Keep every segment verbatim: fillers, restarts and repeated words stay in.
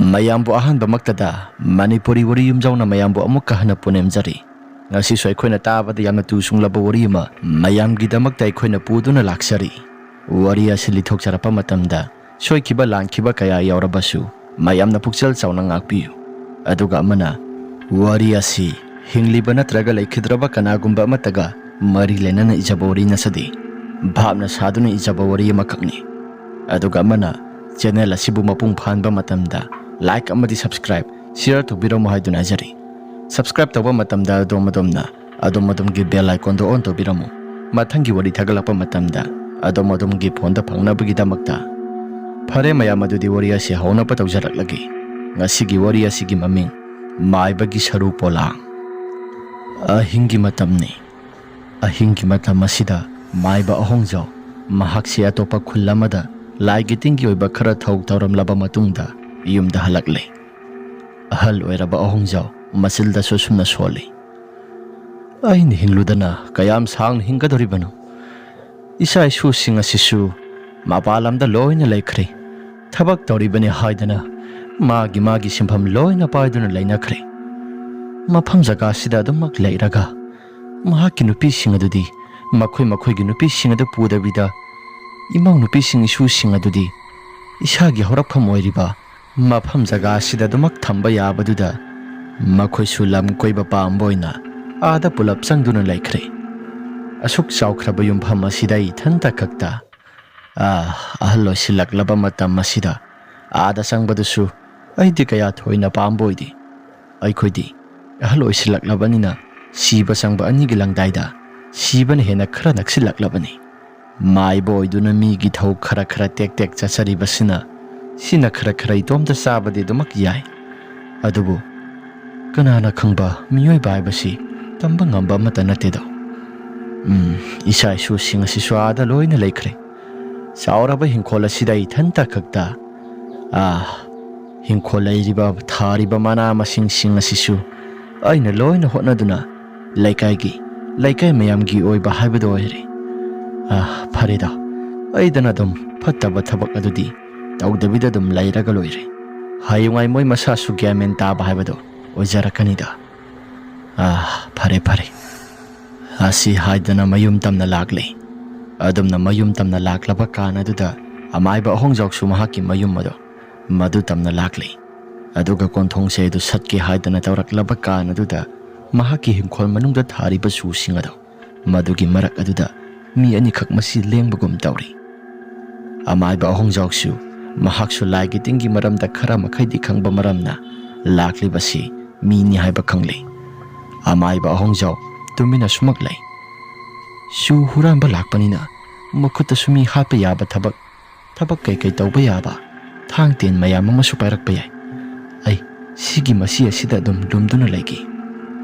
ꯃꯌꯥꯝꯕꯨ ꯑꯍꯥꯟꯕꯃꯛꯇꯗ ꯃꯅꯤꯄꯨꯔꯤ ꯋꯥꯔꯤ ꯌꯨꯝꯖꯥꯎꯅ ꯃꯌꯥꯝꯕꯨ ꯑꯃꯨꯛꯀ ꯍꯟꯅ ꯄꯨꯅꯦꯝꯖꯔꯤ꯫ ꯉꯁꯤꯁꯨ ꯑꯩꯈꯣꯏꯅ ꯇꯥꯕꯗ ꯌꯥꯝꯅ ꯇꯨ ꯁꯨꯡꯂꯕ ꯋꯥꯔꯤ ꯑꯃ ꯃꯌꯥꯝꯒꯤꯗꯃꯛꯇ ꯑꯩꯈꯣꯏꯅ ꯄꯨꯗꯨꯅ ꯂꯥꯛꯆꯔꯤ꯫ ꯋꯥꯔꯤ ꯑꯁꯤ ꯂꯤꯊꯣꯛꯆꯔꯛꯄ ꯃꯇꯝꯗ ꯁꯣꯏꯈꯤꯕ ꯂꯥꯟꯈꯤꯕ ꯀꯌꯥ ꯌꯥꯎꯔꯕꯁꯨ ꯃꯌꯥꯝꯅ ꯄꯨꯛꯆꯦꯜ ꯆꯥꯎꯅ ꯉꯥꯛꯄꯤꯌꯨ꯫ ꯑꯗꯨꯒ ꯑꯃꯅ, ꯋꯥꯔꯤ ꯑꯁꯤ ꯍꯤꯡꯂꯤꯕ ꯅꯠꯇ꯭ꯔꯒ ꯂꯩꯈꯤꯗ꯭ꯔꯕ ꯀꯅꯥꯒꯨꯝꯕ ꯑꯃꯠꯇꯒ ꯃꯔꯤ ꯂꯩꯅꯅ ꯏꯖꯕ ꯋꯥꯔꯤ ꯅꯠꯆꯗꯦ꯫ ꯚꯥꯞꯅ ꯁꯥꯗꯨꯅ ꯏꯖꯕ ꯋꯥꯔꯤ ꯑꯃꯈꯛꯅꯤ꯫ ꯑꯗꯨꯒ ꯑꯃꯅ, ꯆꯦꯅꯦꯜ ꯑꯁꯤꯕꯨ ꯃꯄꯨꯡ ꯐꯥꯍꯟꯕ ꯃꯇꯝꯗ like ꯑꯃꯗꯤ subscribe, share ꯇꯧꯕꯤꯔꯝꯃꯨ ꯍꯥꯏꯗꯨꯅ ꯍꯥꯏꯖꯔꯤ꯫ Subscribe ꯇꯧꯕ ꯃꯇꯝꯗ ꯑꯗꯣꯝ ꯑꯗꯣꯝꯅ ꯑꯗꯣꯝ ꯑꯗꯣꯝꯒꯤ bell icon ꯗꯣ on ꯇꯧꯕꯤꯔꯝꯃꯨ꯫ ꯃꯊꯪꯒꯤ ꯋꯥꯔꯤ ꯊꯥꯒꯠꯂꯛꯄ ꯃꯇꯝꯗ ꯑꯗꯣꯝ ꯑꯗꯣꯝꯒꯤ phone ꯗ ꯐꯪꯅꯕꯒꯤꯗꯃꯛꯇ꯫ ꯐꯔꯦ ꯃꯌꯥꯝ, ꯑꯗꯨꯗꯤ ꯋꯥꯔꯤ ꯑꯁꯤ ꯍꯧꯅꯕ ꯇꯧꯖꯔꯛꯂꯒꯦ꯫ ꯉꯁꯤꯒꯤ ꯋꯥꯔꯤ ꯑꯁꯤꯒꯤ ꯃꯃꯤꯡ ꯃꯥꯏꯕꯒꯤ ꯁꯔꯨ ꯄꯣꯂꯥꯡ꯫ ꯑꯍꯤꯡꯒꯤ ꯃꯇꯝꯅꯤ꯫ ꯑꯍꯤꯡꯒꯤ ꯃꯇꯝ ꯑꯁꯤꯗ ꯃꯥꯏꯕ ꯑꯍꯣꯡꯖꯥꯎ ꯃꯍꯥꯛꯁꯤ ꯑꯇꯣꯞꯄ ꯈꯨꯜ ꯑꯃꯗ ꯂꯥꯏꯒꯤ ꯇꯤꯟꯒꯤ ꯑꯣꯏꯕ ꯈꯔ ꯊꯧ ꯇꯧꯔꯝꯂꯕ ꯃꯇꯨꯡꯗ ꯌꯨꯝꯗ ꯍꯜꯂꯛꯂꯦ꯫ ꯑꯍꯜ ꯑꯣꯏꯔꯕ ꯑꯍꯣꯡꯖꯥꯎ ꯃꯆꯤꯜꯗꯁꯨ ꯑꯁꯨꯝꯅ ꯁꯣꯜꯂꯤ, "ꯑꯩꯅ ꯍꯤꯡꯂꯨꯗꯅ ꯀꯌꯥꯝ ꯁꯥꯡꯅ ꯍꯤꯡꯒꯗꯧꯔꯤꯕꯅꯣ? ꯏꯆꯥ ꯏꯁꯨꯁꯤꯡ ꯑꯁꯤꯁꯨ ꯃꯄꯥꯟ ꯂꯝꯗ ꯂꯣꯏꯅ ꯂꯩꯈ꯭ꯔꯦ꯫ ꯊꯕꯛ ꯇꯧꯔꯤꯕꯅꯤ ꯍꯥꯏꯗꯅ ꯃꯥꯒꯤ ꯃꯥꯒꯤ ꯁꯤꯟꯐꯝ ꯂꯣꯏꯅ ꯄꯥꯏꯗꯨꯅ ꯂꯩꯅꯈ꯭ꯔꯦ꯫ ꯃꯐꯝ ꯖꯒꯥꯁꯤꯗ ꯑꯗꯨꯃꯛ ꯂꯩꯔꯒ ꯃꯍꯥꯛꯀꯤ ꯅꯨꯄꯤꯁꯤꯡ ꯑꯗꯨꯗꯤ ꯃꯈꯣꯏ ꯃꯈꯣꯏꯒꯤ ꯅꯨꯄꯤꯁꯤꯡ ꯑꯗꯨ ꯄꯨꯗꯕꯤꯗ ꯏꯃꯧ ꯅꯨꯄꯤꯁꯤꯡ ꯏꯁꯨꯁꯤꯡ ꯑꯗꯨꯗꯤ ꯏꯁꯥꯒꯤ ꯍꯧꯔꯛꯐꯝ ꯑꯣꯏꯔꯤꯕ ꯃꯐꯝ ꯖꯒꯥ ꯑꯁꯤꯗ ꯑꯗꯨꯃꯛ ꯊꯝꯕ ꯌꯥꯕꯗꯨꯗ ꯃꯈꯣꯏꯁꯨ ꯂꯝ ꯀꯣꯏꯕ ꯄꯥꯝꯕ ꯑꯣꯏꯅ ꯑꯥꯗ ꯄꯨꯂꯞ ꯆꯪꯗꯨꯅ ꯂꯩꯈ꯭ꯔꯦ꯫ ꯑꯁꯨꯛ ꯆꯥꯎꯈ꯭ꯔꯕ ꯌꯨꯝꯐꯝ ꯑꯁꯤꯗ ꯏꯊꯟꯇ ꯈꯛꯇ, ꯑꯥ, ꯑꯍꯜ ꯑꯣꯏꯁꯤꯜꯂꯛꯂꯕ ꯃꯇꯝ ꯑꯁꯤꯗ ꯑꯥꯗ ꯆꯪꯕꯗꯨꯁꯨ ꯑꯩꯗꯤ ꯀꯌꯥ ꯊꯣꯏꯅ ꯄꯥꯝꯕ ꯑꯣꯏꯗꯦ꯫ ꯑꯩꯈꯣꯏꯗꯤ ꯑꯍꯜ ꯑꯣꯏꯁꯤꯜꯂꯛꯂꯕꯅꯤꯅ ꯁꯤꯕ ꯆꯪꯕ ꯑꯅꯤꯒꯤ ꯂꯪꯗꯥꯏꯗ ꯁꯤꯕꯅ ꯍꯦꯟꯅ ꯈꯔ ꯅꯛꯁꯤꯜꯂꯛꯂꯕꯅꯤ꯫ ꯃꯥꯏꯕ ꯑꯣꯏꯗꯨꯅ ꯃꯤꯒꯤ ꯊꯧ ꯈꯔ ꯈꯔ ꯇꯦꯛ ꯇꯦꯛ ꯆꯠꯆꯔꯤꯕꯁꯤꯅ ꯁꯤꯅ ꯈꯔ ꯈꯔ ꯏꯇꯣꯝꯇ ꯆꯥꯕꯗꯤ ꯑꯗꯨꯃꯛ ꯌꯥꯏ꯫ ꯑꯗꯨꯕꯨ ꯀꯅꯥꯅ ꯈꯪꯕ, ꯃꯤꯑꯣꯏꯕ ꯍꯥꯏꯕꯁꯤ ꯇꯝꯕ ꯉꯝꯕ ꯑꯃꯠꯇ ꯅꯠꯇꯦꯗꯣ꯫ ꯎꯝ, ꯏꯆꯥ ꯏꯁꯨꯁꯤꯡ ꯑꯁꯤꯁꯨ ꯑꯥꯗ ꯂꯣꯏꯅ ꯂꯩꯈ꯭ꯔꯦ꯫ ꯆꯥꯎꯔꯕ ꯍꯤꯡꯈꯣꯜ ꯑꯁꯤꯗ ꯏꯊꯟꯇ ꯈꯛꯇ, ꯑꯥ, ꯍꯤꯡꯈꯣꯜ ꯂꯩꯔꯤꯕ, ꯊꯥꯔꯤꯕ ꯃꯅꯥ ꯃꯁꯤꯡꯁꯤꯡ ꯑꯁꯤꯁꯨ ꯑꯩꯅ ꯂꯣꯏꯅ ꯍꯣꯠꯅꯗꯨꯅ ꯂꯩꯀꯥꯏꯒꯤ, ꯂꯩꯀꯥꯏ ꯃꯌꯥꯝꯒꯤ ꯑꯣꯏꯕ ꯍꯥꯏꯕꯗꯨ ꯑꯣꯏꯔꯦ꯫ ꯑꯥ, ꯐꯔꯦꯗ, ꯑꯩꯗꯅ ꯑꯗꯨꯝ ꯐꯠꯇꯕ ꯊꯕꯛ ꯑꯗꯨꯗꯤ ꯇꯧꯗꯕꯤꯗ ꯑꯗꯨꯝ ꯂꯩꯔꯒ ꯂꯣꯏꯔꯦ꯫ ꯍꯌꯦꯡꯋꯥꯏ ꯃꯣꯏ ꯃꯁꯥꯁꯨ ꯒ꯭ꯌꯥꯟ ꯃꯦꯟ ꯇꯥꯕ ꯍꯥꯏꯕꯗꯣ ꯑꯣꯏꯖꯔꯛꯀꯅꯤꯗ꯫ ꯑꯥ, ꯐꯔꯦ, ꯐꯔꯦ꯫ ꯑꯁꯤ ꯍꯥꯏꯗꯅ ꯃꯌꯨꯝ ꯇꯝꯅ ꯂꯥꯛꯂꯦ꯫ ꯑꯗꯨꯝꯅ ꯃꯌꯨꯝ ꯇꯝꯅ ꯂꯥꯛꯂꯕ ꯀꯥꯟ ꯑꯗꯨꯗ ꯑꯃꯥꯏꯕ ꯑꯍꯣꯡꯖꯥꯎꯁꯨ ꯃꯍꯥꯛꯀꯤ ꯃꯌꯨꯝ ꯑꯗꯣ ꯃꯗꯨ ꯇꯝꯅ ꯂꯥꯛꯂꯦ꯫ ꯑꯗꯨꯒ ꯀꯣꯟꯊꯣꯡꯁꯦ ꯑꯗꯨ ꯁꯠꯀꯦ ꯍꯥꯏꯗꯅ ꯇꯧꯔꯛꯂꯕ ꯀꯥꯟ ꯑꯗꯨꯗ ꯃꯍꯥꯛꯀꯤ ꯍꯤꯡꯈꯣꯜ ꯃꯅꯨꯡꯗ ꯊꯥꯔꯤꯕ ꯆꯨꯁꯤꯡ ꯑꯗꯣ ꯃꯗꯨꯒꯤ ꯃꯔꯛ ꯑꯗꯨꯗ ꯃꯤ ꯑꯅꯤꯈꯛ ꯃꯁꯤ ꯂꯦꯡꯕꯒꯨꯝ ꯇꯧꯔꯤ꯫ ꯑꯃꯥꯏꯕ ꯑꯍꯣꯡꯖꯥꯎꯁꯨ ꯃꯍꯥꯛꯁꯨ ꯂꯥꯏꯒꯤ ꯇꯤꯟꯒꯤ ꯃꯔꯝꯗ ꯈꯔ ꯃꯈꯩꯗꯤ ꯈꯪꯕ ꯃꯔꯝꯅ ꯂꯥꯛꯂꯤꯕꯁꯤ ꯃꯤꯅꯤ ꯍꯥꯏꯕ ꯈꯪꯂꯤ꯫ ꯑꯃꯥꯏꯕ ꯑꯍꯣꯡꯖꯥꯎ ꯇꯨꯃꯤꯟꯅ ꯁꯨꯃꯛ ꯂꯩ꯫ ꯆꯨ ꯍꯨꯔꯥꯟꯕ ꯂꯥꯛꯄꯅꯤꯅ ꯃꯈꯨꯠꯇꯁꯨ ꯃꯤ ꯍꯥꯠꯄ ꯌꯥꯕ ꯊꯕꯛ, ꯊꯕꯛ ꯀꯩꯀꯩ ꯇꯧꯕ ꯌꯥꯕ ꯊꯥꯡ ꯇꯦꯟ ꯃꯌꯥꯝ ꯑꯃꯁꯨ ꯄꯥꯏꯔꯛꯄ ꯌꯥꯏ꯫ ꯑꯩ ꯁꯤꯒꯤ ꯃꯁꯤ ꯑꯁꯤꯗ ꯑꯗꯨꯝ ꯂꯨꯝꯗꯨꯅ ꯂꯩꯒꯦ꯫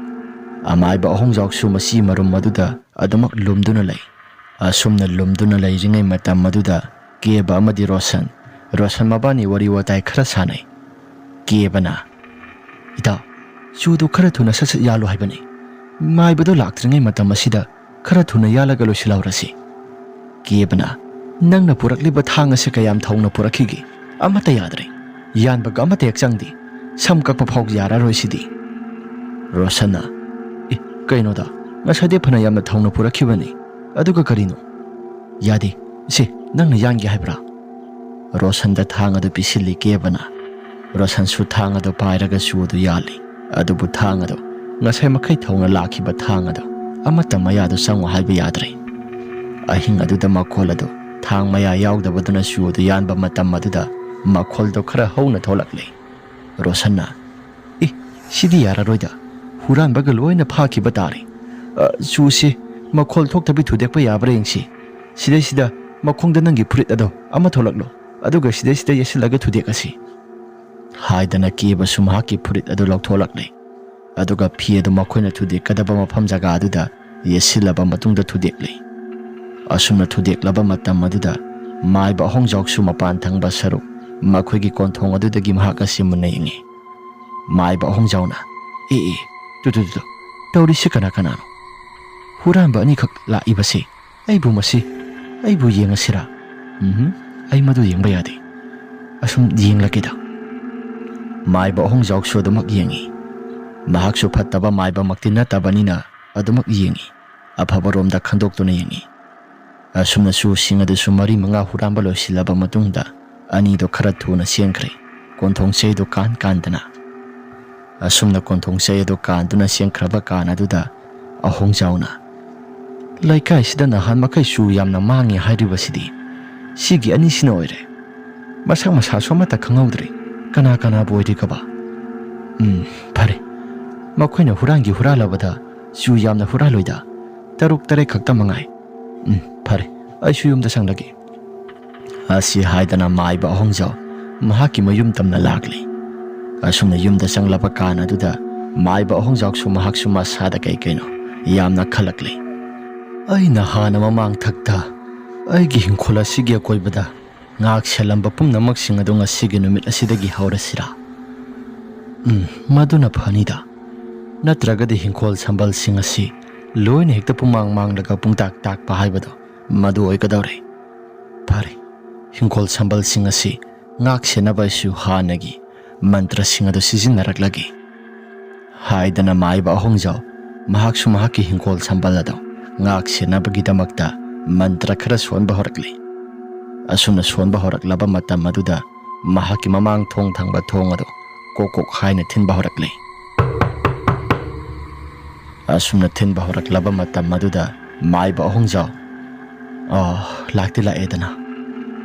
ꯑꯃꯥꯏꯕ ꯑꯍꯣꯡꯖꯥꯎꯁꯨ ꯃꯁꯤ ꯃꯔꯨꯝ ꯑꯗꯨꯗ ꯑꯗꯨꯃꯛ ꯂꯨꯝꯗꯨꯅ ꯂꯩ꯫ ꯑꯁꯨꯝꯅ ꯂꯨꯝꯗꯨꯅ ꯂꯩꯔꯤꯉꯩ ꯃꯇꯝ ꯑꯗꯨꯗ ꯀꯦꯕ ꯑꯃꯗꯤ ꯔꯣꯁꯟ, ꯔꯣꯁꯟ ꯃꯕꯥꯅꯤ ꯋꯥꯔꯤ ꯋꯥꯇꯥꯏ ꯈꯔ ꯁꯥꯟꯅꯩ꯫ ꯀꯦꯕꯅ, "ꯏꯇꯥꯎ, ꯆꯨꯗꯨ ꯈꯔ ꯊꯨꯅ ꯁꯠ ꯁꯠ ꯌꯥꯜꯂꯨ ꯍꯥꯏꯕꯅꯤ꯫ ꯃꯥꯏꯕꯗꯨ ꯂꯥꯛꯇ꯭ꯔꯤꯉꯩ ꯃꯇꯝ ꯑꯁꯤꯗ ꯈꯔ ꯊꯨꯅ ꯌꯥꯜꯂꯒ ꯂꯣꯏꯁꯤꯜꯍꯧꯔꯁꯤ꯫" ꯀꯦꯕꯅ, "ꯅꯪꯅ ꯄꯨꯔꯛꯂꯤꯕ ꯊꯥꯡ ꯑꯁꯤ ꯀꯌꯥꯝ ꯊꯧꯅ ꯄꯨꯔꯛꯈꯤꯒꯦ? ꯑꯃꯠꯇ ꯌꯥꯗ꯭ꯔꯦ꯫ ꯌꯥꯟꯕꯒ ꯑꯃꯠꯇ ꯍꯦꯛ ꯆꯪꯗꯦ꯫ ꯁꯝ ꯀꯛꯄ ꯐꯥꯎ ꯌꯥꯔꯔꯣꯏ ꯁꯤꯗꯤ꯫" ꯔꯣꯁꯟꯅ, "ꯑꯦ, ꯀꯩꯅꯣꯗ, ꯉꯁꯥꯏꯗꯤ ꯐꯅ ꯌꯥꯝꯅ ꯊꯧꯅ ꯄꯨꯔꯛꯈꯤꯕꯅꯤ꯫ ꯑꯗꯨꯒ ꯀꯔꯤꯅꯣ? ꯌꯥꯗꯦ꯫ ꯁꯦ, ꯅꯪꯅ ꯌꯥꯟꯒꯦ ꯍꯥꯏꯕ꯭ꯔꯥ?" ꯔꯣꯁꯟꯗ ꯊꯥꯡ ꯑꯗꯨ ꯄꯤꯁꯤꯜꯂꯤ ꯀꯦꯕꯅ꯫ ꯔꯣꯁꯟꯁꯨ ꯊꯥꯡ ꯑꯗꯨ ꯄꯥꯏꯔꯒ ꯆꯨ ꯑꯗꯨ ꯌꯥꯜꯂꯤ꯫ ꯑꯗꯨꯕꯨ ꯊꯥꯡ ꯑꯗꯨ, ꯉꯁꯥꯏ ꯃꯈꯩ ꯊꯧꯅ ꯂꯥꯛꯈꯤꯕ ꯊꯥꯡ ꯑꯗꯨ, ꯑꯃꯠꯇ ꯃꯌꯥꯗꯨ ꯆꯪꯉꯨ ꯍꯥꯏꯕ ꯌꯥꯗ꯭ꯔꯦ꯫ ꯑꯍꯤꯡ ꯑꯗꯨꯗ ꯃꯈꯣꯜ ꯑꯗꯨ, ꯊꯥꯡ ꯃꯌꯥ ꯌꯥꯎꯗꯕꯗꯨꯅ ꯆꯨ ꯑꯗꯨ ꯌꯥꯟꯕ ꯃꯇꯝ ꯑꯗꯨꯗ ꯃꯈꯣꯜꯗꯨ ꯈꯔ ꯍꯧꯅ ꯊꯣꯛꯂꯛꯂꯦ꯫ ꯔꯣꯁꯟꯅ, "ꯑꯦ, ꯁꯤꯗꯤ ꯌꯥꯔꯔꯣꯏꯗ꯫ ꯍꯨꯔꯥꯟꯕꯒ ꯂꯣꯏꯅ ꯐꯥꯈꯤꯕ ꯇꯥꯔꯦ꯫ ꯑ, ꯆꯨꯁꯦ ꯃꯈꯣꯜ ꯊꯣꯛꯇꯕꯤ ꯊꯨꯗꯦꯛꯄ ꯌꯥꯕ꯭ꯔꯥ ꯌꯦꯡꯁꯤ꯫ ꯁꯤꯗꯩꯁꯤꯗ ꯃꯈꯣꯡꯗ ꯅꯪꯒꯤ ꯐꯨꯔꯤꯠ ꯑꯗꯣ ꯑꯃ ꯊꯣꯛꯂꯛꯂꯣ꯫ ꯑꯗꯨꯒ ꯁꯤꯗꯩꯁꯤꯗ ꯌꯦꯠꯁꯤꯜꯂꯒ ꯊꯨꯗꯦꯛꯑꯁꯤ꯫" ꯍꯥꯏꯗꯅ ꯀꯦꯕꯁꯨ ꯃꯍꯥꯛꯀꯤ ꯐꯨꯔꯤꯠ ꯑꯗꯨ ꯂꯧꯊꯣꯛꯂꯛꯂꯦ꯫ ꯑꯗꯨꯒ ꯐꯤ ꯑꯗꯨ ꯃꯈꯣꯏꯅ ꯊꯨꯗꯦꯛꯀꯗꯕ ꯃꯐꯝ ꯖꯒꯥ ꯑꯗꯨꯗ ꯌꯦꯠꯁꯤꯜꯂꯕ ꯃꯇꯨꯡꯗ ꯊꯨꯗꯦꯛꯂꯤ꯫ ꯑꯁꯨꯝꯅ ꯊꯨꯗꯦꯛꯂꯕ ꯃꯇꯝ ꯑꯗꯨꯗ ꯃꯥꯏꯕ ꯑꯍꯣꯡꯖꯥꯎꯁꯨ ꯃꯄꯥꯟ ꯊꯪꯕ ꯁꯔꯨꯛ ꯃꯈꯣꯏꯒꯤ ꯀꯣꯟꯊꯣꯡ ꯑꯗꯨꯗꯒꯤ ꯃꯍꯥꯛ ꯑꯁꯤ ꯃꯨꯟꯅ ꯌꯦꯡꯉꯤ꯫ ꯃꯥꯏꯕ ꯑꯍꯣꯡꯖꯥꯎꯅ, "ꯑꯦ, ꯑꯦ, ꯇꯨ, ꯇꯨ, ꯇꯨ, ꯇꯨ, ꯇꯧꯔꯤꯁꯤ ꯀꯅꯥ ꯀꯅꯥꯅꯣ? ꯍꯨꯔꯥꯟꯕ ꯑꯅꯤꯈꯛ ꯂꯥꯛꯏꯕꯁꯤ ꯑꯩꯕꯨ ꯃꯁꯤ, ꯑꯩꯕꯨ ꯌꯦꯡꯉꯁꯤꯔꯥ? ꯎꯝꯍꯨꯝ, ꯑꯩ ꯃꯗꯨ ꯌꯦꯡꯕ ꯌꯥꯗꯦ꯫ ꯑꯁꯨꯝ ꯌꯦꯡꯂꯒꯦꯗ꯫" ꯃꯥꯏꯕ ꯑꯍꯣꯡꯖꯥꯎꯁꯨ ꯑꯗꯨꯃꯛ ꯌꯦꯡꯏ꯫ ꯃꯍꯥꯛꯁꯨ ꯐꯠꯇꯕ ꯃꯥꯏꯕꯃꯛꯇꯤ ꯅꯠꯇꯕꯅꯤꯅ ꯑꯗꯨꯃꯛ ꯌꯦꯡꯏ꯫ ꯑꯐꯕꯔꯣꯝꯗ ꯈꯟꯗꯣꯛꯇꯨꯅ ꯌꯦꯡꯏ꯫ ꯑꯁꯨꯝꯅ ꯆꯨꯁꯤꯡ ꯑꯗꯨꯁꯨ ꯃꯔꯤ ꯃꯉꯥ ꯍꯨꯔꯥꯟꯕ ꯂꯣꯏꯁꯤꯜꯂꯕ ꯃꯇꯨꯡꯗ ꯑꯅꯤꯗꯣ ꯈꯔ ꯊꯨꯅ ꯆꯦꯟꯈ꯭ꯔꯦ꯫ ꯀꯣꯟꯊꯣꯡ ꯆꯩꯗꯨ ꯀꯥꯟ ꯀꯥꯟꯗꯅ꯫ ꯑꯁꯨꯝꯅ ꯀꯣꯟꯊꯣꯡ ꯆꯩ ꯑꯗꯨ ꯀꯥꯟꯗꯨꯅ ꯆꯦꯟꯈ꯭ꯔꯕ ꯀꯥꯟ ꯑꯗꯨꯗ ꯑꯍꯣꯡꯖꯥꯎꯅ, "ꯂꯩꯀꯥꯏꯁꯤꯗ ꯅꯍꯥꯟ ꯃꯈꯩ ꯆꯨ ꯌꯥꯝꯅ ꯃꯥꯡꯉꯤ ꯍꯥꯏꯔꯤꯕꯁꯤꯗꯤ ꯁꯤꯒꯤ ꯑꯅꯤꯁꯤꯅ ꯑꯣꯏꯔꯦ꯫ ꯃꯁꯛ ꯃꯁꯥꯁꯨ ꯑꯃꯠꯇ ꯈꯪꯍꯧꯗ꯭ꯔꯦ꯫ ꯀꯅꯥ ꯀꯅꯥꯕꯨ ꯑꯣꯏꯔꯤꯒꯕ? ꯎꯝ, ꯐꯔꯦ꯫ ꯃꯈꯣꯏꯅ ꯍꯨꯔꯥꯟꯒꯤ ꯍꯨꯔꯥꯜꯂꯕꯗ ꯆꯨ ꯌꯥꯝꯅ ꯍꯨꯔꯥꯜꯂꯣꯏꯗ꯫ ꯇꯔꯨꯛ ꯇꯔꯦꯠ ꯈꯛꯇ ꯃꯉꯥꯏ꯫ ꯎꯝ, ꯐꯔꯦ꯫ ꯑꯩꯁꯨ ꯌꯨꯝꯗ ꯆꯪꯂꯒꯦ꯫" ꯑꯁꯤ ꯍꯥꯏꯗꯅ ꯃꯥꯏꯕ ꯑꯍꯣꯡꯖꯥꯎ ꯃꯍꯥꯛꯀꯤ ꯃꯌꯨꯝ ꯇꯝꯅ ꯂꯥꯛꯂꯤ꯫ ꯑꯁꯨꯝꯅ ꯌꯨꯝꯗ ꯆꯪꯂꯕ ꯀꯥꯟ ꯑꯗꯨꯗ ꯃꯥꯏꯕ ꯑꯍꯣꯡꯖꯥꯎꯁꯨ ꯃꯍꯥꯛꯁꯨ ꯃꯁꯥꯗ ꯀꯩ ꯀꯩꯅꯣ ꯌꯥꯝꯅ ꯈꯜꯂꯛꯂꯤ꯫ "ꯑꯩꯅ ꯍꯥꯟꯅ ꯃꯃꯥꯡ ꯊꯛꯇ ꯑꯩꯒꯤ ꯍꯤꯡꯈꯣꯜ ꯑꯁꯤꯒꯤ ꯑꯀꯣꯏꯕꯗ ꯉꯥꯛ ꯁꯦꯜꯂꯝꯕ ꯄꯨꯝꯅꯃꯛꯁꯤꯡ ꯑꯗꯨ ꯉꯁꯤꯒꯤ ꯅꯨꯃꯤꯠ ꯑꯁꯤꯗꯒꯤ ꯍꯧꯔꯁꯤꯔꯥ? ꯎꯝ, ꯃꯗꯨꯅ ꯐꯅꯤꯗ꯫ ꯅꯠꯇ꯭ꯔꯒꯗꯤ ꯍꯤꯡꯈꯣꯜ ꯁꯝꯕꯜꯁꯤꯡ ꯑꯁꯤ ꯂꯣꯏꯅ ꯍꯦꯛꯇ ꯄꯨꯡꯃꯥꯡ ꯃꯥꯡꯂꯒ ꯄꯨꯡꯇꯥꯛ ꯇꯥꯛꯄ ꯍꯥꯏꯕꯗꯣ ꯃꯗꯨ ꯑꯣꯏꯒꯗꯧꯔꯦ꯫ ꯐꯔꯦ, ꯍꯤꯡꯈꯣꯜ ꯁꯝꯕꯜꯁꯤꯡ ꯑꯁꯤ ꯉꯥꯛ ꯁꯦꯟꯅꯕ ꯑꯩꯁꯨ ꯍꯥꯟꯅꯒꯤ ꯃꯟꯇ꯭ꯔꯁꯤꯡ ꯑꯗꯨ ꯁꯤꯖꯤꯟꯅꯔꯛꯂꯒꯦ" ꯍꯥꯏꯗꯅ ꯃꯥꯏꯕ ꯑꯍꯣꯡꯖꯥꯎ ꯃꯍꯥꯛꯁꯨ ꯃꯍꯥꯛꯀꯤ ꯍꯤꯡꯈꯣꯜ ꯁꯝꯕꯜ ꯑꯗꯨ ꯉꯥꯛ ꯁꯦꯟꯅꯕꯒꯤꯗꯃꯛꯇ ꯃꯟꯇ꯭ꯔ ꯈꯔ ꯁꯣꯟꯕ ꯍꯧꯔꯛꯂꯤ꯫ ꯑꯁꯨꯝꯅ ꯁꯣꯟꯕ ꯍꯧꯔꯛꯂꯕ ꯃꯇꯝ ꯑꯗꯨꯗ ꯃꯍꯥꯛꯀꯤ ꯃꯃꯥꯡ ꯊꯣꯡ ꯊꯪꯕ ꯊꯣꯡ ꯑꯗꯨ ꯀꯣꯛ ꯀꯣꯛ ꯍꯥꯏꯅ ꯊꯤꯟꯕ ꯍꯧꯔꯛꯂꯤ꯫ ꯑꯁꯨꯝꯅ ꯊꯤꯟꯕ ꯍꯧꯔꯛꯂꯕ ꯃꯇꯝ ꯑꯗꯨꯗ ꯃꯥꯏꯕ ꯑꯍꯣꯡꯖꯥꯎ, "ꯑ, ꯂꯥꯛꯇꯤ ꯂꯥꯛꯑꯦꯗꯅ꯫"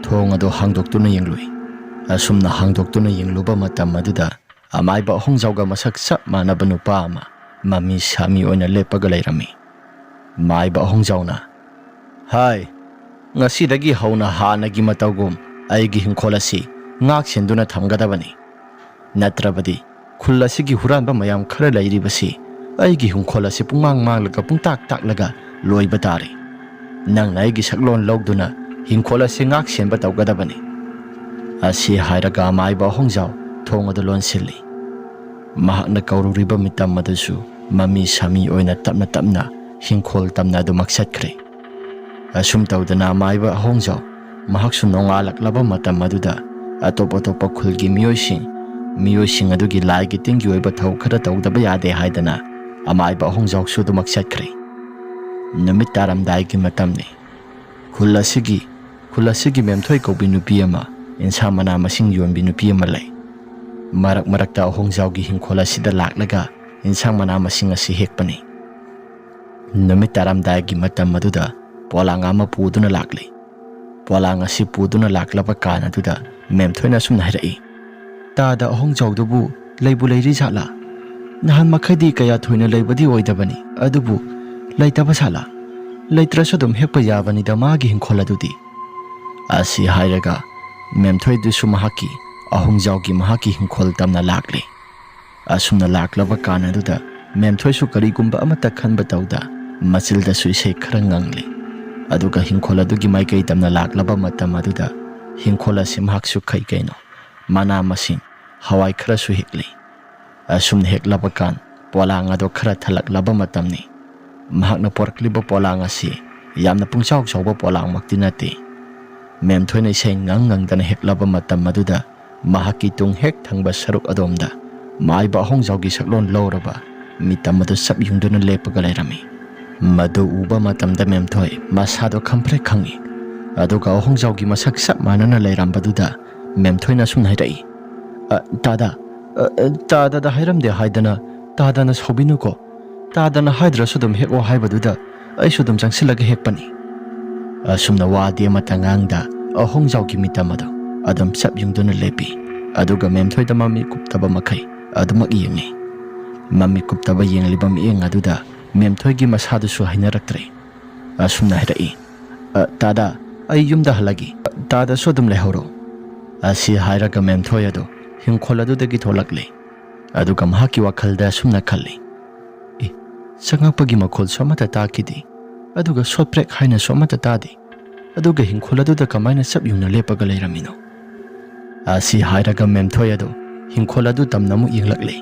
ꯊꯣꯡ ꯑꯗꯨ ꯍꯥꯡꯗꯣꯛꯇꯨꯅ ꯌꯦꯡꯂꯨꯏ꯫ ꯑꯁꯨꯝꯅ ꯍꯥꯡꯗꯣꯛꯇꯨꯅ ꯌꯦꯡꯂꯨꯕ ꯃꯇꯝ ꯑꯗꯨꯗ ꯑꯃꯥꯏꯕ ꯑꯍꯣꯡꯖꯥꯎꯒ ꯃꯁꯛ ꯆꯞ ꯃꯥꯟꯅꯕ ꯅꯨꯄꯥ ꯑꯃ ꯃꯃꯤ ꯁꯥꯃꯤ ꯑꯣꯏꯅ ꯂꯦꯞꯄꯒ ꯂꯩꯔꯝꯃꯤ꯫ ꯃꯥꯏꯕ ꯑꯍꯣꯡꯖꯥꯎꯅ, "ꯍꯥꯏ, ꯉꯁꯤꯗꯒꯤ ꯍꯧꯅ ꯍꯥꯟꯅꯒꯤ ꯃꯇꯧꯒꯨꯝ ꯑꯩꯒꯤ ꯍꯤꯡꯈꯣꯜ ꯑꯁꯤ ꯉꯥꯛ ꯁꯦꯟꯗꯨꯅ ꯊꯝꯒꯗꯕꯅꯤ꯫ ꯅꯠꯇ꯭ꯔꯕꯗꯤ ꯈꯨꯜ ꯑꯁꯤꯒꯤ ꯍꯨꯔꯥꯟꯕ ꯃꯌꯥꯝ ꯈꯔ ꯂꯩꯔꯤꯕꯁꯤ ꯑꯩꯒꯤ ꯍꯤꯡꯈꯣꯜ ꯑꯁꯤ ꯄꯨꯡꯃꯥꯡ ꯃꯥꯡꯂꯒ ꯄꯨꯡꯇꯥꯛ ꯇꯥꯛꯂꯒ ꯂꯣꯏꯕ ꯇꯥꯔꯦ꯫ ꯅꯪꯅ ꯑꯩꯒꯤ ꯁꯛꯂꯣꯟ ꯂꯧꯗꯨꯅ ꯍꯤꯡꯈꯣꯜ ꯑꯁꯤ ꯉꯥꯛ ꯁꯦꯟꯕ ꯇꯧꯒꯗꯕꯅꯤ꯫" ꯑꯁꯤ ꯍꯥꯏꯔꯒ ꯑꯃꯥꯏꯕ ꯑꯍꯣꯡꯖꯥꯎ ꯊꯣꯡ ꯑꯗꯨ ꯂꯣꯟꯁꯤꯜꯂꯤ꯫ ꯃꯍꯥꯛꯅ ꯀꯧꯔꯨꯔꯤꯕ ꯃꯤꯇꯝ ꯑꯗꯨꯁꯨ ꯃꯃꯤ ꯁꯥꯃꯤ ꯑꯣꯏꯅ ꯇꯞꯅ ꯇꯞꯅ ꯍꯤꯡꯈꯣꯜ ꯇꯝꯅ ꯑꯗꯨꯃꯛ ꯆꯠꯈ꯭ꯔꯦ꯫ ꯑꯁꯨꯝ ꯇꯧꯗꯅ ꯑꯃꯥꯏꯕ ꯑꯍꯣꯡꯖꯥꯎ ꯃꯍꯥꯛꯁꯨ ꯅꯣꯡꯉꯥꯜꯂꯛꯂꯕ ꯃꯇꯝ ꯑꯗꯨꯗ ꯑꯇꯣꯞ ꯑꯇꯣꯞꯄ ꯈꯨꯜꯒꯤ ꯃꯤꯑꯣꯏꯁꯤꯡ ꯃꯤꯑꯣꯏꯁꯤꯡ ꯑꯗꯨꯒꯤ ꯂꯥꯏꯒꯤ ꯇꯤꯟꯒꯤ ꯑꯣꯏꯕ ꯊꯧ ꯈꯔ ꯇꯧꯗꯕ ꯌꯥꯗꯦ ꯍꯥꯏꯗꯅ ꯑꯃꯥꯏꯕ ꯑꯍꯣꯡꯖꯥꯎꯁꯨ ꯑꯗꯨꯃꯛ ꯆꯠꯈ꯭ꯔꯦ꯫ ꯅꯨꯃꯤꯠ ꯇꯥꯔꯝꯗꯥꯏꯒꯤ ꯃꯇꯝꯅꯤ꯫ ꯈꯨꯜ ꯑꯁꯤꯒꯤ ꯈꯨꯜ ꯑꯁꯤꯒꯤ ꯃꯦꯝꯊꯣꯏ ꯀꯧꯕꯤ ꯅꯨꯄꯤ ꯑꯃ, ꯏꯟꯁꯥꯡ ꯃꯅꯥ ꯃꯁꯤꯡ ꯌꯣꯟꯕꯤ ꯅꯨꯄꯤ ꯑꯃ ꯂꯩ꯫ ꯃꯔꯛ ꯃꯔꯛꯇ ꯑꯍꯣꯡꯖꯥꯎꯒꯤ ꯍꯤꯡꯈꯣꯜ ꯑꯁꯤꯗ ꯂꯥꯛꯂꯒ ꯏꯟꯁꯥꯡ ꯃꯅꯥ ꯃꯁꯤꯡ ꯑꯁꯤ ꯍꯦꯛꯄꯅꯤ꯫ ꯅꯨꯃꯤꯠ ꯇꯥꯔꯝꯗꯥꯏꯒꯤ ꯃꯇꯝ ꯑꯗꯨꯗ ꯄꯣꯂꯥꯡ ꯑꯃ ꯄꯨꯗꯨꯅ ꯂꯥꯛꯂꯤ꯫ ꯄꯣꯂꯥꯡ ꯑꯁꯤ ꯄꯨꯗꯨꯅ ꯂꯥꯛꯂꯕ ꯀꯥꯟ ꯑꯗꯨꯗ ꯃꯦꯝꯊꯣꯏꯅ ꯑꯁꯨꯝꯅ ꯍꯥꯏꯔꯛꯏ, "ꯇꯥꯗ ꯑꯍꯣꯡꯖꯥꯎꯗꯨꯕꯨ ꯂꯩꯕꯨ ꯂꯩꯔꯤ ꯖꯥꯠꯂꯥ? ꯅꯍꯥꯟ ꯃꯈꯩꯗꯤ ꯀꯌꯥ ꯊꯣꯏꯅ ꯂꯩꯕꯗꯤ ꯑꯣꯏꯗꯕꯅꯤ, ꯑꯗꯨꯕꯨ ꯂꯩꯇꯕ ꯖꯥꯠꯂꯥ? ꯂꯩꯇ꯭ꯔꯁꯨ ꯑꯗꯨꯝ ꯍꯦꯛꯄ ꯌꯥꯕꯅꯤꯗ ꯃꯥꯒꯤ ꯍꯤꯡꯈꯣꯜ ꯑꯗꯨꯗꯤ"꯫ ꯑꯁꯤ ꯍꯥꯏꯔꯒ ꯃꯦꯝꯊꯣꯏꯗꯨꯁꯨ ꯃꯍꯥꯛꯀꯤ ꯑꯍꯣꯡꯖꯥꯎꯒꯤ ꯃꯍꯥꯛꯀꯤ ꯍꯤꯡꯈꯣꯜ ꯇꯝꯅ ꯂꯥꯛꯂꯦ꯫ ꯑꯁꯨꯝꯅ ꯂꯥꯛꯂꯕ ꯀꯥꯟ ꯑꯗꯨꯗ ꯃꯦꯝꯊꯣꯏꯁꯨ ꯀꯔꯤꯒꯨꯝꯕ ꯑꯃꯠꯇ ꯈꯟꯕ ꯇꯧꯗ ꯃꯆꯤꯜꯗꯁꯨ ꯏꯁꯩ ꯈꯔ ꯉꯪꯂꯤ꯫ ꯑꯗꯨꯒ ꯍꯤꯡꯈꯣꯜ ꯑꯗꯨꯒꯤ ꯃꯥꯏꯀꯩ ꯇꯝꯅ ꯂꯥꯛꯂꯕ ꯃꯇꯝ ꯑꯗꯨꯗ ꯍꯤꯡꯈꯣꯜ ꯑꯁꯤ ꯃꯍꯥꯛꯁꯨ ꯀꯩ ꯀꯩꯅꯣ ꯃꯅꯥ ꯃꯁꯤꯡ, ꯍꯋꯥꯏ ꯈꯔꯁꯨ ꯍꯦꯛꯂꯤ꯫ ꯑꯁꯨꯝꯅ ꯍꯦꯛꯂꯕ ꯀꯥꯟ ꯄꯣꯂꯥꯡ ꯑꯗꯨ ꯈꯔ ꯊꯜꯂꯛꯂꯕ ꯃꯇꯝꯅꯤ꯫ ꯃꯍꯥꯛꯅ ꯄꯣꯔꯛꯂꯤꯕ ꯄꯣꯂꯥꯡ ꯑꯁꯤ ꯌꯥꯝꯅ ꯄꯨꯡꯆꯥꯎ ꯆꯥꯎꯕ ꯄꯣꯂꯥꯡꯃꯛꯇꯤ ꯅꯠꯇꯦ꯫ ꯃꯦꯝꯊꯣꯏꯅ ꯏꯁꯩ ꯉꯪ ꯉꯪꯗꯅ ꯍꯦꯛꯂꯕ ꯃꯇꯝ ꯑꯗꯨꯗ ꯃꯍꯥꯛꯀꯤ ꯇꯨꯡ ꯍꯦꯛ ꯊꯪꯕ ꯁꯔꯨꯛ ꯑꯗꯣꯝꯗ ꯃꯥꯏꯕ ꯑꯍꯣꯡꯖꯥꯎꯒꯤ ꯁꯛꯂꯣꯟ ꯂꯧꯔꯕ ꯃꯤꯇꯝ ꯑꯗꯨ ꯆꯞ ꯌꯨꯡꯗꯨꯅ ꯂꯦꯞꯄꯒ ꯂꯩꯔꯝꯃꯤ꯫ ꯃꯗꯨ ꯎꯕ ꯃꯇꯝꯗ ꯃꯦꯝꯊꯣꯏ ꯃꯁꯥꯗꯣ ꯈꯝꯐ꯭ꯔꯦꯛ ꯈꯪꯉꯤ꯫ ꯑꯗꯨꯒ ꯑꯍꯣꯡꯖꯥꯎꯒꯤ ꯃꯁꯛ ꯆꯞ ꯃꯥꯟꯅꯅ ꯂꯩꯔꯝꯕꯗꯨꯗ ꯃꯦꯝꯊꯣꯏꯅ ꯑꯁꯨꯝꯅ ꯍꯥꯏꯔꯛꯏ, "ꯑ, ꯇꯥꯗ, ꯑ, ꯑ, ꯇꯥꯗꯗ ꯍꯥꯏꯔꯝꯗꯦ ꯍꯥꯏꯗꯅ ꯇꯥꯗꯅ ꯁꯥꯎꯕꯤꯅꯨꯀꯣ꯫ ꯇꯥꯗꯅ ꯍꯥꯏꯗ꯭ꯔꯁꯨ ꯑꯗꯨꯝ ꯍꯦꯛꯑꯣ ꯍꯥꯏꯕꯗꯨꯗ ꯑꯩꯁꯨ ꯑꯗꯨꯝ ꯆꯪꯁꯤꯜꯂꯒ ꯍꯦꯛꯄꯅꯤ"꯫ ꯑꯁꯨꯝꯅ ꯋꯥꯗꯤ ꯑꯃꯠꯇ ꯉꯥꯡꯗ ꯑꯍꯣꯡꯖꯥꯎꯒꯤ ꯃꯤꯇꯝ ꯑꯗꯨ ꯑꯗꯨꯝ ꯆꯞ ꯌꯨꯡꯗꯨꯅ ꯂꯦꯞꯄꯤ꯫ ꯑꯗꯨꯒ ꯃꯦꯝꯊꯣꯏꯗ ꯃꯃꯤꯠ ꯀꯨꯞꯇꯕ ꯃꯈꯩ ꯑꯗꯨꯃꯛ ꯌꯦꯡꯉꯤ꯫ ꯃꯃꯤꯠ ꯀꯨꯞꯇꯕ ꯌꯦꯡꯂꯤꯕ ꯃꯤꯠꯌꯦꯡ ꯑꯗꯨꯗ ꯃꯦꯝꯊꯣꯏꯒꯤ ꯃꯁꯥꯗꯨꯁꯨ ꯍꯩꯅꯔꯛꯇ꯭ꯔꯦ꯫ ꯑꯁꯨꯝꯅ ꯍꯥꯏꯔꯛꯏ, "ꯑ, ꯇꯥꯗ, ꯑꯩ ꯌꯨꯝꯗ ꯍꯜꯂꯒꯦ꯫ ꯇꯥꯗꯁꯨ ꯑꯗꯨꯝ ꯂꯩꯍꯧꯔꯣ"꯫ ꯑꯁꯤ ꯍꯥꯏꯔꯒ ꯃꯦꯝꯊꯣꯏ ꯑꯗꯨ ꯍꯤꯡꯈꯣꯜ ꯑꯗꯨꯗꯒꯤ ꯊꯣꯛꯂꯛꯂꯦ꯫ ꯑꯗꯨꯒ ꯃꯍꯥꯛꯀꯤ ꯋꯥꯈꯜꯗ ꯑꯁꯨꯝꯅ ꯈꯜꯂꯤ, "ꯑꯦ, ꯆꯪꯉꯛꯄꯒꯤ ꯃꯈꯣꯜꯁꯨ ꯑꯃꯠꯇ ꯇꯥꯈꯤꯗꯦ, ꯑꯗꯨꯒ ꯁꯣꯠ ꯄ꯭ꯔꯦꯛ ꯍꯥꯏꯅꯁꯨ ꯑꯃꯠꯇ ꯇꯥꯗꯦ, ꯑꯗꯨꯒ ꯍꯤꯡꯈꯣꯜ ꯑꯗꯨꯗ ꯀꯃꯥꯏꯅ ꯆꯞ ꯌꯨꯡꯅ ꯂꯦꯞꯄꯒ ꯂꯩꯔꯝꯃꯤꯅꯣ?" ꯑꯁꯤ ꯍꯥꯏꯔꯒ ꯃꯦꯝꯊꯣꯏ ꯑꯗꯨ ꯍꯤꯡꯈꯣꯜ ꯑꯗꯨ ꯇꯝꯅ ꯑꯃꯨꯛ ꯌꯦꯡꯂꯛꯂꯦ꯫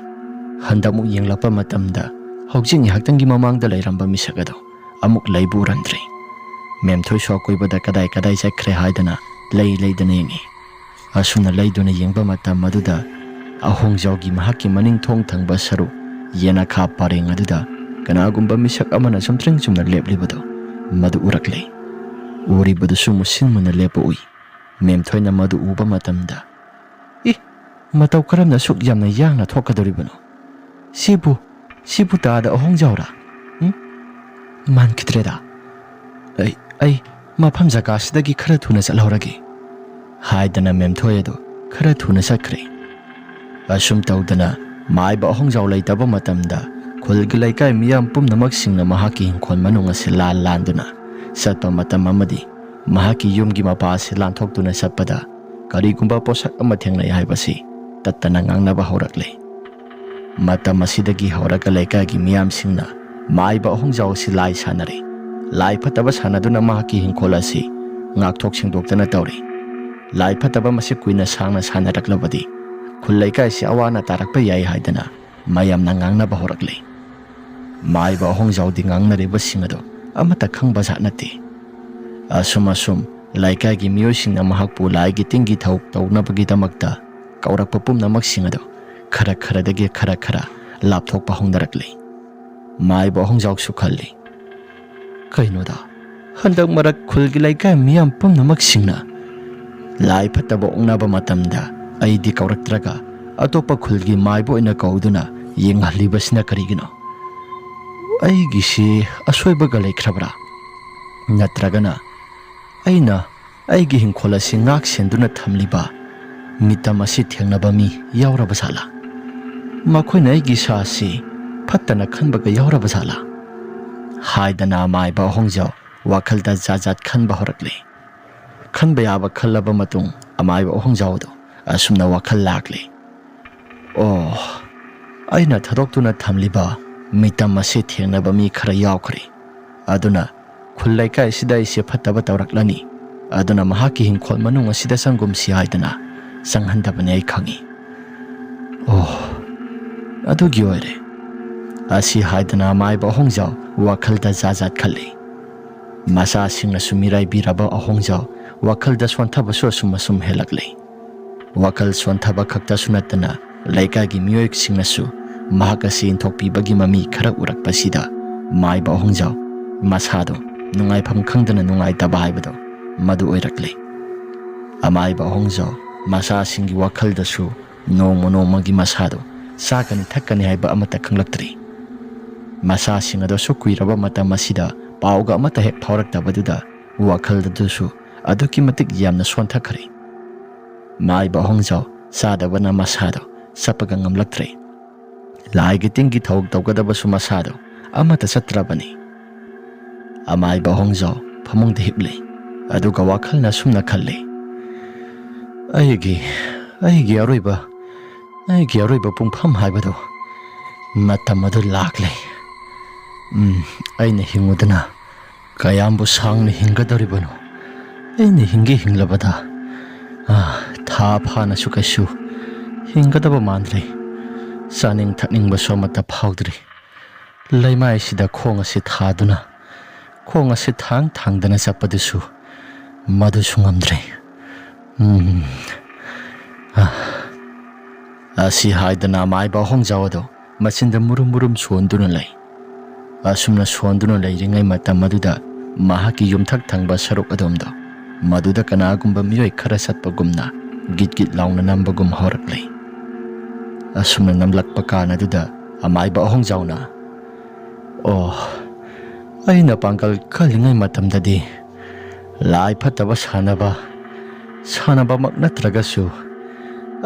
ꯍꯟꯗꯛ ꯑꯃꯨꯛ ꯌꯦꯡꯂꯛꯄ ꯃꯇꯝꯗ ꯍꯧꯖꯤꯛ ꯉꯥꯏꯍꯥꯛꯇꯪꯒꯤ ꯃꯃꯥꯡꯗ ꯂꯩꯔꯝꯕ ꯃꯤꯁꯛ ꯑꯗꯨ ꯑꯃꯨꯛ ꯂꯩꯕ ꯎꯔꯝꯗ꯭ꯔꯦ꯫ ꯃꯦꯝꯊꯣꯏꯁꯨ ꯑꯀꯣꯏꯕꯗ ꯀꯗꯥꯏ ꯀꯗꯥꯏ ꯆꯠꯈ꯭ꯔꯦ ꯍꯥꯏꯗꯅ ꯂꯩ ꯂꯩꯗꯅ ꯌꯦꯡꯉꯤ꯫ ꯑꯁꯨꯝꯅ ꯂꯩꯗꯨꯅ ꯌꯦꯡꯕ ꯃꯇꯝ ꯑꯗꯨꯗ ꯑꯍꯣꯡꯖꯥꯎꯒꯤ ꯃꯍꯥꯛꯀꯤ ꯃꯅꯤꯡ ꯊꯣꯡ ꯊꯪꯕ ꯁꯔꯨꯛ, ꯌꯦꯅꯈꯥ ꯄꯔꯦꯡ ꯑꯗꯨꯗ ꯀꯅꯥꯒꯨꯝꯕ ꯃꯤꯁꯛ ꯑꯃꯅ ꯆꯨꯝꯗ꯭ꯔꯤꯡ ꯆꯨꯝꯅ ꯂꯦꯞꯂꯤꯕꯗꯨ ꯃꯗꯨ ꯎꯔꯛꯂꯦ꯫ ꯎꯔꯤꯕꯗꯨꯁꯨ ꯃꯨꯁꯤꯟ ꯃꯨꯅ ꯂꯦꯞꯄ ꯎꯏ꯫ ꯃꯦꯝꯊꯣꯏꯅ ꯃꯗꯨ ꯎꯕ ꯃꯇꯝꯗ, "ꯏ, ꯃꯇꯧ ꯀꯔꯝꯅ ꯑꯁꯨꯛ ꯌꯥꯝꯅ ꯌꯥꯡꯅ ꯊꯣꯛꯀꯗꯧꯔꯤꯕꯅꯣ? ꯁꯤꯕꯨ, ꯁꯤꯕꯨ ꯇꯥꯗ ꯑꯍꯣꯡꯖꯥꯎꯔꯥ? ꯎꯝ? ꯃꯥꯟꯈꯤꯗ꯭ꯔꯦꯗ꯫ ꯑꯩ, ꯑꯩ ꯃꯐꯝ ꯖꯒꯥꯁꯤꯗꯒꯤ ꯈꯔ ꯊꯨꯅ ꯆꯠꯍꯧꯔꯒꯦ," ꯍꯥꯏꯗꯅ ꯃꯦꯝꯊꯣꯏ ꯑꯗꯨ ꯈꯔ ꯊꯨꯅ ꯆꯠꯈ꯭ꯔꯦ꯫ ꯑꯁꯨꯝ ꯇꯧꯗꯅ ꯃꯥꯏꯕ ꯑꯍꯣꯡꯖꯥꯎ ꯂꯩꯇꯕ ꯃꯇꯝꯗ ꯈꯨꯜꯒꯤ ꯂꯩꯀꯥꯏ ꯃꯤꯌꯥꯝ ꯄꯨꯝꯅꯃꯛꯁꯤꯡꯅ ꯃꯍꯥꯛꯀꯤ ꯍꯤꯡꯈꯣꯜ ꯃꯅꯨꯡ ꯑꯁꯤ ꯂꯥꯟ ꯂꯥꯟꯗꯨꯅ ꯆꯠꯄ ꯃꯇꯝ ꯑꯃꯗꯤ ꯃꯍꯥꯛꯀꯤ ꯌꯨꯝꯒꯤ ꯃꯄꯥ ꯑꯁꯤ ꯂꯥꯟꯊꯣꯛꯇꯨꯅ ꯆꯠꯄꯗ ꯀꯔꯤꯒꯨꯝꯕ ꯄꯣꯠꯁꯛ ꯑꯃ ꯊꯦꯡꯅꯩ ꯍꯥꯏꯕꯁꯤ ꯇꯠꯇꯅ ꯉꯥꯡꯅꯕ ꯍꯧꯔꯛꯂꯦ꯫ ꯃꯇꯝ ꯑꯁꯤꯗꯒꯤ ꯍꯧꯔꯒ ꯂꯩꯀꯥꯏꯒꯤ ꯃꯤꯌꯥꯝꯁꯤꯡꯅ ꯃꯥꯏꯕ ꯑꯍꯣꯡꯖꯥꯎ ꯑꯁꯤ ꯂꯥꯏ ꯁꯥꯟꯅꯔꯦ꯫ ꯂꯥꯏ ꯐꯠꯇꯕ ꯁꯥꯟꯅꯗꯨꯅ ꯃꯍꯥꯛꯀꯤ ꯍꯤꯡꯈꯣꯜ ꯑꯁꯤ ꯉꯥꯛꯊꯣꯛ ꯁꯦꯡꯗꯣꯛꯇꯅ ꯇꯧꯔꯦ꯫ ꯂꯥꯏ ꯐꯠꯇꯕ ꯃꯁꯤ ꯀꯨꯏꯅ ꯁꯥꯡꯅ ꯁꯥꯟꯅꯔꯛꯂꯕꯗꯤ ꯈꯨꯜ ꯂꯩꯀꯥꯏꯁꯤ ꯑꯋꯥ ꯑꯅꯥ ꯇꯥꯔꯛꯄ ꯌꯥꯏ ꯍꯥꯏꯗꯅ ꯃꯌꯥꯝꯅ ꯉꯥꯡꯅꯕ ꯍꯧꯔꯛꯂꯦ꯫ ꯃꯥꯏꯕ ꯑꯍꯣꯡꯖꯥꯎꯗꯤ ꯉꯥꯡꯅꯔꯤꯕꯁꯤꯡ ꯑꯗꯨ ꯑꯃꯠꯇ ꯈꯪꯕ ꯖꯥꯠ ꯅꯠꯇꯦ꯫ ꯑꯁꯨꯝ ꯑꯁꯨꯝ ꯂꯩꯀꯥꯏꯒꯤ ꯃꯤꯑꯣꯏꯁꯤꯡꯅ ꯃꯍꯥꯛꯄꯨ ꯂꯥꯏꯒꯤ ꯇꯤꯟꯒꯤ ꯊꯧ ꯇꯧꯅꯕꯒꯤꯗꯃꯛꯇ ꯀꯧꯔꯛꯄ ꯄꯨꯝꯅꯃꯛꯁꯤꯡ ꯑꯗꯨ ꯈꯔ ꯈꯔꯗꯒꯤ ꯈꯔ ꯈꯔ ꯂꯥꯞꯊꯣꯛꯄ ꯍꯧꯅꯔꯛꯂꯦ꯫ ꯃꯥꯏꯕ ꯑꯍꯣꯡꯖꯥꯎꯁꯨ ꯈꯜꯂꯤ, "ꯀꯩꯅꯣꯗ, ꯍꯟꯗꯛ ꯃꯔꯛ ꯈꯨꯜꯒꯤ ꯂꯩꯀꯥꯏ ꯃꯤꯌꯥꯝ ꯄꯨꯝꯅꯃꯛꯁꯤꯡꯅ ꯂꯥꯏ ꯐꯠꯇꯕ ꯑꯣꯛꯅꯕ ꯃꯇꯝꯗ ꯑꯩꯗꯤ ꯀꯧꯔꯛꯇ꯭ꯔꯒ ꯑꯇꯣꯞꯄ ꯈꯨꯜꯒꯤ ꯃꯥꯏꯕ ꯑꯣꯏꯅ ꯀꯧꯗꯨꯅ ꯌꯦꯡꯍꯜꯂꯤꯕꯁꯤꯅ ꯀꯔꯤꯒꯤꯅꯣ? ꯑꯩꯒꯤꯁꯤ ꯑꯁꯣꯏꯕꯒ ꯂꯩꯈ꯭ꯔꯕ꯭ꯔꯥ? ꯅꯠꯇ꯭ꯔꯒꯅ ꯑꯩꯅ ꯑꯩꯒꯤ ꯍꯤꯡꯈꯣꯜ ꯑꯁꯤ ꯉꯥꯛ ꯁꯦꯟꯗꯨꯅ ꯊꯝꯂꯤꯕ ꯃꯤꯇꯝ ꯑꯁꯤ ꯊꯦꯡꯅꯕ ꯃꯤ ꯌꯥꯎꯔꯕ ꯖꯥꯠꯂꯥ? ꯃꯈꯣꯏꯅ ꯑꯩꯒꯤ ꯏꯁꯥ ꯑꯁꯤ ꯐꯠꯇꯅ ꯈꯟꯕꯒ ꯌꯥꯎꯔꯕ ꯖꯥꯠꯂꯥ?" ꯍꯥꯏꯗꯅ ꯑꯃꯥꯏꯕ ꯑꯍꯣꯡꯖꯥꯎ ꯋꯥꯈꯜꯗ ꯖꯥꯠ ꯖꯥꯠ ꯈꯟꯕ ꯍꯧꯔꯛꯂꯦ꯫ ꯈꯟꯕ ꯌꯥꯕ ꯈꯜꯂꯕ ꯃꯇꯨꯡ ꯑꯃꯥꯏꯕ ꯑꯍꯣꯡꯖꯥꯎꯗꯣ ꯑꯁꯨꯝꯅ ꯋꯥꯈꯜ ꯂꯥꯛꯂꯦ꯫ "ꯑꯣ, ꯑꯩꯅ ꯊꯥꯗꯣꯛꯇꯨꯅ ꯊꯝꯂꯤꯕ ꯃꯤꯇꯝ ꯑꯁꯤ ꯊꯦꯡꯅꯕ ꯃꯤ ꯈꯔ ꯌꯥꯎꯈ꯭ꯔꯦ꯫ ꯑꯗꯨꯅ ꯈꯨꯜ ꯂꯩꯀꯥꯏꯁꯤꯗ ꯑꯩꯁꯦ ꯐꯠꯇꯕ ꯇꯧꯔꯛꯂꯅꯤ꯫ ꯑꯗꯨꯅ ꯃꯍꯥꯛꯀꯤ ꯍꯤꯡꯈꯣꯜ ꯃꯅꯨꯡ ꯑꯁꯤꯗ ꯆꯪꯒꯨꯝꯁꯤ ꯍꯥꯏꯗꯅ ꯆꯪꯍꯟꯗꯕꯅꯤ ꯑꯩ ꯈꯪꯏ꯫" "ꯑꯣ, ꯑꯗꯨꯒꯤ ꯑꯣꯏꯔꯦ꯫" ꯑꯁꯤ ꯍꯥꯏꯗꯅ ꯑꯃꯥꯏꯕ ꯑꯍꯣꯡꯖꯥꯎ ꯋꯥꯈꯜꯗ ꯖꯥꯠ ꯖꯥꯠ ꯈꯜꯂꯤ꯫ ꯃꯆꯥꯁꯤꯡꯅꯁꯨ ꯃꯤꯔꯥꯏꯕꯤꯔꯕ ꯑꯍꯣꯡꯖꯥꯎ ꯋꯥꯈꯜꯗ ꯁꯣꯟꯊꯕꯁꯨ ꯑꯁꯨꯝ ꯑꯁꯨꯝ ꯍꯦꯜꯂꯛꯂꯤ꯫ ꯋꯥꯈꯜ ꯁꯣꯟꯊꯕ ꯈꯛꯇꯁꯨ ꯅꯠꯇꯅ ꯂꯩꯀꯥꯏꯒꯤ ꯃꯤꯑꯣꯏꯁꯤꯡꯅꯁꯨ ꯃꯍꯥꯛ ꯑꯁꯤ ꯏꯟꯊꯣꯛꯄꯤꯕꯒꯤ ꯃꯃꯤ ꯈꯔ ꯎꯔꯛꯄꯁꯤꯗ ꯃꯥꯏꯕ ꯑꯍꯣꯡꯖꯥꯎ ꯃꯁꯥꯗꯣ ꯅꯨꯡꯉꯥꯏꯐꯝ ꯈꯪꯗꯅ ꯅꯨꯡꯉꯥꯏꯇꯕ ꯍꯥꯏꯕꯗꯣ ꯃꯗꯨ ꯑꯣꯏꯔꯛꯂꯦ꯫ ꯑꯃꯥꯏꯕ ꯑꯍꯣꯡꯖꯥꯎ ꯃꯆꯥꯁꯤꯡꯒꯤ ꯋꯥꯈꯜꯗꯁꯨ ꯅꯣꯡꯃ ꯅꯣꯡꯃꯒꯤ ꯃꯁꯥꯗꯣ ꯆꯥꯒꯅꯤ ꯊꯛꯀꯅꯤ ꯍꯥꯏꯕ ꯑꯃꯠꯇ ꯈꯪꯂꯛꯇ꯭ꯔꯦ꯫ ꯃꯆꯥꯁꯤꯡ ꯑꯗꯨꯁꯨ ꯀꯨꯏꯔꯕ ꯃꯇꯝ ꯑꯁꯤꯗ ꯄꯥꯎꯒ ꯑꯃꯠꯇ ꯍꯦꯛ ꯐꯥꯎꯔꯛꯇꯕꯗꯨꯗ ꯋꯥꯈꯜꯗꯨꯁꯨ ꯑꯗꯨꯛꯀꯤ ꯃꯇꯤꯛ ꯌꯥꯝꯅ ꯁꯣꯟꯊꯈ꯭ꯔꯦ꯫ ꯃꯥꯏꯕ ꯑꯍꯣꯡꯖꯥꯎ ꯆꯥꯗꯕꯅ ꯃꯁꯥꯗꯣ ꯆꯠꯄꯒ ꯉꯝꯂꯛꯇ꯭ꯔꯦ꯫ ꯂꯥꯏꯒꯤ ꯇꯤꯟꯒꯤ ꯊꯧ ꯇꯧꯒꯗꯕꯁꯨ ꯃꯁꯥꯗꯣ ꯑꯃꯠꯇ ꯆꯠꯇ꯭ꯔꯕꯅꯤ꯫ ꯑꯃꯥꯏꯕ ꯑꯍꯣꯡꯖꯥꯎ ꯐꯃꯨꯡꯗ ꯍꯤꯞꯂꯦ꯫ ꯑꯗꯨꯒ ꯋꯥꯈꯜꯅ ꯑꯁꯨꯝꯅ ꯈꯜꯂꯤ, "ꯑꯩꯒꯤ, ꯑꯩꯒꯤ ꯑꯔꯣꯏꯕ, ꯑꯩꯒꯤ ꯑꯔꯣꯏꯕ ꯄꯨꯡꯐꯝ ꯍꯥꯏꯕꯗꯨ ꯃꯇꯝ ꯑꯗꯨ ꯂꯥꯛꯂꯦ꯫ ꯎꯝ, ꯑꯩꯅ ꯍꯤꯡꯉꯨꯗꯅ ꯀꯌꯥꯝꯕꯨ ꯁꯥꯡꯅ ꯍꯤꯡꯒꯗꯧꯔꯤꯕꯅꯣ? ꯑꯩꯅ ꯍꯤꯡꯒꯦ ꯍꯤꯡꯂꯕꯗ, ꯑꯥ, ꯊꯥ ꯐꯥꯅꯁꯨ ꯀꯩꯁꯨ ꯍꯤꯡꯒꯗꯕ ꯃꯥꯟꯗ꯭ꯔꯦ꯫ ꯆꯥꯅꯤꯡ ꯊꯛꯅꯤꯡꯕꯁꯨ ꯑꯃꯠꯇ ꯐꯥꯎꯗ꯭ꯔꯤ꯫ ꯂꯩꯃꯥꯏꯁꯤꯗ ꯈꯣꯡ ꯑꯁꯤ ꯊꯥꯗꯨꯅ, ꯈꯣꯡ ꯑꯁꯤ ꯊꯥꯡ ꯊꯥꯡꯗꯅ ꯆꯠꯄꯗꯨꯁꯨ ꯃꯗꯨꯁꯨ ꯉꯝꯗ꯭ꯔꯦ꯫ ꯎꯝ, ꯑꯥ." ꯑꯁꯤ ꯍꯥꯏꯗꯅ ꯑꯃꯥꯏꯕ ꯑꯍꯣꯡꯖꯥꯎ ꯑꯗꯣ ꯃꯆꯤꯟꯗ ꯃꯨꯔꯨꯝ ꯃꯨꯔꯨꯝ ꯁꯣꯟꯗꯨꯅ ꯂꯩ꯫ ꯑꯁꯨꯝꯅ ꯁꯣꯟꯗꯨꯅ ꯂꯩꯔꯤꯉꯩ ꯃꯇꯝ ꯑꯗꯨꯗ ꯃꯍꯥꯛꯀꯤ ꯌꯨꯝꯊꯛ ꯊꯪꯕ ꯁꯔꯨꯛ ꯑꯗꯣꯝꯗꯣ ꯃꯗꯨꯗ ꯀꯅꯥꯒꯨꯝꯕ ꯃꯤꯑꯣꯏ ꯈꯔ ꯆꯠꯄꯒꯨꯝꯅ ꯒꯤꯠ ꯒꯤꯠ ꯂꯥꯎꯅ ꯅꯝꯕꯒꯨꯝ ꯍꯧꯔꯛꯂꯦ꯫ ꯑꯁꯨꯝꯅ ꯅꯝꯂꯛꯄ ꯀꯥꯟ ꯑꯗꯨꯗ ꯑꯃꯥꯏꯕ ꯑꯍꯣꯡꯖꯥꯎꯅ, "ꯑꯣ, ꯑꯩꯅ ꯄꯥꯡꯒꯜ ꯀꯜꯂꯤꯉꯩ ꯃꯇꯝꯗꯗꯤ ꯂꯥꯏ ꯐꯠꯇꯕ ꯁꯥꯟꯅꯕ, ꯁꯥꯟꯅꯕꯃꯛ ꯅꯠꯇ꯭ꯔꯒꯁꯨ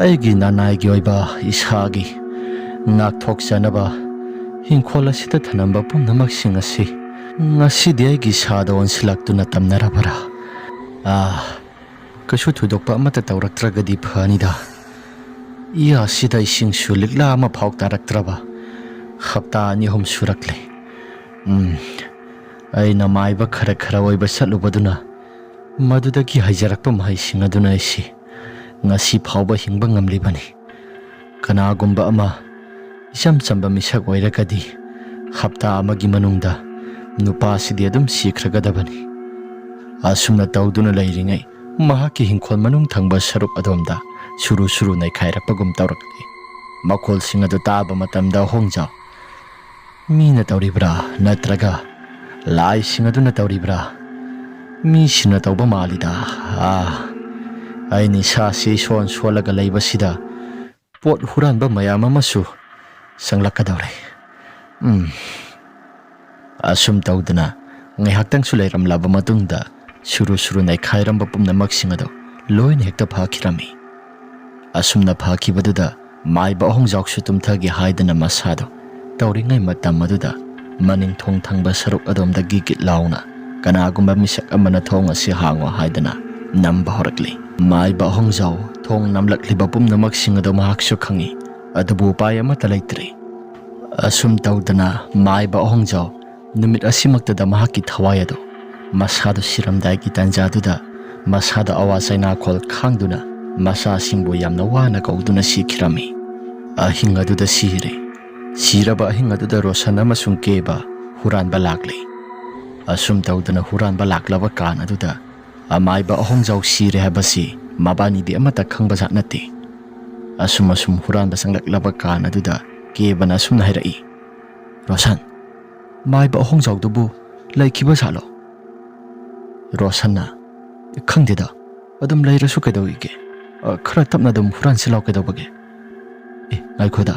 ꯑꯩꯒꯤ ꯅꯅꯥꯏꯒꯤ ꯑꯣꯏꯕ ꯏꯁꯥꯒꯤ ꯉꯥꯛꯊꯣꯛꯆꯅꯕ ꯏꯪꯈꯣꯜ ꯑꯁꯤꯗ ꯊꯅꯝꯕ ꯄꯨꯝꯅꯃꯛꯁꯤꯡ ꯑꯁꯤ ꯉꯁꯤꯗꯤ ꯑꯩꯒꯤ ꯏꯁꯥꯗ ꯑꯣꯟꯁꯤꯜꯂꯛꯇꯨꯅ ꯇꯝꯅꯔꯕ꯭ꯔꯥ? ꯑꯥ, ꯀꯩꯁꯨ ꯊꯣꯏꯗꯣꯛꯄ ꯑꯃꯠꯇ ꯇꯧꯔꯛꯇ꯭ꯔꯒꯗꯤ ꯐꯅꯤꯗ꯫ ꯏꯌꯥꯁꯤꯗ ꯏꯁꯤꯡꯁꯨ ꯂꯤꯛꯂꯥ ꯑꯃ ꯐꯥꯎ ꯇꯥꯔꯛꯇ꯭ꯔꯕ ꯍꯞꯇꯥ ꯑꯅꯤ ꯑꯍꯨꯝ ꯁꯨꯔꯛꯂꯦ꯫ ꯎꯝ, ꯑꯩꯅ ꯃꯥꯏꯕ ꯈꯔ ꯈꯔ ꯑꯣꯏꯕ ꯆꯠꯂꯨꯕꯗꯨꯅ ꯃꯗꯨꯗꯒꯤ ꯍꯩꯖꯔꯛꯄ ꯃꯍꯩꯁꯤꯡ ꯑꯗꯨꯅ ꯑꯩꯁꯤ ꯉꯁꯤ ꯐꯥꯎꯕ ꯍꯤꯡꯕ ꯉꯝꯂꯤꯕꯅꯤ꯫ ꯀꯅꯥꯒꯨꯝꯕ ꯑꯃ ꯏꯆꯝ ꯆꯝꯕ ꯃꯤꯁꯛ ꯑꯣꯏꯔꯒꯗꯤ ꯍꯞꯇꯥ ꯑꯃꯒꯤ ꯃꯅꯨꯡꯗ ꯅꯨꯄꯥꯁꯤꯗꯤ ꯑꯗꯨꯝ ꯁꯤꯈ꯭ꯔꯒꯗꯕꯅꯤ꯫" ꯑꯁꯨꯝꯅ ꯇꯧꯗꯨꯅ ꯂꯩꯔꯤꯉꯩ ꯃꯍꯥꯛꯀꯤ ꯍꯤꯡꯈꯣꯜ ꯃꯅꯨꯡ ꯊꯪꯕ ꯁꯔꯨꯛ ꯑꯗꯣꯝꯗ ꯁꯨꯔꯨ ꯁꯨꯔꯨ ꯅꯩꯈꯥꯏꯔꯛꯄꯒꯨꯝ ꯇꯧꯔꯛꯂꯤ꯫ ꯃꯈꯣꯜꯁꯤꯡ ꯑꯗꯨ ꯇꯥꯕ ꯃꯇꯝꯗ ꯑꯍꯣꯡꯖꯥꯎ, "ꯃꯤꯅ ꯇꯧꯔꯤꯕ꯭ꯔꯥ ꯅꯠꯇ꯭ꯔꯒ ꯂꯥꯏꯁꯤꯡ ꯑꯗꯨꯅ ꯇꯧꯔꯤꯕ꯭ꯔꯥ? ꯃꯤꯁꯤꯡꯅ ꯇꯧꯕ ꯃꯥꯜꯂꯤꯗ꯫ ꯑꯥ, ꯑꯩꯅ ꯏꯁꯥꯁꯤ ꯏꯁꯣꯟ ꯁꯣꯜꯂꯒ ꯂꯩꯕꯁꯤꯗ ꯄꯣꯠ ꯍꯨꯔꯥꯟꯕ ꯃꯌꯥꯝ ꯑꯃꯁꯨ ꯆꯪꯂꯛꯀꯗꯧꯔꯦ꯫ ꯎꯝ"꯫ ꯑꯁꯨꯝ ꯇꯧꯗꯅ ꯉꯥꯏꯍꯥꯛꯇꯪꯁꯨ ꯂꯩꯔꯝꯂꯕ ꯃꯇꯨꯡꯗ ꯁꯨꯔꯨ ꯁꯨꯔꯨ ꯅꯩꯈꯥꯏꯔꯝꯕ ꯄꯨꯝꯅꯃꯛꯁꯤꯡ ꯑꯗꯨ ꯂꯣꯏꯅ ꯍꯦꯛꯇ ꯐꯈꯤꯔꯝꯃꯤ꯫ ꯑꯁꯨꯝꯅ ꯐꯈꯤꯕꯗꯨꯗ ꯃꯥꯏꯕ ꯑꯍꯣꯡꯖꯥꯎꯁꯨ ꯇꯨꯝꯊꯒꯦ ꯍꯥꯏꯗꯅ ꯃꯁꯥꯗꯣ ꯇꯧꯔꯤꯉꯩ ꯃꯇꯝ ꯑꯗꯨꯗ ꯃꯅꯤꯡ ꯊꯣꯡ ꯊꯪꯕ ꯁꯔꯨꯛ ꯑꯗꯣꯝꯗꯒꯤ ꯒꯤꯠ ꯂꯥꯎꯅ ꯀꯅꯥꯒꯨꯝꯕ ꯃꯤꯁꯛ ꯑꯃꯅ ꯊꯣꯡ ꯑꯁꯤ ꯍꯥꯡꯉꯣ ꯍꯥꯏꯗꯅ ꯅꯝꯕ ꯍꯧꯔꯛꯂꯤ꯫ ꯃꯥꯏꯕ ꯑꯍꯣꯡꯖꯥꯎ ꯊꯣꯡ ꯅꯝꯂꯛꯂꯤꯕ ꯄꯨꯝꯅꯃꯛꯁꯤꯡ ꯑꯗꯨ ꯃꯍꯥꯛꯁꯨ ꯈꯪꯏ, ꯑꯗꯨꯕꯨ ꯎꯄꯥꯏ ꯑꯃꯠꯇ ꯂꯩꯇ꯭ꯔꯦ꯫ ꯑꯁꯨꯝ ꯇꯧꯗꯅ ꯃꯥꯏꯕ ꯑꯍꯣꯡꯖꯥꯎ ꯅꯨꯃꯤꯠ ꯑꯁꯤꯃꯛꯇꯗ ꯃꯍꯥꯛꯀꯤ ꯊꯋꯥꯏ ꯑꯗꯨ ꯃꯁꯥꯗꯨ ꯁꯤꯔꯝꯗꯥꯏꯒꯤ ꯇꯥꯟꯖꯥꯗꯨꯗ ꯃꯁꯥꯗ ꯑꯋꯥ ꯆꯩꯅꯥꯈꯣꯜ ꯈꯥꯡꯗꯨꯅ ꯃꯆꯥꯁꯤꯡꯕꯨ ꯌꯥꯝꯅ ꯋꯥꯅ ꯀꯧꯗꯨꯅ ꯁꯤꯈꯤꯔꯝꯃꯤ꯫ ꯑꯍꯤꯡ ꯑꯗꯨꯗ ꯁꯤꯔꯦ꯫ ꯁꯤꯔꯕ ꯑꯍꯤꯡ ꯑꯗꯨꯗ ꯔꯣꯁꯟ ꯑꯃꯁꯨꯡ ꯀꯦꯕ ꯍꯨꯔꯥꯟꯕ ꯂꯥꯛꯂꯦ꯫ ꯑꯁꯨꯝ ꯇꯧꯗꯅ ꯍꯨꯔꯥꯟꯕ ꯂꯥꯛꯂꯕ ꯀꯥꯟ ꯑꯗꯨꯗ ꯑꯃꯥꯏꯕ ꯑꯍꯣꯡꯖꯥꯎ ꯁꯤꯔꯦ ꯍꯥꯏꯕꯁꯤ ꯃꯕꯥꯅꯤꯗꯤ ꯑꯃꯠꯇ ꯈꯪꯕꯖꯥꯠ ꯅꯠꯇꯦ꯫ ꯑꯁꯨꯝ ꯑꯁꯨꯝ ꯍꯨꯔꯥꯟꯕ ꯆꯪꯂꯛꯂꯕ ꯀꯥꯟ ꯑꯗꯨꯗ ꯀꯦꯕꯅ ꯑꯁꯨꯝꯅ ꯍꯥꯏꯔꯛꯏ, "ꯔꯣꯁꯟ, ꯃꯥꯏꯕ ꯑꯍꯣꯡꯖꯥꯎꯗꯨꯕꯨ ꯂꯩꯈꯤꯕ ꯖꯥꯠꯂꯣ?" ꯔꯣꯁꯟꯅ, "ꯈꯪꯗꯦꯗ, ꯑꯗꯨꯝ ꯂꯩꯔꯁꯨ ꯀꯩꯗꯧꯏꯒꯦ? ꯑ, ꯈꯔ ꯇꯞꯅ ꯑꯗꯨꯝ ꯍꯨꯔꯥꯟꯁꯤ ꯂꯥꯎ, ꯀꯩꯗꯧꯕꯒꯦ?" "ꯑꯦ, ꯉꯥꯏꯈꯣꯗ,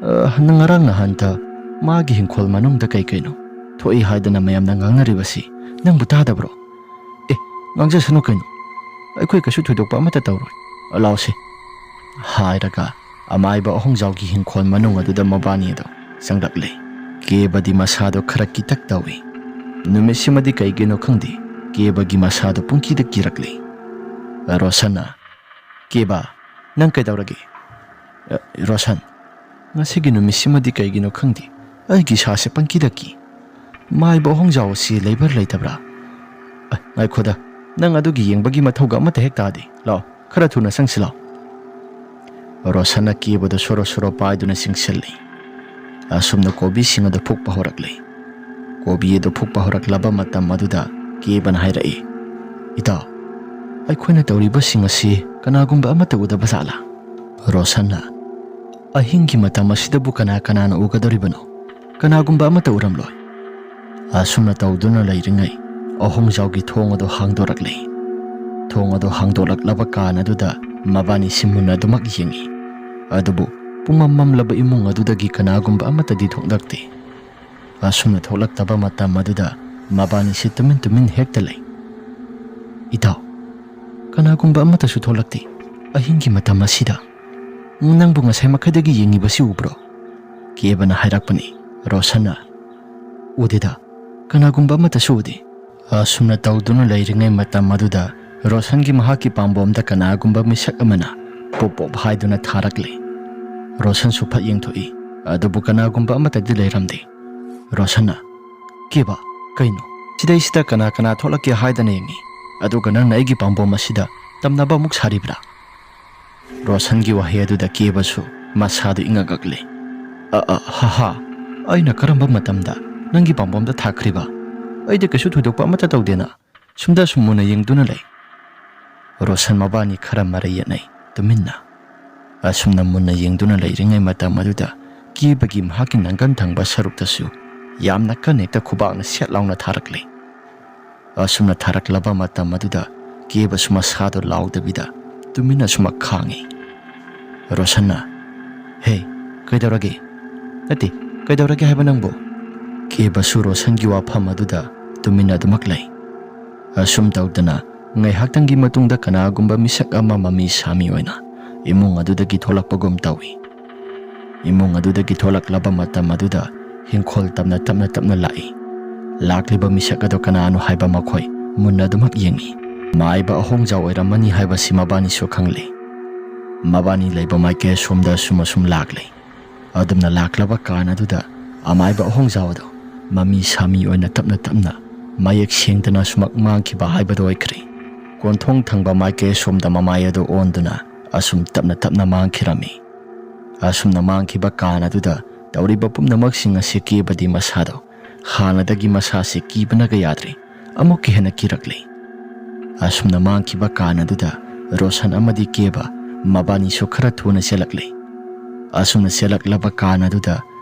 ꯑ, ꯅꯪ ꯉꯔꯥꯡ ꯅꯍꯥꯟꯇ ꯃꯥꯒꯤ ꯍꯤꯡꯈꯣꯜ ꯃꯅꯨꯡꯗ ꯀꯩ ꯀꯩꯅꯣ ꯊꯣꯛꯏ ꯍꯥꯏꯗꯅ ꯃꯌꯥꯝꯅ ꯉꯥꯡꯅꯔꯤꯕꯁꯤ ꯅꯪꯕꯨ ꯇꯥꯗꯕ꯭ꯔꯣ?" "ꯑꯦ, ꯉꯥꯡꯖꯁꯅꯨ ꯀꯩꯅꯣ, ꯑꯩꯈꯣꯏ ꯀꯩꯁꯨ ꯊꯣꯏꯗꯣꯛꯄ ꯑꯃꯠꯇ ꯇꯧꯔꯣꯏ꯫ ꯂꯥꯎꯁꯦ"꯫ ꯍꯥꯏꯔꯒ ꯑꯃꯥꯏꯕ ꯑꯍꯣꯡꯖꯥꯎꯒꯤ ꯍꯤꯡꯈꯣꯜ ꯃꯅꯨꯡ ꯑꯗꯨꯗ ꯃꯕꯥꯅꯤ ꯑꯗꯣ ꯆꯪꯂꯛꯂꯦ꯫ ꯀꯦꯕꯗꯤ ꯃꯁꯥꯗꯣ ꯈꯔ ꯀꯤꯇꯛ ꯇꯧꯏ꯫ ꯅꯨꯃꯤꯠꯁꯤꯃꯗꯤ ꯀꯩꯒꯤꯅꯣ ꯈꯪꯗꯦ, ꯀꯦꯕꯒꯤ ꯃꯁꯥꯗꯣ ꯄꯨꯡꯀꯤꯗ ꯀꯤꯔꯛꯂꯦ꯫ ꯔꯣꯁꯟꯅ, "ꯀꯦꯕ, ꯅꯪ ꯀꯩꯗꯧꯔꯒꯦ?" "ꯑ, ꯔꯣꯁꯟ, ꯉꯁꯤꯒꯤ ꯅꯨꯃꯤꯠꯁꯤꯃꯗꯤ ꯀꯩꯒꯤꯅꯣ ꯈꯪꯗꯦ, ꯑꯩꯒꯤ ꯏꯁꯥꯁꯦ ꯄꯪꯀꯤꯗ ꯀꯤ꯫ ꯃꯥꯏꯕ ꯑꯍꯣꯡꯖꯥꯎ ꯑꯁꯤ ꯂꯩꯕ꯭ꯔꯥ ꯂꯩꯇꯕ꯭ꯔꯥ? ꯑ, ꯉꯥꯏꯈꯣꯗ, ꯅꯪ ꯑꯗꯨꯒꯤ ꯌꯦꯡꯕꯒꯤ ꯃꯊꯧꯒ ꯑꯃꯠꯇ ꯍꯦꯛ ꯇꯥꯗꯦ꯫ ꯂꯥꯎ, ꯈꯔ ꯊꯨꯅ ꯆꯪꯁꯤ ꯂꯥꯎ"꯫ ꯔꯣꯁꯟꯅ ꯀꯦꯕꯗꯨ ꯁꯣꯔꯣ ꯁꯣꯔꯣ ꯄꯥꯏꯗꯨꯅ ꯆꯤꯡꯁꯤꯜꯂꯤ꯫ ꯑꯁꯨꯝꯅ ꯀꯣꯕꯤꯁꯤꯡ ꯑꯗꯨ ꯐꯨꯛꯄ ꯍꯧꯔꯛꯂꯤ꯫ ꯀꯣꯕꯤ ꯑꯗꯨ ꯐꯨꯛꯄ ꯍꯧꯔꯛꯂꯕ ꯃꯇꯝ ꯑꯗꯨꯗ ꯀꯦꯕꯅ ꯍꯥꯏꯔꯛꯏ, "ꯏꯇꯥꯎ, ꯑꯩꯈꯣꯏꯅ ꯇꯧꯔꯤꯕꯁꯤꯡ ꯑꯁꯤ ꯀꯅꯥꯒꯨꯝꯕ ꯑꯃꯠꯇ ꯎꯗꯕ ꯖꯥꯠꯂꯥ?" ꯔꯣꯁꯟꯅ, "ꯑꯍꯤꯡꯒꯤ ꯃꯇꯝ ꯑꯁꯤꯗꯕꯨ ꯀꯅꯥ ꯀꯅꯥꯅ ꯎꯒꯗꯧꯔꯤꯕꯅꯣ? ꯀꯅꯥꯒꯨꯝꯕ ꯑꯃꯠꯇ ꯎꯔꯝꯂꯣꯏ꯫" ꯑꯁꯨꯝꯅ ꯇꯧꯗꯨꯅ ꯂꯩꯔꯤꯉꯩ, ꯑꯍꯣꯡꯖꯥꯎꯒꯤ ꯊꯣꯡ ꯑꯗꯨ ꯍꯥꯡꯗꯣꯔꯛꯂꯦ꯫ ꯊꯣꯡ ꯑꯗꯨ ꯍꯥꯡꯗꯣꯛꯂꯛꯂꯕ ꯀꯥꯟ ꯑꯗꯨꯗ ꯃꯕꯥꯅꯤꯁꯤ ꯃꯨꯟꯅ ꯑꯗꯨꯃꯛ ꯌꯦꯡꯉꯤ꯫ ꯑꯗꯨꯕꯨ ꯄꯨꯡꯃꯝ ꯃꯝꯂꯕ ꯏꯃꯨꯡ ꯑꯗꯨꯗꯒꯤ ꯀꯅꯥꯒꯨꯝꯕ ꯑꯃꯠꯇꯗꯤ ꯊꯣꯛꯂꯛꯇꯦ꯫ ꯑꯁꯨꯝꯅ ꯊꯣꯛꯂꯛꯇꯕ ꯃꯇꯝ ꯑꯗꯨꯗ ꯃꯕꯥꯅꯤꯁꯤ ꯇꯨꯃꯤꯟ ꯇꯨꯃꯤꯟ ꯍꯦꯛꯇ ꯂꯩ꯫ "ꯏꯇꯥꯎ, ꯀꯅꯥꯒꯨꯝꯕ ꯑꯃꯠꯇꯁꯨ ꯊꯣꯛꯂꯛꯇꯦ ꯑꯍꯤꯡꯒꯤ ꯃꯇꯝ ꯑꯁꯤꯗ꯫ ꯅꯪꯕꯨ ꯉꯁꯥꯏ ꯃꯈꯩꯗꯒꯤ ꯌꯦꯡꯉꯤꯕꯁꯤ ꯎꯕ꯭ꯔꯣ?" ꯀꯦꯕꯅ ꯍꯥꯏꯔꯛꯄꯅꯤ꯫ ꯔꯣꯁꯟꯅ, "ꯎꯗꯦꯗ, ꯀꯅꯥꯒꯨꯝꯕ ꯑꯃꯠꯇꯁꯨ ꯎꯗꯦ꯫" ꯑꯁꯨꯝꯅ ꯇꯧꯗꯨꯅ ꯂꯩꯔꯤꯉꯩ ꯃꯇꯝ ꯑꯗꯨꯗ ꯔꯣꯁꯟꯒꯤ ꯃꯍꯥꯛꯀꯤ ꯄꯥꯝꯕꯣꯝꯗ ꯀꯅꯥꯒꯨꯝꯕ ꯃꯤꯁꯛ ꯑꯃꯅ ꯄꯣꯞ ꯄꯣꯞ ꯍꯥꯏꯗꯨꯅ ꯊꯥꯔꯛꯂꯦ꯫ ꯔꯣꯁꯟꯁꯨ ꯐꯠ ꯌꯦꯡꯊꯣꯛꯏ, ꯑꯗꯨꯕꯨ ꯀꯅꯥꯒꯨꯝꯕ ꯑꯃꯠꯇꯗꯤ ꯂꯩꯔꯝꯗꯦ꯫ ꯔꯣꯁꯟꯅ, "ꯀꯦꯕ, ꯀꯩꯅꯣ? ꯁꯤꯗꯩꯁꯤꯗ ꯀꯅꯥ ꯀꯅꯥ ꯊꯣꯛꯂꯛꯀꯦ ꯍꯥꯏꯗꯅ ꯌꯦꯡꯉꯤ, ꯑꯗꯨꯒ ꯅꯪꯅ ꯑꯩꯒꯤ ꯄꯥꯝꯕꯣꯝ ꯑꯁꯤꯗ ꯇꯝꯅꯕ ꯑꯃꯨꯛ ꯁꯥꯔꯤꯕ꯭ꯔꯥ?" ꯔꯣꯁꯟꯒꯤ ꯋꯥꯍꯩ ꯑꯗꯨꯗ ꯀꯦꯕꯁꯨ ꯃꯁꯥꯗꯨ ꯏꯉꯛꯉꯛꯂꯦ꯫ "ꯑ, ꯑ, ꯍ, ꯍ, ꯑꯩꯅ ꯀꯔꯝꯕ ꯃꯇꯝꯗ ꯅꯪꯒꯤ ꯄꯥꯝꯕꯣꯝꯗ ꯊꯥꯈ꯭ꯔꯤꯕ? ꯑꯩꯗꯤ ꯀꯩꯁꯨ ꯊꯣꯏꯗꯣꯛꯄ ꯑꯃꯠꯇ ꯇꯧꯗꯦꯅ꯫" ꯁꯨꯝꯗ ꯁꯨꯝ ꯃꯨꯟꯅ ꯌꯦꯡꯗꯨꯅ ꯂꯩ꯫ ꯔꯣꯁꯟ ꯃꯕꯥꯅꯤ ꯈꯔ ꯃꯔꯩ ꯌꯦꯠꯅꯩ, ꯇꯨꯃꯤꯟꯅ꯫ ꯑꯁꯨꯝꯅ ꯃꯨꯟꯅ ꯌꯦꯡꯗꯨꯅ ꯂꯩꯔꯤꯉꯩ ꯃꯇꯝ ꯑꯗꯨꯗ ꯀꯦꯕꯒꯤ ꯃꯍꯥꯛꯀꯤ ꯅꯪꯒꯟ ꯊꯪꯕ ꯁꯔꯨꯛꯇꯁꯨ ꯌꯥꯝꯅ ꯀꯟꯅ ꯍꯦꯛꯇ ꯈꯨꯕꯥꯛꯅ ꯁꯦꯠ ꯂꯥꯎꯅ ꯊꯥꯔꯛꯂꯦ꯫ ꯑꯁꯨꯝꯅ ꯊꯥꯔꯛꯂꯕ ꯃꯇꯝ ꯑꯗꯨꯗ ꯀꯦꯕꯁꯨ ꯃꯁꯥꯗꯣ ꯂꯥꯎꯗꯕꯤꯗ ꯇꯨꯃꯤꯟꯅ ꯁꯨꯃꯛ ꯈꯥꯡꯉꯤ꯫ ꯔꯣꯁꯟꯅ, "ꯍꯦ, ꯀꯩꯗꯧꯔꯒꯦ? ꯅꯠꯇꯦ, ꯀꯩꯗꯧꯔꯒꯦ ꯍꯥꯏꯕ ꯅꯪꯕꯨ?" ꯀꯦꯕꯁꯨ ꯔꯣꯁꯟꯒꯤ ꯋꯥꯐꯝ ꯑꯗꯨꯗ ꯇꯨꯃꯤꯟꯅ ꯑꯗꯨꯃꯛ ꯂꯩ꯫ ꯑꯁꯨꯝ ꯇꯧꯗꯅ ꯉꯥꯏꯍꯥꯛꯇꯪꯒꯤ ꯃꯇꯨꯡꯗ ꯀꯅꯥꯒꯨꯝꯕ ꯃꯤꯁꯛ ꯑꯃ ꯃꯃꯤ ꯁꯥꯃꯤ ꯑꯣꯏꯅ ꯏꯃꯨꯡ ꯑꯗꯨꯗꯒꯤ ꯊꯣꯛꯂꯛꯄꯒꯨꯝ ꯇꯧꯏ꯫ ꯏꯃꯨꯡ ꯑꯗꯨꯗꯒꯤ ꯊꯣꯛꯂꯛꯂꯕ ꯃꯇꯝ ꯑꯗꯨꯗ ꯍꯤꯡꯈꯣꯜ ꯇꯝꯅ ꯇꯞꯅ ꯇꯞꯅ ꯂꯥꯛꯏ꯫ ꯂꯥꯛꯂꯤꯕ ꯃꯤꯁꯛ ꯑꯗꯨ ꯀꯅꯥꯅꯣ ꯍꯥꯏꯕ ꯃꯈꯣꯏ ꯃꯨꯟꯅ ꯑꯗꯨꯃꯛ ꯌꯦꯡꯏ꯫ ꯃꯥꯏꯕ ꯑꯍꯣꯡꯖꯥꯎ ꯑꯣꯏꯔꯝꯃꯅꯤ ꯍꯥꯏꯕꯁꯤ ꯃꯕꯥꯅꯤꯁꯨ ꯈꯪꯂꯦ꯫ ꯃꯕꯥꯅꯤ ꯂꯩꯕ ꯃꯥꯏꯀꯩ ꯑꯁꯣꯝꯗ ꯑꯁꯨꯝ ꯑꯁꯨꯝ ꯂꯥꯛꯂꯦ꯫ ꯑꯗꯨꯝꯅ ꯂꯥꯛꯂꯕ ꯀꯥꯟ ꯑꯗꯨꯗ ꯑꯃꯥꯏꯕ ꯑꯍꯣꯡꯖꯥꯎ ꯑꯗꯨ ꯃꯃꯤ ꯁꯥꯃꯤ ꯑꯣꯏꯅ ꯇꯞꯅ ꯇꯞꯅ ꯃꯌꯦꯛ ꯁꯦꯡꯗꯅ ꯁꯨꯃꯛ ꯃꯥꯡꯈꯤꯕ ꯍꯥꯏꯕꯗꯨ ꯑꯣꯏꯈ꯭ꯔꯦ꯫ ꯀꯣꯟꯊꯣꯡ ꯊꯪꯕ ꯃꯥꯏꯀꯩ ꯑꯁꯣꯝꯗ ꯃꯃꯥꯏ ꯑꯗꯨ ꯑꯣꯟꯗꯨꯅ ꯑꯁꯨꯝ ꯇꯞꯅ ꯇꯞꯅ ꯃꯥꯡꯈꯤꯔꯝꯃꯤ꯫ ꯑꯁꯨꯝꯅ ꯃꯥꯡꯈꯤꯕ ꯀꯥꯟ ꯑꯗꯨꯗ ꯇꯧꯔꯤꯕ ꯄꯨꯝꯅꯃꯛꯁꯤꯡ ꯑꯁꯤ ꯀꯦꯕꯗꯤ ꯃꯁꯥꯗꯣ ꯍꯥꯟꯅꯗꯒꯤ ꯃꯁꯥꯁꯦ ꯀꯤꯕꯅꯒ ꯌꯥꯗ꯭ꯔꯦ꯫ ꯑꯃꯨꯛꯀ ꯍꯦꯟꯅ ꯀꯤꯔꯛꯂꯦ꯫ ꯑꯁꯨꯝꯅ ꯃꯥꯡꯈꯤꯕ ꯀꯥꯟ ꯑꯗꯨꯗ ꯔꯣꯁꯟ ꯑꯃꯗꯤ ꯀꯦꯕ ꯃꯕꯥꯅꯤꯁꯨ ꯈꯔ ꯊꯨꯅ ꯆꯦꯜꯂꯛꯂꯦ꯫ ꯑꯁꯨꯝꯅ ꯆꯦꯜꯂꯛꯂꯕ ꯀꯥꯟ ꯑꯗꯨꯗ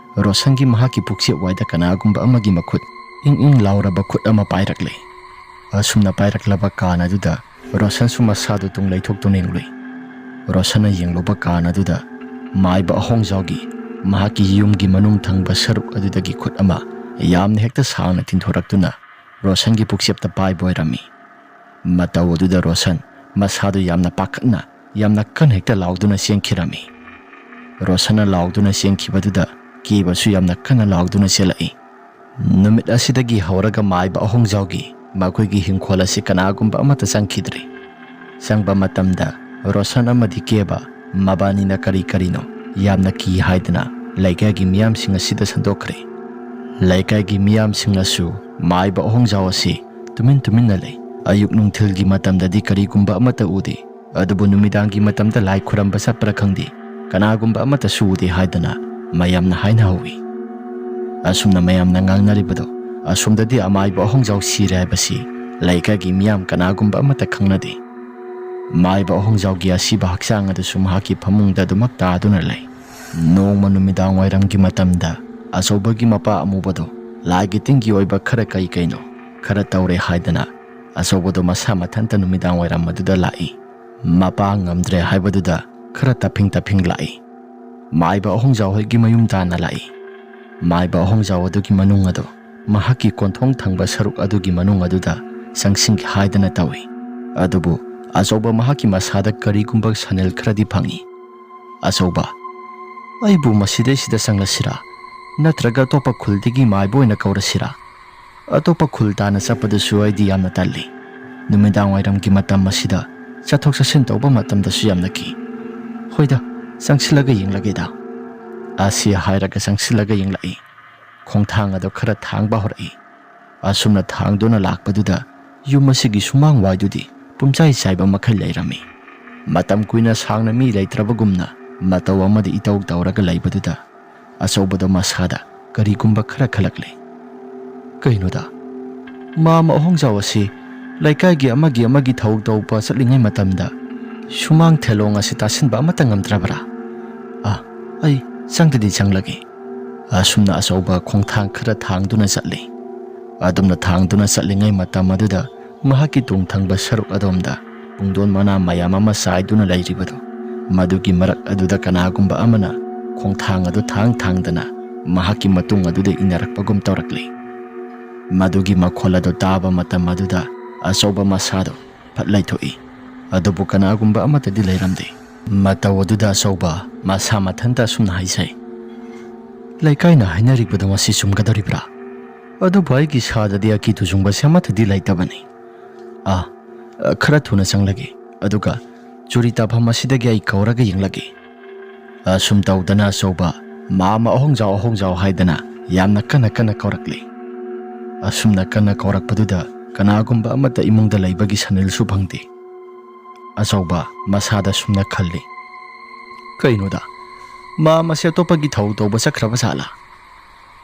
ꯔꯣꯁꯟꯒꯤ ꯃꯍꯥꯛꯀꯤ ꯄꯨꯛꯆꯦꯞ ꯋꯥꯏꯗ ꯀꯅꯥꯒꯨꯝꯕ ꯑꯃꯒꯤ ꯃꯈꯨꯠ ꯏꯪ ꯏꯪ ꯂꯥꯎꯔꯕ ꯈꯨꯠ ꯑꯃ ꯄꯥꯏꯔꯛꯂꯦ꯫ ꯑꯁꯨꯝꯅ ꯄꯥꯏꯔꯛꯂꯕ ꯀꯥꯟ ꯑꯗꯨꯗ ꯔꯣꯁꯟꯁꯨ ꯃꯁꯥꯗꯨ ꯇꯨꯡ ꯂꯩꯊꯣꯛꯇꯨꯅ ꯌꯦꯡꯂꯨꯏ꯫ ꯔꯣꯁꯟꯅ ꯌꯦꯡꯂꯨꯕ ꯀꯥꯟ ꯑꯗꯨꯗ ꯃꯥꯏꯕ ꯑꯍꯣꯡꯖꯥꯎꯒꯤ ꯃꯍꯥꯛꯀꯤ ꯌꯨꯝꯒꯤ ꯃꯅꯨꯡ ꯊꯪꯕ ꯁꯔꯨꯛ ꯑꯗꯨꯗꯒꯤ ꯈꯨꯠ ꯑꯃ ꯌꯥꯝꯅ ꯍꯦꯛꯇ ꯁꯥꯡꯅ ꯇꯤꯟꯊꯣꯔꯛꯇꯨꯅ ꯔꯣꯁꯟꯒꯤ ꯄꯨꯛꯆꯦꯞꯇ ꯄꯥꯏꯕ ꯑꯣꯏꯔꯝꯃꯤ꯫ ꯃꯇꯧ ꯑꯗꯨꯗ ꯔꯣꯁꯟ ꯃꯁꯥꯗꯨ ꯌꯥꯝꯅ ꯄꯥꯈꯠꯅ ꯌꯥꯝꯅ ꯀꯟꯅ ꯍꯦꯛꯇ ꯂꯥꯎꯗꯨꯅ ꯆꯦꯟꯈꯤꯔꯝꯃꯤ꯫ ꯔꯣꯁꯟꯅ ꯂꯥꯎꯗꯨꯅ ꯆꯦꯟꯈꯤꯕꯗꯨꯗ ꯀꯦꯕꯁꯨ ꯌꯥꯝꯅ ꯀꯟꯅ ꯂꯥꯎꯗꯨꯅ ꯆꯦꯜꯂꯛꯏ꯫ ꯅꯨꯃꯤꯠ ꯑꯁꯤꯗꯒꯤ ꯍꯧꯔꯒ ꯃꯥꯏꯕ ꯑꯍꯣꯡꯖꯥꯎꯒꯤ ꯃꯈꯣꯏꯒꯤ ꯍꯤꯡꯈꯣꯜ ꯑꯁꯤ ꯀꯅꯥꯒꯨꯝꯕ ꯑꯃꯠꯇ ꯆꯪꯈꯤꯗ꯭ꯔꯦ꯫ ꯆꯪꯕ ꯃꯇꯝꯗ ꯔꯣꯁꯟ ꯑꯃꯗꯤ ꯀꯦꯕ ꯃꯕꯥꯅꯤꯅ ꯀꯔꯤ ꯀꯔꯤꯅꯣ ꯌꯥꯝꯅ ꯀꯤ ꯍꯥꯏꯗꯨꯅ ꯂꯩꯀꯥꯏꯒꯤ ꯃꯤꯌꯥꯝꯁꯤꯡ ꯑꯁꯤꯗ ꯁꯟꯗꯣꯛꯈ꯭ꯔꯦ꯫ ꯂꯩꯀꯥꯏꯒꯤ ꯃꯤꯌꯥꯝꯁꯤꯡꯅꯁꯨ ꯃꯥꯏꯕ ꯑꯍꯣꯡꯖꯥꯎ ꯑꯁꯤ ꯇꯨꯃꯤꯟ ꯇꯨꯃꯤꯟꯅ ꯂꯩ꯫ ꯑꯌꯨꯛ ꯅꯨꯡꯊꯤꯜꯒꯤ ꯃꯇꯝꯗꯗꯤ ꯀꯔꯤꯒꯨꯝꯕ ꯑꯃꯠꯇ ꯎꯗꯦ꯫ ꯑꯗꯨꯕꯨ ꯅꯨꯃꯤꯗꯥꯡꯒꯤ ꯃꯇꯝꯗ ꯂꯥꯏ ꯈꯨꯔꯝꯕ ꯆꯠꯄ꯭ꯔꯥ ꯈꯪꯗꯦ, ꯀꯅꯥꯒꯨꯝꯕ ꯑꯃꯠꯇꯁꯨ ꯎꯗꯦ ꯍꯥꯏꯗꯅ ꯃꯌꯥꯝꯅ ꯍꯥꯏꯅꯍꯧꯋꯤ꯫ ꯑꯁꯨꯝꯅ ꯃꯌꯥꯝꯅ ꯉꯥꯡꯅꯔꯤꯕꯗꯣ, ꯑꯁꯣꯝꯗꯗꯤ ꯑꯃꯥꯏꯕ ꯑꯍꯣꯡꯖꯥꯎ ꯁꯤꯔꯦ ꯍꯥꯏꯕꯁꯤ ꯂꯩꯀꯥꯏꯒꯤ ꯃꯤꯌꯥꯝ ꯀꯅꯥꯒꯨꯝꯕ ꯑꯃꯠꯇ ꯈꯪꯅꯗꯦ꯫ ꯃꯥꯏꯕ ꯑꯍꯣꯡꯖꯥꯎꯒꯤ ꯑꯁꯤꯕ ꯍꯛꯆꯥꯡ ꯑꯗꯨꯁꯨ ꯃꯍꯥꯛꯀꯤ ꯐꯃꯨꯡꯗ ꯑꯗꯨꯃꯛ ꯇꯥꯗꯨꯅ ꯂꯩ꯫ ꯅꯣꯡꯃ ꯅꯨꯃꯤꯗꯥꯡ ꯋꯥꯏꯔꯝꯒꯤ ꯃꯇꯝꯗ ꯑꯆꯧꯕꯒꯤ ꯃꯄꯥ ꯑꯃꯨꯕꯗꯣ ꯂꯥꯏꯒꯤ ꯇꯤꯟꯒꯤ ꯑꯣꯏꯕ ꯈꯔ ꯀꯩ ꯀꯩꯅꯣ ꯈꯔ ꯇꯧꯔꯦ ꯍꯥꯏꯗꯅ ꯑꯆꯧꯕꯗꯣ ꯃꯁꯥ ꯃꯊꯟꯇ ꯅꯨꯃꯤꯗꯥꯡ ꯋꯥꯏꯔꯝ ꯑꯗꯨꯗ ꯂꯥꯛꯏ꯫ ꯃꯄꯥ ꯉꯝꯗ꯭ꯔꯦ ꯍꯥꯏꯕꯗꯨꯗ ꯈꯔ ꯇꯞꯐꯤꯡ ꯇꯞꯐꯤꯡ ꯂꯥꯛꯏ꯫ ꯃꯥꯏꯕ ꯑꯍꯣꯡꯖꯥꯎ ꯍꯣꯏꯒꯤ ꯃꯌꯨꯝ ꯇꯥꯟꯅ ꯂꯥꯛꯏ꯫ ꯃꯥꯏꯕ ꯑꯍꯣꯡꯖꯥꯎ ꯑꯗꯨꯒꯤ ꯃꯅꯨꯡ ꯑꯗꯨ ꯃꯍꯥꯛꯀꯤ ꯀꯣꯟꯊꯣꯡ ꯊꯪꯕ ꯁꯔꯨꯛ ꯑꯗꯨꯒꯤ ꯃꯅꯨꯡ ꯑꯗꯨꯗ ꯆꯪꯁꯤꯟꯒꯦ ꯍꯥꯏꯗꯅ ꯇꯧꯏ꯫ ꯑꯗꯨꯕꯨ ꯑꯆꯧꯕ ꯃꯍꯥꯛꯀꯤ ꯃꯁꯥꯗ ꯀꯔꯤꯒꯨꯝꯕ ꯁꯅꯦꯜ ꯈꯔꯗꯤ ꯐꯪꯏ꯫ "ꯑꯆꯧꯕ, ꯑꯩꯕꯨ ꯃꯁꯤꯗꯩꯁꯤꯗ ꯆꯪꯂꯁꯤꯔꯥ? ꯅꯠꯇ꯭ꯔꯒ ꯑꯇꯣꯞꯄ ꯈꯨꯜꯗꯒꯤ ꯃꯥꯏꯕ ꯑꯣꯏꯅ ꯀꯧꯔꯁꯤꯔꯥ? ꯑꯇꯣꯞꯄ ꯈꯨꯜ ꯇꯥꯟꯅ ꯆꯠꯄꯗꯨꯁꯨ ꯑꯩꯗꯤ ꯌꯥꯝꯅ ꯇꯜꯂꯤ꯫ ꯅꯨꯃꯤꯗꯥꯡ ꯋꯥꯏꯔꯝꯒꯤ ꯃꯇꯝ ꯑꯁꯤꯗ ꯆꯠꯊꯣꯛ ꯆꯠꯁꯤꯟ ꯇꯧꯕ ꯃꯇꯝꯗꯁꯨ ꯌꯥꯝꯅ ꯀꯤ꯫ ꯍꯣꯏꯗ, ꯆꯪꯁꯤꯜꯂꯒ ꯌꯦꯡꯂꯒꯦꯗ"꯫ ꯑꯁꯤ ꯍꯥꯏꯔꯒ ꯆꯪꯁꯤꯜꯂꯒ ꯌꯦꯡꯂꯛꯏ꯫ ꯈꯣꯡꯊꯥꯡ ꯑꯗꯨ ꯈꯔ ꯊꯥꯡꯕ ꯍꯧꯔꯛꯏ꯫ ꯑꯁꯨꯝꯅ ꯊꯥꯡꯗꯨꯅ ꯂꯥꯛꯄꯗꯨꯗ ꯌꯨꯝ ꯑꯁꯤꯒꯤ ꯁꯨꯃꯥꯡ ꯋꯥꯏꯗꯨꯗꯤ ꯄꯨꯝꯆꯥꯏ ꯆꯥꯏꯕ ꯃꯈꯩ ꯂꯩꯔꯝꯃꯤ꯫ ꯃꯇꯝ ꯀꯨꯏꯅ ꯁꯥꯡꯅ ꯃꯤ ꯂꯩꯇ꯭ꯔꯕꯒꯨꯝꯅ ꯃꯇꯧ ꯑꯃꯗ ꯏꯇꯧ ꯇꯧꯔꯒ ꯂꯩꯕꯗꯨꯗ ꯑꯆꯧꯕꯗꯣ ꯃꯁꯥꯗ ꯀꯔꯤꯒꯨꯝꯕ ꯈꯔ ꯈꯜꯂꯛꯂꯦ꯫ "ꯀꯩꯅꯣꯗ, ꯃꯥꯃ ꯑꯍꯣꯡꯖꯥꯎ ꯑꯁꯤ ꯂꯩꯀꯥꯏꯒꯤ ꯑꯃꯒꯤ ꯑꯃꯒꯤ ꯊꯧ ꯇꯧꯕ ꯆꯠꯂꯤꯉꯩ ꯃꯇꯝꯗ ꯁꯨꯃꯥꯡ ꯊꯦꯂꯣꯡ ꯑꯁꯤ ꯇꯥꯁꯤꯟꯕ ꯑꯃꯠꯇ ꯉꯝꯗ꯭ꯔꯕ꯭ꯔꯥ? ꯑꯥ, "ꯑꯩ ꯆꯪꯗꯗꯤ ꯆꯪꯂꯒꯦ꯫" ꯑꯁꯨꯝꯅ ꯑꯆꯧꯕ ꯈꯣꯡꯊꯥꯡ ꯈꯔ ꯊꯥꯡꯗꯨꯅ ꯆꯠꯂꯤ꯫ ꯑꯗꯨꯝꯅ ꯊꯥꯡꯗꯨꯅ ꯆꯠꯂꯤꯉꯩ ꯃꯇꯝ ꯑꯗꯨꯗ ꯃꯍꯥꯛꯀꯤ ꯇꯨꯡ ꯊꯪꯕ ꯁꯔꯨꯛ ꯑꯗꯣꯝꯗ ꯄꯨꯡꯗꯣꯟ ꯃꯅꯥ ꯃꯌꯥꯝ ꯑꯃ ꯆꯥꯏꯗꯨꯅ ꯂꯩꯔꯤꯕꯗꯨ, ꯃꯗꯨꯒꯤ ꯃꯔꯛ ꯑꯗꯨꯗ ꯀꯅꯥꯒꯨꯝꯕ ꯑꯃꯅ ꯈꯣꯡꯊꯥꯡ ꯑꯗꯨ ꯊꯥꯡ ꯊꯥꯡꯗꯅ ꯃꯍꯥꯛꯀꯤ ꯃꯇꯨꯡ ꯑꯗꯨꯗ ꯏꯟꯅꯔꯛꯄꯒꯨꯝ ꯇꯧꯔꯛꯂꯤ꯫ ꯃꯗꯨꯒꯤ ꯃꯈꯣꯜ ꯑꯗꯨ ꯇꯥꯕ ꯃꯇꯝ ꯑꯗꯨꯗ ꯑꯆꯧꯕ ꯃꯁꯥꯗꯨ ꯐꯠ ꯂꯩꯊꯣꯛꯏ꯫ ꯑꯗꯨꯕꯨ ꯀꯅꯥꯒꯨꯝꯕ ꯑꯃꯠꯇꯗꯤ ꯂꯩꯔꯝꯗꯦ꯫ ꯃꯇꯧ ꯑꯗꯨꯗ ꯑꯆꯧꯕ ꯃꯁꯥ ꯃꯊꯟꯇ ꯑꯁꯨꯝꯅ ꯍꯥꯏꯖꯩ, "ꯂꯩꯀꯥꯏꯅ ꯍꯥꯏꯅꯔꯤꯕꯗꯣ ꯃꯁꯤ ꯆꯨꯝꯒꯗꯧꯔꯤꯕ꯭ꯔꯥ? ꯑꯗꯨꯕꯨ ꯑꯩꯒꯤ ꯁꯥꯗꯗꯤ ꯑꯀꯤ ꯇꯨꯖꯨꯡꯕꯁꯦ ꯑꯃꯠꯇꯗꯤ ꯂꯩꯇꯕꯅꯤ꯫ ꯑꯥ, ꯈꯔ ꯊꯨꯅ ꯆꯪꯂꯒꯦ, ꯑꯗꯨꯒ ꯆꯨꯔꯤ ꯇꯥꯐꯝ ꯑꯁꯤꯗꯒꯤ ꯑꯩ ꯀꯧꯔꯒ ꯌꯦꯡꯂꯒꯦ꯫" ꯑꯁꯨꯝ ꯇꯧꯗꯅ ꯑꯆꯧꯕ "ꯃꯥꯃ ꯑꯍꯣꯡꯖꯥꯎ, ꯑꯍꯣꯡꯖꯥꯎ" ꯍꯥꯏꯗꯅ ꯌꯥꯝꯅ ꯀꯟꯅ ꯀꯟꯅ ꯀꯧꯔꯛꯂꯤ꯫ ꯑꯁꯨꯝꯅ ꯀꯟꯅ ꯀꯧꯔꯛꯄꯗꯨꯗ ꯀꯅꯥꯒꯨꯝꯕ ꯑꯃꯠꯇ ꯏꯃꯨꯡꯗ ꯂꯩꯕꯒꯤ ꯁꯅꯤꯜꯁꯨ ꯐꯪꯗꯦ꯫ ꯑꯆꯧꯕ ꯃꯁꯥꯗ ꯁꯨꯝꯅ ꯈꯜꯂꯤ, "ꯀꯩꯅꯣꯗ, ꯃꯥꯃꯁꯦ ꯑꯇꯣꯞꯄꯒꯤ ꯊꯧ ꯇꯧꯕ ꯆꯠꯈ꯭ꯔꯕ ꯖꯥꯠꯂꯥ?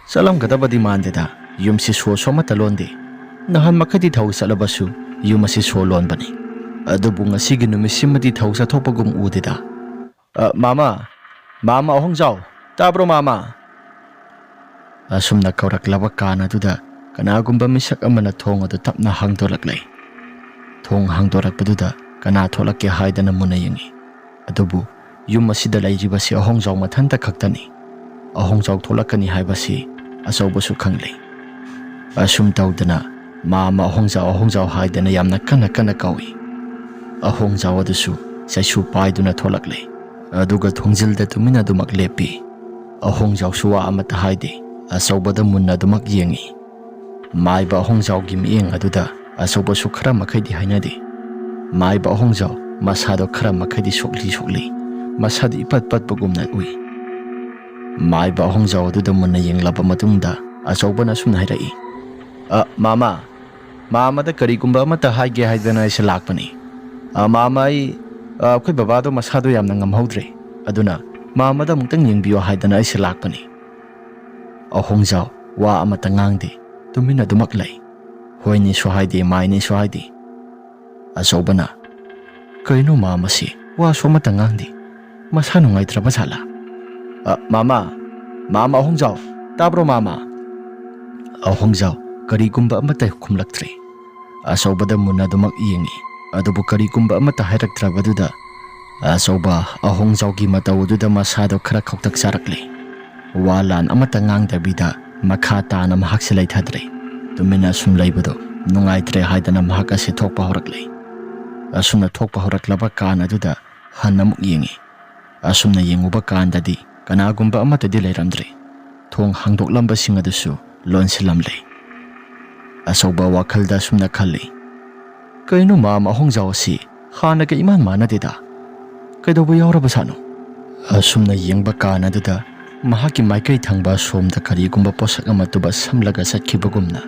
ꯆꯠꯂꯝꯒꯗꯕꯗꯤ ꯃꯥꯟꯗꯦꯗ, ꯌꯨꯝꯁꯤ ꯁꯣꯁꯨ ꯑꯃꯠꯇ ꯂꯣꯟꯗꯦ꯫ ꯅꯍꯥꯟ ꯃꯈꯩꯗꯤ ꯊꯧ ꯆꯠꯂꯕꯁꯨ ꯌꯨꯝ ꯑꯁꯤ ꯁꯣ ꯂꯣꯟꯕꯅꯤ꯫ ꯑꯗꯨꯕꯨ ꯉꯁꯤꯒꯤ ꯅꯨꯃꯤꯠꯁꯤꯃꯗꯤ ꯊꯧ ꯆꯠꯊꯣꯛꯄꯒꯨꯝ ꯎꯗꯦꯗ꯫ ꯑ, ꯃꯥꯃ, ꯃꯥꯃ ꯑꯍꯣꯡꯖꯥꯎ, ꯇꯥꯕ꯭ꯔꯣ ꯃꯥꯃ?" ꯑꯁꯨꯝꯅ ꯀꯧꯔꯛꯂꯕ ꯀꯥꯟ ꯑꯗꯨꯗ ꯀꯅꯥꯒꯨꯝꯕ ꯃꯤꯁꯛ ꯑꯃꯅ ꯊꯣꯡ ꯑꯗꯨ ꯇꯞꯅ ꯍꯥꯡꯗꯣꯔꯛꯂꯦ꯫ ꯊꯣꯡ ꯍꯥꯡꯗꯣꯔꯛꯄꯗꯨꯗ ꯀꯅꯥ ꯊꯣꯛꯂꯛꯀꯦ ꯍꯥꯏꯗꯅ ꯃꯨꯟꯅ ꯌꯦꯡꯉꯤ꯫ ꯑꯗꯨꯕꯨ ꯌꯨꯝ ꯑꯁꯤꯗ ꯂꯩꯔꯤꯕꯁꯤ ꯑꯍꯣꯡꯖꯥꯎ ꯃꯊꯟꯇ ꯈꯛꯇꯅꯤ꯫ ꯑꯍꯣꯡꯖꯥꯎ ꯊꯣꯛꯂꯛꯀꯅꯤ ꯍꯥꯏꯕꯁꯤ ꯑꯆꯧꯕꯁꯨ ꯈꯪꯂꯤ꯫ ꯑꯁꯨꯝ ꯇꯧꯗꯅ ꯃꯥꯃ ꯑꯍꯣꯡꯖꯥꯎ, ꯑꯍꯣꯡꯖꯥꯎ ꯍꯥꯏꯗꯅ ꯌꯥꯝꯅ ꯀꯟꯅ ꯀꯟꯅ ꯀꯧꯏ꯫ ꯑꯍꯣꯡꯖꯥꯎ ꯑꯗꯨꯁꯨ ꯆꯩꯁꯨ ꯄꯥꯏꯗꯨꯅ ꯊꯣꯛꯂꯛꯂꯦ꯫ ꯑꯗꯨꯒ ꯊꯣꯡꯖꯤꯜꯗ ꯇꯨꯃꯤꯟꯅ ꯑꯗꯨꯃꯛ ꯂꯦꯞꯄꯤ꯫ ꯑꯍꯣꯡꯖꯥꯎꯁꯨ ꯋꯥ ꯑꯃꯠꯇ ꯍꯥꯏꯗꯦ, ꯑꯆꯧꯕꯗ ꯃꯨꯟꯅ ꯑꯗꯨꯃꯛ ꯌꯦꯡꯉꯤ꯫ ꯃꯥꯏꯕ ꯑꯍꯣꯡꯖꯥꯎꯒꯤ ꯃꯤꯠꯌꯦꯡ ꯑꯗꯨꯗ ꯑꯆꯧꯕꯁꯨ ꯈꯔ ꯃꯈꯩꯗꯤ ꯍꯥꯏꯅꯗꯦ꯫ ꯃꯥꯏꯕ ꯑꯍꯣꯡꯖꯥꯎ ꯃꯁꯥꯗꯣ ꯈꯔ ꯃꯈꯩꯗꯤ ꯁꯣꯛꯂꯤ ꯁꯣꯛꯂꯤ, ꯃꯁꯥꯗꯤ ꯏꯄꯠ ꯄꯠꯄꯒꯨꯝꯅ ꯎꯏ꯫ ꯃꯥꯏꯕ ꯑꯍꯣꯡꯖꯥꯎ ꯑꯗꯨꯗ ꯃꯨꯟꯅ ꯌꯦꯡꯂꯕ ꯃꯇꯨꯡꯗ ꯑꯆꯧꯕꯅ ꯑꯁꯨꯝꯅ ꯍꯥꯏꯔꯛꯏ, "ꯑ, ꯃꯥꯃ, ꯃꯥꯃꯗ ꯀꯔꯤꯒꯨꯝꯕ ꯑꯃꯠꯇ ꯍꯥꯏꯒꯦ ꯍꯥꯏꯗꯅ ꯑꯩꯁꯦ ꯂꯥꯛꯄꯅꯤ꯫ ꯑ, ꯃꯥꯃ, ꯑꯩ, ꯑ, ꯑꯩꯈꯣꯏ ꯕꯕꯥꯗꯣ ꯃꯁꯥꯗꯣ ꯌꯥꯝꯅ ꯉꯝꯍꯧꯗ꯭ꯔꯦ, ꯑꯗꯨꯅ ꯃꯥꯃꯗ ꯑꯃꯨꯛꯇꯪ ꯌꯦꯡꯕꯤꯌꯣ ꯍꯥꯏꯗꯅ ꯑꯩꯁꯦ ꯂꯥꯛꯄꯅꯤ꯫" ꯑꯍꯣꯡꯖꯥꯎ ꯋꯥ ꯑꯃꯠꯇ ꯉꯥꯡꯗꯦ, ꯇꯨꯃꯤꯟ ꯑꯗꯨꯃꯛ ꯂꯩ꯫ ꯍꯣꯏꯅꯦꯁꯨ ꯍꯥꯏꯗꯦ, ꯃꯥꯏꯅꯦꯁꯨ ꯍꯥꯏꯗꯦ꯫ ꯑꯆꯧꯕꯅ, "ꯀꯩꯅꯣ ꯃꯥꯃꯁꯤ ꯋꯥꯁꯨ ꯑꯃꯠꯇ ꯉꯥꯡꯗꯦ? ꯃꯁꯥ ꯅꯨꯡꯉꯥꯏꯇ꯭ꯔꯕ ꯖꯥꯠꯂꯥ?" "ꯑ, ꯃꯥꯃꯥ, ꯃꯥꯃꯥ ꯑꯍꯣꯡꯖꯥꯎ, ꯇꯥꯕ꯭ꯔꯣ ꯃꯥꯃꯥ?" ꯑꯍꯣꯡꯖꯥꯎ ꯀꯔꯤꯒꯨꯝꯕ ꯑꯃꯠꯇ ꯈꯨꯝꯂꯛꯇ꯭ꯔꯦ꯫ ꯑꯆꯧꯕꯗ ꯃꯨꯟꯅ ꯑꯗꯨꯃꯛ ꯌꯦꯡꯉꯤ, ꯑꯗꯨꯕꯨ ꯀꯔꯤꯒꯨꯝꯕ ꯑꯃꯠꯇ ꯍꯥꯏꯔꯛꯇ꯭ꯔꯕꯗꯨꯗ ꯑꯆꯧꯕ ꯑꯍꯣꯡꯖꯥꯎꯒꯤ ꯃꯇꯧ ꯑꯗꯨꯗ ꯃꯁꯥꯗꯣ ꯈꯔ ꯈꯧꯇꯛ ꯆꯥꯔꯛꯂꯦ꯫ ꯋꯥ ꯂꯥꯟ ꯑꯃꯠꯇ ꯉꯥꯡꯗꯕꯤꯗ ꯃꯈꯥ ꯇꯥꯅ ꯃꯍꯥꯛꯁꯦ ꯂꯩꯊꯗ꯭ꯔꯦ꯫ ꯇꯨꯃꯤꯟꯅ ꯁꯨꯝ ꯂꯩꯕꯗꯣ ꯅꯨꯡꯉꯥꯏꯇ꯭ꯔꯦ ꯍꯥꯏꯗꯅ ꯃꯍꯥꯛ ꯑꯁꯤ ꯊꯣꯛꯄ ꯍꯧꯔꯛꯂꯦ꯫ ꯑꯁꯨꯝꯅ ꯊꯣꯛꯄ ꯍꯧꯔꯛꯂꯕ ꯀꯥꯟ ꯑꯗꯨꯗ ꯍꯟꯅ ꯑꯃꯨꯛ ꯌꯦꯡꯉꯤ꯫ ꯑꯁꯨꯝꯅ ꯌꯦꯡꯉꯨꯕ ꯀꯥꯟꯗꯗꯤ ꯀꯅꯥꯒꯨꯝꯕ ꯑꯃꯠꯇꯗꯤ ꯂꯩꯔꯝꯗ꯭ꯔꯦ꯫ ꯊꯣꯡ ꯍꯥꯡꯗꯣꯛꯂꯝꯕꯁꯤꯡ ꯑꯗꯨꯁꯨ ꯂꯣꯟꯁꯤꯜꯂꯝꯂꯦ꯫ ꯑꯆꯧꯕ ꯋꯥꯈꯜꯗ ꯑꯁꯨꯝꯅ ꯈꯜꯂꯤ, "ꯀꯩꯅꯣ ꯃꯥꯃꯥ ꯑꯍꯣꯡꯖꯥꯎ ꯑꯁꯤ ꯍꯥꯟꯅꯒ ꯏꯃꯥꯟ ꯃꯥꯟꯅꯗꯦꯗ꯫ ꯀꯩꯗꯧꯕ ꯌꯥꯎꯔꯕ ꯁꯥꯠꯅꯣ?" ꯑꯁꯨꯝꯅ ꯌꯦꯡꯕ ꯀꯥꯟ ꯑꯗꯨꯗ ꯃꯍꯥꯛꯀꯤ ꯃꯥꯏꯀꯩ ꯊꯪꯕ ꯁꯣꯝꯗ ꯀꯔꯤꯒꯨꯝꯕ ꯄꯣꯠꯁꯛ ꯑꯃ ꯇꯨꯕ ꯁꯝꯂꯒ ꯆꯠꯈꯤꯕꯒꯨꯝꯅ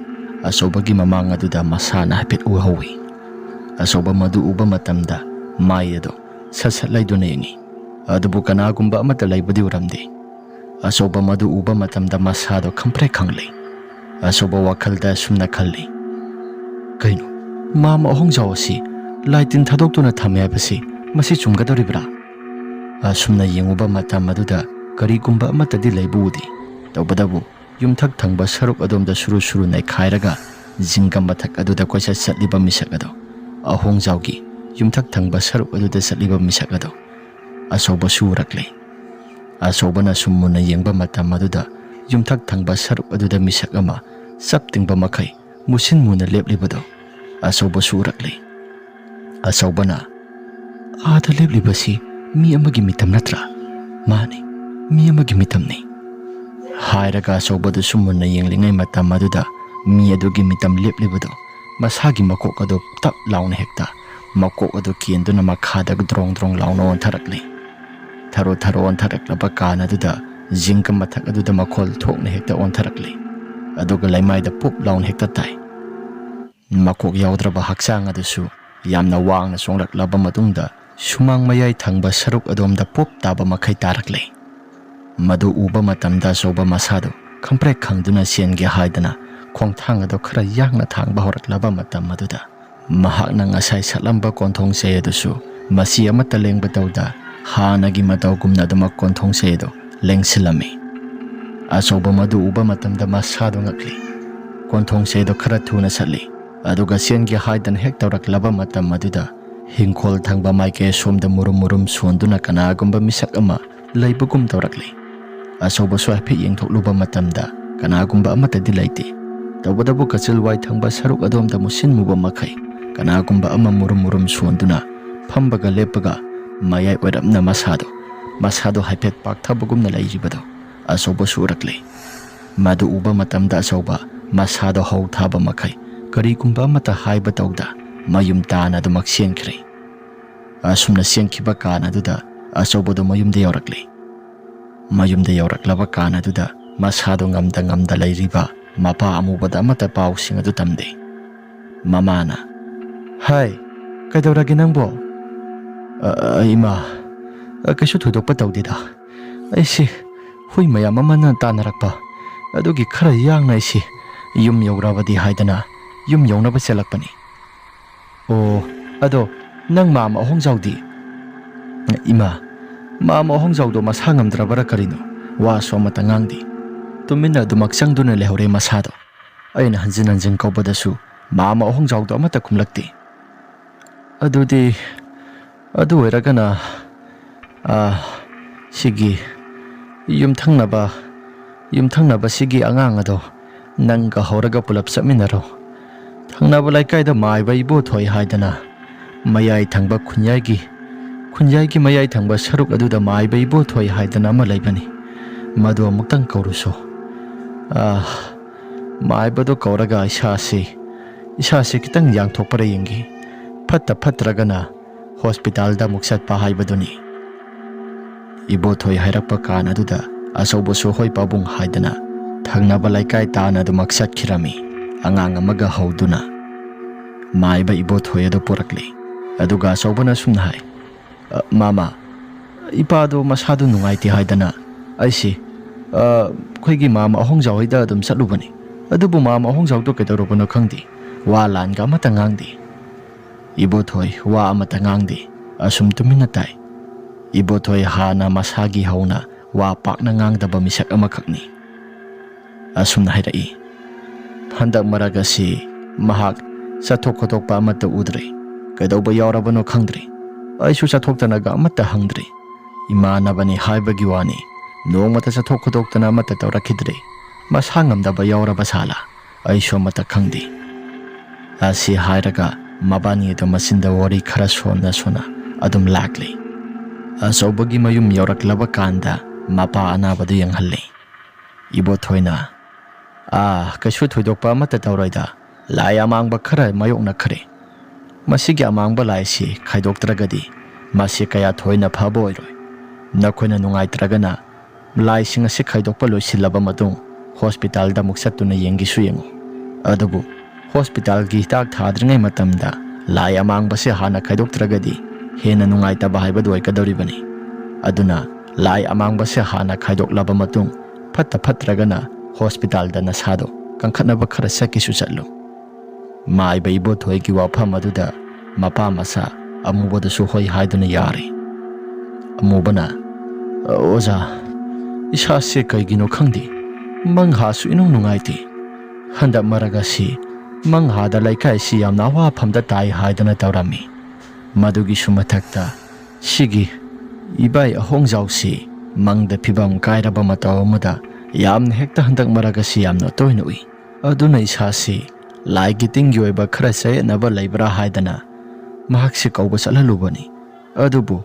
ꯑꯆꯧꯕꯒꯤ ꯃꯃꯥꯡ ꯑꯗꯨꯗ ꯃꯁꯥꯅ ꯍꯥꯏꯐꯦꯠ ꯎꯍꯧꯏ꯫ ꯑꯆꯧꯕ ꯃꯗꯨ ꯎꯕ ꯃꯇꯝꯗ ꯃꯥꯏ ꯑꯗꯨ ꯁꯠ ꯁꯠ ꯂꯩꯗꯨꯅ ꯌꯦꯡꯉꯤ꯫ ꯑꯗꯨꯕꯨ ꯀꯅꯥꯒꯨꯝꯕ ꯑꯃꯠꯇ ꯂꯩꯕꯗꯤ ꯎꯔꯝꯗꯦ꯫ ꯑꯆꯧꯕ ꯃꯗꯨ ꯎꯕ ꯃꯇꯝꯗ ꯃꯁꯥꯗꯣ ꯈꯪꯄ꯭ꯔꯦꯛ ꯈꯪꯂꯦ꯫ ꯑꯆꯧꯕ ꯋꯥꯈꯜꯗ ꯑꯁꯨꯝꯅ ꯈꯜꯂꯤ, "ꯀꯩꯅꯣ, ꯃꯥꯃꯥ ꯑꯍꯣꯡꯖꯥꯎ ꯑꯁꯤ ꯂꯥꯏ ꯇꯤꯟ ꯊꯥꯗꯣꯛꯇꯨꯅ ꯊꯝꯃꯦ ꯍꯥꯏꯕꯁꯤ ꯃꯁꯤ ꯆꯨꯝꯒꯗꯧꯔꯤꯕ꯭ꯔꯥ?" ꯑꯁꯨꯝꯅ ꯌꯦꯡꯉꯨꯕ ꯃꯇꯝ ꯑꯗꯨꯗ ꯀꯔꯤꯒꯨꯝꯕ ꯑꯃꯠꯇꯗꯤ ꯂꯩꯕ ꯎꯗꯦ꯫ ꯇꯧꯕꯇꯕꯨ ꯌꯨꯝꯊꯛ ꯊꯪꯕ ꯁꯔꯨꯛ ꯑꯗꯣꯝꯗ ꯁꯨꯔꯨ ꯁꯨꯔꯨ ꯅꯩꯈꯥꯏꯔꯒ ꯖꯤꯡꯒ ꯃꯊꯛ ꯑꯗꯨꯗ ꯀꯣꯏꯆꯠ ꯆꯠꯂꯤꯕ ꯃꯤꯁꯛ ꯑꯗꯣ, ꯑꯍꯣꯡꯖꯥꯎꯒꯤ ꯌꯨꯝꯊꯛ ꯊꯪꯕ ꯁꯔꯨꯛ ꯑꯗꯨꯗ ꯆꯠꯂꯤꯕ ꯃꯤꯁꯛ ꯑꯗꯣ ꯑꯆꯧꯕꯁꯨ ꯎꯔꯛꯂꯦ꯫ ꯑꯆꯧꯕꯅ ꯁꯨꯝ ꯃꯨꯟꯅ ꯌꯦꯡꯕ ꯃꯇꯝ ꯑꯗꯨꯗ ꯌꯨꯝꯊꯛ ꯊꯪꯕ ꯁꯔꯨꯛ ꯑꯗꯨꯗ ꯃꯤꯁꯛ ꯑꯃ ꯆꯞ ꯇꯤꯡꯕ ꯃꯈꯩ ꯃꯨꯁꯤꯟ ꯃꯨꯅ ꯂꯦꯞꯂꯤꯕꯗꯣ ꯑꯆꯧꯕꯁꯨ ꯎꯔꯛꯂꯦ꯫ ꯑꯆꯧꯕꯅ, "ꯑꯥꯗ ꯂꯦꯞꯂꯤꯕꯁꯤ ꯃꯤ ꯑꯃꯒꯤ ꯃꯤꯇꯝ ꯅꯠꯇ꯭ꯔꯥ?" "ꯃꯥꯅꯤ, ꯃꯤ ꯑꯃꯒꯤ ꯃꯤꯇꯝꯅꯤ," ꯍꯥꯏꯔꯒ ꯑꯆꯧꯕꯗꯨꯁꯨ ꯃꯨꯟꯅ ꯌꯦꯡꯂꯤꯉꯩ ꯃꯇꯝ ꯑꯗꯨꯗ ꯃꯤ ꯑꯗꯨꯒꯤ ꯃꯤꯇꯝ ꯂꯦꯞꯂꯤꯕꯗꯨ ꯃꯁꯥꯒꯤ ꯃꯀꯣꯛ ꯑꯗꯨ ꯇꯞ ꯂꯥꯎꯅ ꯍꯦꯛꯇ ꯃꯀꯣꯛ ꯑꯗꯨ ꯀꯦꯟꯗꯨꯅ ꯃꯈꯥꯗ ꯗ꯭ꯔꯣꯡ ꯗ꯭ꯔꯣꯡ ꯂꯥꯎꯅ ꯑꯣꯟꯊꯔꯛꯂꯤ꯫ ꯊꯔꯣ ꯊꯔꯣ ꯑꯣꯟꯊꯔꯛꯂꯕ ꯀꯥꯟ ꯑꯗꯨꯗ ꯖꯤꯡꯒ ꯃꯊꯛ ꯑꯗꯨꯗ ꯃꯈꯣꯜ ꯊꯣꯛꯅ ꯍꯦꯛꯇ ꯑꯣꯟꯊꯔꯛꯂꯤ꯫ ꯑꯗꯨꯒ ꯂꯩꯃꯥꯏꯗ ꯄꯨꯞ ꯂꯥꯎꯅ ꯍꯦꯛꯇ ꯇꯥꯏ꯫ ꯃꯀꯣꯛ ꯌꯥꯎꯗ꯭ꯔꯕ ꯍꯛꯆꯥꯡ ꯑꯗꯨꯁꯨ ꯌꯥꯝꯅ ꯋꯥꯡꯅ ꯆꯣꯡꯂꯛꯂꯕ ꯃꯇꯨꯡꯗ ꯁꯨꯃꯥꯡ ꯃꯌꯥꯏ ꯊꯪꯕ ꯁꯔꯨꯛ ꯑꯗꯣꯝꯗ ꯄꯣꯞ ꯇꯥꯕ ꯃꯈꯩ ꯇꯥꯔꯛꯂꯦ꯫ ꯃꯗꯨ ꯎꯕ ꯃꯇꯝꯗ ꯑꯆꯧꯕ ꯃꯁꯥꯗꯨ ꯈꯪꯄ꯭ꯔꯦꯛ ꯈꯪꯗꯨꯅ ꯆꯦꯟꯒꯦ ꯍꯥꯏꯗꯅ ꯈꯣꯡꯊꯥꯡ ꯑꯗꯨ ꯈꯔ ꯌꯥꯡꯅ ꯊꯥꯡꯕ ꯍꯧꯔꯛꯂꯕ ꯃꯇꯝ ꯑꯗꯨꯗ ꯃꯍꯥꯛꯅ ꯉꯁꯥꯏ ꯁꯠꯂꯝꯕ ꯀꯣꯟꯊꯣꯡ ꯆꯩ ꯑꯗꯨꯁꯨ ꯃꯆꯤ ꯑꯃꯠꯇ ꯂꯦꯡꯕ ꯇꯧꯗ ꯍꯥꯟꯅꯒꯤ ꯃꯇꯧꯒꯨꯝꯅ ꯑꯗꯨꯃꯛ ꯀꯣꯟꯊꯣꯡ ꯆꯩ ꯑꯗꯨ ꯂꯦꯡꯁꯤꯜꯂꯝꯃꯤ꯫ ꯑꯆꯧꯕ ꯃꯗꯨ ꯎꯕ ꯃꯇꯝꯗ ꯃꯁꯥꯗꯣ ꯉꯛꯂꯤ꯫ ꯀꯣꯟꯊꯣꯡ ꯆꯩꯗꯣ ꯈꯔ ꯊꯨꯅ ꯁꯠꯂꯤ, ꯑꯗꯨꯒ ꯆꯦꯟꯒꯦ ꯍꯥꯏꯗꯅ ꯍꯦꯛ ꯇꯧꯔꯛꯂꯕ ꯃꯇꯝ ꯑꯗꯨꯗ ꯍꯤꯡꯈꯣꯜ ꯊꯪꯕ ꯃꯥꯏꯀꯩ ꯑꯁꯣꯝꯗ ꯃꯨꯔꯨꯝ ꯃꯨꯔꯨꯝ ꯁꯣꯟꯗꯨꯅ ꯀꯅꯥꯒꯨꯝꯕ ꯃꯤꯁꯛ ꯑꯃ ꯂꯩꯕꯒꯨꯝ ꯇꯧꯔꯛꯂꯤ꯫ ꯑꯆꯧꯕꯁꯨ ꯍꯥꯏꯐꯦꯠ ꯌꯦꯡꯊꯣꯛꯂꯨꯕ ꯃꯇꯝꯗ ꯀꯅꯥꯒꯨꯝꯕ ꯑꯃꯠꯇꯗꯤ ꯂꯩꯇꯦ꯫ ꯇꯧꯕꯇꯕꯨ ꯀꯆꯤꯜ ꯋꯥꯏ ꯊꯪꯕ ꯁꯔꯨꯛ ꯑꯗꯣꯝꯗ ꯃꯨꯁꯤꯟ ꯃꯨꯕ ꯃꯈꯩ ꯀꯅꯥꯒꯨꯝꯕ ꯑꯃ ꯃꯨꯔꯨꯝ ꯃꯨꯔꯨꯝ ꯁꯣꯟꯗꯨꯅ ꯐꯝꯕꯒ ꯂꯦꯞꯄꯒ ꯃꯌꯥꯏ ꯑꯣꯏꯔꯞꯅ ꯃꯁꯥꯗꯣ, ꯃꯁꯥꯗꯣ ꯍꯥꯏꯐꯦꯠ ꯄꯥꯛꯊꯕꯒꯨꯝꯅ ꯂꯩꯔꯤꯕꯗꯣ ꯑꯆꯧꯕꯁꯨ ꯎꯔꯛꯂꯦ꯫ ꯃꯗꯨ ꯎꯕ ꯃꯇꯝꯗ ꯑꯆꯧꯕ ꯃꯁꯥꯗꯣ ꯍꯧ ꯊꯥꯕ ꯃꯈꯩ ꯀꯔꯤꯒꯨꯝꯕ ꯑꯃꯠꯇ ꯍꯥꯏꯕ ꯇꯧꯗ ꯃꯌꯨꯝ ꯇꯥꯅ ꯑꯗꯨꯃꯛ ꯆꯦꯟꯈ꯭ꯔꯦ꯫ ꯑꯁꯨꯝꯅ ꯆꯦꯟꯈꯤꯕ ꯀꯥꯟ ꯑꯗꯨꯗ ꯑꯆꯧꯕꯗꯣ ꯃꯌꯨꯝꯗ ꯌꯧꯔꯛꯂꯦ꯫ ꯃꯌꯨꯝꯗ ꯌꯧꯔꯛꯂꯕ ꯀꯥꯟ ꯑꯗꯨꯗ ꯃꯁꯥꯗꯣ ꯉꯝꯗ ꯉꯝꯗ ꯂꯩꯔꯤꯕ ꯃꯄꯥ ꯑꯃꯨꯕꯗ ꯑꯃꯠꯇ ꯄꯥꯎꯁꯤꯡ ꯑꯗꯨ ꯇꯝꯗꯦ꯫ ꯃꯃꯥꯅ, "ꯍꯥꯏ, ꯀꯩꯗꯧꯔꯒꯦ ꯅꯪꯕꯣ?" "ꯑ, ꯑ, ꯏꯃꯥ, ꯑ, ꯀꯩꯁꯨ ꯊꯣꯏꯗꯣꯛꯄ ꯇꯧꯗꯦꯗ꯫ ꯑꯩꯁꯦ ꯍꯨꯏ ꯃꯌꯥꯝ ꯑꯃꯅ ꯇꯥꯟꯅꯔꯛꯄ ꯑꯗꯨꯒꯤ ꯈꯔ ꯌꯥꯡꯅ ꯑꯩꯁꯦ ꯌꯨꯝ ꯌꯧꯔꯕꯗꯤ ꯍꯥꯏꯗꯅ ꯌꯨꯝ ꯌꯧꯅꯕ ꯆꯦꯜꯂꯛꯄꯅꯤ꯫" "ꯑꯣ, ꯑꯗꯣ ꯅꯪ ꯃꯥꯝꯃ ꯑꯍꯣꯡꯖꯥꯎꯗꯤ?" "ꯏꯃꯥ, ꯃꯥꯝꯃ ꯑꯍꯣꯡꯖꯥꯎꯗꯣ ꯃꯁꯥ ꯉꯝꯗ꯭ꯔꯕꯔꯥ ꯀꯔꯤꯅꯣ, ꯋꯥꯁꯨ ꯑꯃꯠꯇ ꯉꯥꯡꯗꯦ꯫ ꯇꯨꯃꯤꯟꯅ ꯑꯗꯨꯃꯛ ꯆꯪꯗꯨꯅ ꯂꯩꯍꯧꯔꯦ ꯃꯁꯥꯗꯣ꯫ ꯑꯩꯅ ꯍꯟꯖꯤꯟ ꯍꯟꯖꯤꯟ ꯀꯧꯕꯗꯁꯨ ꯃꯥꯝꯃ ꯑꯍꯣꯡꯖꯥꯎꯗꯣ ꯑꯃꯠꯇ ꯈꯨꯝꯂꯛꯇꯦ꯫" "ꯑꯗꯨꯗꯤ, ꯑꯗꯨ ꯑꯣꯏꯔꯒꯅ, ꯑ, ꯁꯤꯒꯤ ꯌꯨꯝꯊꯪꯅꯕ, ꯌꯨꯝꯊꯪꯅꯕꯁꯤꯒꯤ ꯑꯉꯥꯡ ꯑꯗꯣ ꯅꯪꯒ ꯍꯧꯔꯒ ꯄꯨꯂꯞ ꯆꯠꯃꯤꯟꯅꯔꯣ꯫ ꯊꯪꯅꯕ ꯂꯩꯀꯥꯏꯗ ꯃꯥꯏꯕ ꯏꯕꯣꯊꯣꯏ ꯍꯥꯏꯗꯅ ꯃꯌꯥꯏ ꯊꯪꯕ ꯈꯨꯟꯌꯥꯏꯒꯤ, ꯈꯨꯟꯌꯥꯏꯒꯤ ꯃꯌꯥꯏ ꯊꯪꯕ ꯁꯔꯨꯛ ꯑꯗꯨꯗ ꯃꯥꯏꯕ ꯏꯕꯣꯊꯣꯏ ꯍꯥꯏꯗꯅ ꯑꯃ ꯂꯩꯕꯅꯤ꯫ ꯃꯗꯨ ꯑꯃꯨꯛꯇꯪ ꯀꯧꯔꯨꯁꯣ꯫ ꯑ, ꯃꯥꯏꯕꯗꯣ ꯀꯧꯔꯒ ꯏꯁꯥꯁꯤ, ꯏꯁꯥꯁꯤ ꯈꯤꯇꯪ ꯌꯥꯡꯊꯣꯛꯄꯔ ꯌꯦꯡꯒꯦ꯫ ꯐꯠꯇ ꯐꯠꯇ꯭ꯔꯒꯅ ꯍꯣꯁꯄꯤꯇꯥꯜꯗ ꯑꯃꯨꯛ ꯆꯠꯄ ꯍꯥꯏꯕꯗꯨꯅꯤ꯫" ꯏꯕꯣꯊꯣꯏ ꯍꯥꯏꯔꯛꯄ ꯀꯥꯟ ꯑꯗꯨꯗ ꯑꯆꯧꯕꯁꯨ ꯍꯣꯏ ꯄꯥꯕꯨꯡ ꯍꯥꯏꯗꯅ ꯊꯪꯅꯕ ꯂꯩꯀꯥꯏ ꯇꯥꯅ ꯑꯗꯨꯃꯛ ꯆꯠꯈꯤꯔꯝꯃꯤ, ꯑꯉꯥꯡ ꯑꯃꯒ ꯍꯧꯗꯨꯅ꯫ ꯃꯥꯏꯕ ꯏꯕꯣꯊꯣꯏ ꯑꯗꯨ ꯄꯨꯔꯛꯂꯤ, ꯑꯗꯨꯒ ꯑꯆꯧꯕꯅ ꯑꯁꯨꯝꯅ ꯍꯥꯏ, "ꯑ, ꯃꯥꯃ, ꯏꯄꯥꯗꯣ ꯃꯁꯥꯗꯣ ꯅꯨꯡꯉꯥꯏꯇꯦ ꯍꯥꯏꯗꯅ ꯑꯩꯁꯤ, ꯑ, ꯑꯩꯈꯣꯏꯒꯤ ꯃꯥꯃ ꯑꯍꯣꯡꯖꯥꯎ ꯍꯣꯏꯗ ꯑꯗꯨꯝ ꯆꯠꯂꯨꯕꯅꯤ꯫ ꯑꯗꯨꯕꯨ ꯃꯥꯃ ꯑꯍꯣꯡꯖꯥꯎꯗꯣ ꯀꯩꯗꯧꯔꯕꯅꯣ ꯈꯪꯗꯦ, ꯋꯥ ꯂꯥꯟꯒ ꯑꯃꯠꯇ ꯉꯥꯡꯗꯦ꯫" ꯏꯕꯣꯊꯣꯏ ꯋꯥ ꯑꯃꯠꯇ ꯉꯥꯡꯗꯦ, ꯑꯁꯨꯝ ꯇꯨꯃꯤꯟꯅ ꯇꯥꯏ꯫ ꯏꯕꯣꯊꯣꯏ ꯍꯥꯟꯅ ꯃꯁꯥꯒꯤ ꯍꯧꯅ ꯋꯥ ꯄꯥꯛꯅ ꯉꯥꯡꯗꯕ ꯃꯤꯁꯛ ꯑꯃꯈꯛꯅꯤ꯫ ꯑꯁꯨꯝꯅ ꯍꯥꯏꯔꯛꯏ, "ꯍꯟꯗꯛ ꯃꯔꯛ ꯑꯁꯤ ꯃꯍꯥꯛ ꯆꯠꯊꯣꯛ ꯈꯣꯠꯇꯣꯛꯄ ꯑꯃꯠꯇ ꯎꯗ꯭ꯔꯦ꯫ ꯀꯩꯗꯧꯕ ꯌꯥꯎꯔꯕꯅꯣ ꯈꯪꯗ꯭ꯔꯦ꯫ ꯑꯩꯁꯨ ꯆꯠꯊꯣꯛꯇꯅꯒ ꯑꯃꯠꯇ ꯍꯪꯗ꯭ꯔꯦ꯫ ꯏꯃꯥꯟꯅꯕꯅꯤ ꯍꯥꯏꯕꯒꯤ ꯋꯥꯅꯤ, ꯅꯣꯡꯃꯇ ꯆꯠꯊꯣꯛ ꯈꯣꯠꯇꯣꯛꯇꯅ ꯑꯃꯠꯇ ꯇꯧꯔꯛꯈꯤꯗ꯭ꯔꯦ꯫ ꯃꯁꯥ ꯉꯝꯗꯕ ꯌꯥꯎꯔꯕ ꯁꯥꯂꯥ?" ꯑꯩꯁꯨ ꯑꯃꯠꯇ ꯈꯪꯗꯦ꯫ ꯑꯁꯤ ꯍꯥꯏꯔꯒ ꯃꯕꯥꯅꯤ ꯑꯗꯨ ꯃꯆꯤꯟꯗ ꯋꯥꯔꯤ ꯈꯔ ꯁꯣꯟꯅ ꯁꯣꯟꯅ ꯑꯗꯨꯝ ꯂꯥꯛꯂꯤ꯫ ꯑꯆꯧꯕꯒꯤ ꯃꯌꯨꯝ ꯌꯧꯔꯛꯂꯕ ꯀꯥꯟꯗ ꯃꯄꯥ ꯑꯅꯥꯕꯗꯨ ꯌꯦꯡꯍꯜꯂꯤ꯫ ꯏꯕꯣꯊꯣꯏꯅ, "ꯑꯥ, ꯀꯩꯁꯨ ꯊꯣꯏꯗꯣꯛꯄ ꯑꯃꯠꯇ ꯇꯧꯔꯣꯏꯗ, ꯂꯥꯏ ꯑꯃꯥꯡꯕ ꯈꯔ ꯃꯥꯌꯣꯛꯅꯈ꯭ꯔꯦ꯫ ꯃꯁꯤꯒꯤ ꯑꯃꯥꯡꯕ ꯂꯥꯏꯁꯤ ꯈꯥꯏꯗꯣꯛꯇ꯭ꯔꯒꯗꯤ ꯃꯁꯤ ꯀꯌꯥ ꯊꯣꯏꯅ ꯐꯕ ꯑꯣꯏꯔꯣꯏ꯫ ꯅꯈꯣꯏꯅ ꯅꯨꯡꯉꯥꯏꯇ꯭ꯔꯒꯅ ꯂꯥꯏꯁꯤꯡ ꯑꯁꯤ ꯈꯥꯏꯗꯣꯛꯄ ꯂꯣꯏꯁꯤꯜꯂꯕ ꯃꯇꯨꯡ ꯍꯣꯁꯄꯤꯇꯥꯜꯗ ꯑꯃꯨꯛ ꯆꯠꯇꯨꯅ ꯌꯦꯡꯒꯦꯁꯨ ꯌꯦꯡꯉꯨ꯫ ꯑꯗꯨꯕꯨ ꯍꯣꯁꯄꯤꯇꯥꯜꯒꯤ ꯍꯤꯗꯥꯛ ꯊꯥꯗ꯭ꯔꯤꯉꯩ ꯃꯇꯝꯗ ꯂꯥꯏ ꯑꯃꯥꯡꯕꯁꯦ ꯍꯥꯟꯅ ꯈꯥꯏꯗꯣꯛꯇ꯭ꯔꯒꯗꯤ ꯍꯦꯟꯅ ꯅꯨꯡꯉꯥꯏꯇꯕ ꯍꯥꯏꯕꯗꯨ ꯑꯣꯏꯒꯗꯧꯔꯤꯕꯅꯤ꯫ ꯑꯗꯨꯅ ꯂꯥꯏ ꯑꯃꯥꯡꯕꯁꯦ ꯍꯥꯟꯅ ꯈꯥꯏꯗꯣꯛꯂꯕ ꯃꯇꯨꯡ ꯐꯠꯇ ꯐꯠꯇ꯭ꯔꯒꯅ ꯍꯣꯁꯄꯤꯇꯥꯜꯗ ꯅꯁꯥꯗꯣ ꯀꯟꯈꯠꯅꯕ ꯈꯔ ꯆꯠꯀꯦꯁꯨ ꯆꯠꯂꯨ꯫" ꯃꯥꯏꯕ ꯏꯕꯣꯊꯣꯏꯒꯤ ꯋꯥꯐꯝ ꯑꯗꯨꯗ ꯃꯄꯥ ꯃꯆꯥ ꯑꯃꯨꯕꯗꯁꯨ ꯍꯣꯏ ꯍꯥꯏꯗꯨꯅ ꯌꯥꯔꯦ꯫ ꯑꯃꯨꯕꯅ, "ꯑꯣꯖꯥ, ꯏꯁꯥꯁꯦ ꯀꯩꯒꯤꯅꯣ ꯈꯪꯗꯦ, ꯃꯪꯍꯥꯁꯨ ꯏꯅꯨꯡ ꯅꯨꯡꯉꯥꯏꯇꯦ꯫ ꯍꯟꯗꯛ ꯃꯔꯛ ꯑꯁꯤ ꯃꯪꯍꯥꯗ ꯂꯩꯀꯥꯏꯁꯤ ꯌꯥꯝꯅ ꯑꯋꯥꯐꯝꯗ ꯇꯥꯏ ꯍꯥꯏꯗꯅ ꯇꯧꯔꯝꯃꯤ꯫ ꯃꯗꯨꯒꯤꯁꯨ ꯃꯊꯛꯇ ꯁꯤꯒꯤ ꯏꯕꯥꯏ ꯑꯍꯣꯡꯖꯥꯎꯁꯤ ꯃꯪꯗ ꯐꯤꯕꯝ ꯀꯥꯏꯔꯕ ꯃꯇꯧ ꯑꯃꯗ ꯌꯥꯝꯅ ꯍꯦꯛꯇ ꯍꯟꯗꯛ ꯃꯔꯛ ꯑꯁꯤ ꯌꯥꯝꯅ ꯇꯣꯏꯅ ꯎꯏ꯫ ꯑꯗꯨꯅ ꯏꯁꯥꯁꯤ ꯂꯥꯏꯒꯤ ꯇꯤꯟꯒꯤ ꯑꯣꯏꯕ ꯈꯔ ꯆꯌꯦꯠꯅꯕ ꯂꯩꯕ꯭ꯔꯥ ꯍꯥꯏꯗꯅ ꯃꯍꯥꯛꯁꯤ ꯀꯧꯕ ꯆꯠꯍꯜꯂꯨꯕꯅꯤ꯫ ꯑꯗꯨꯕꯨ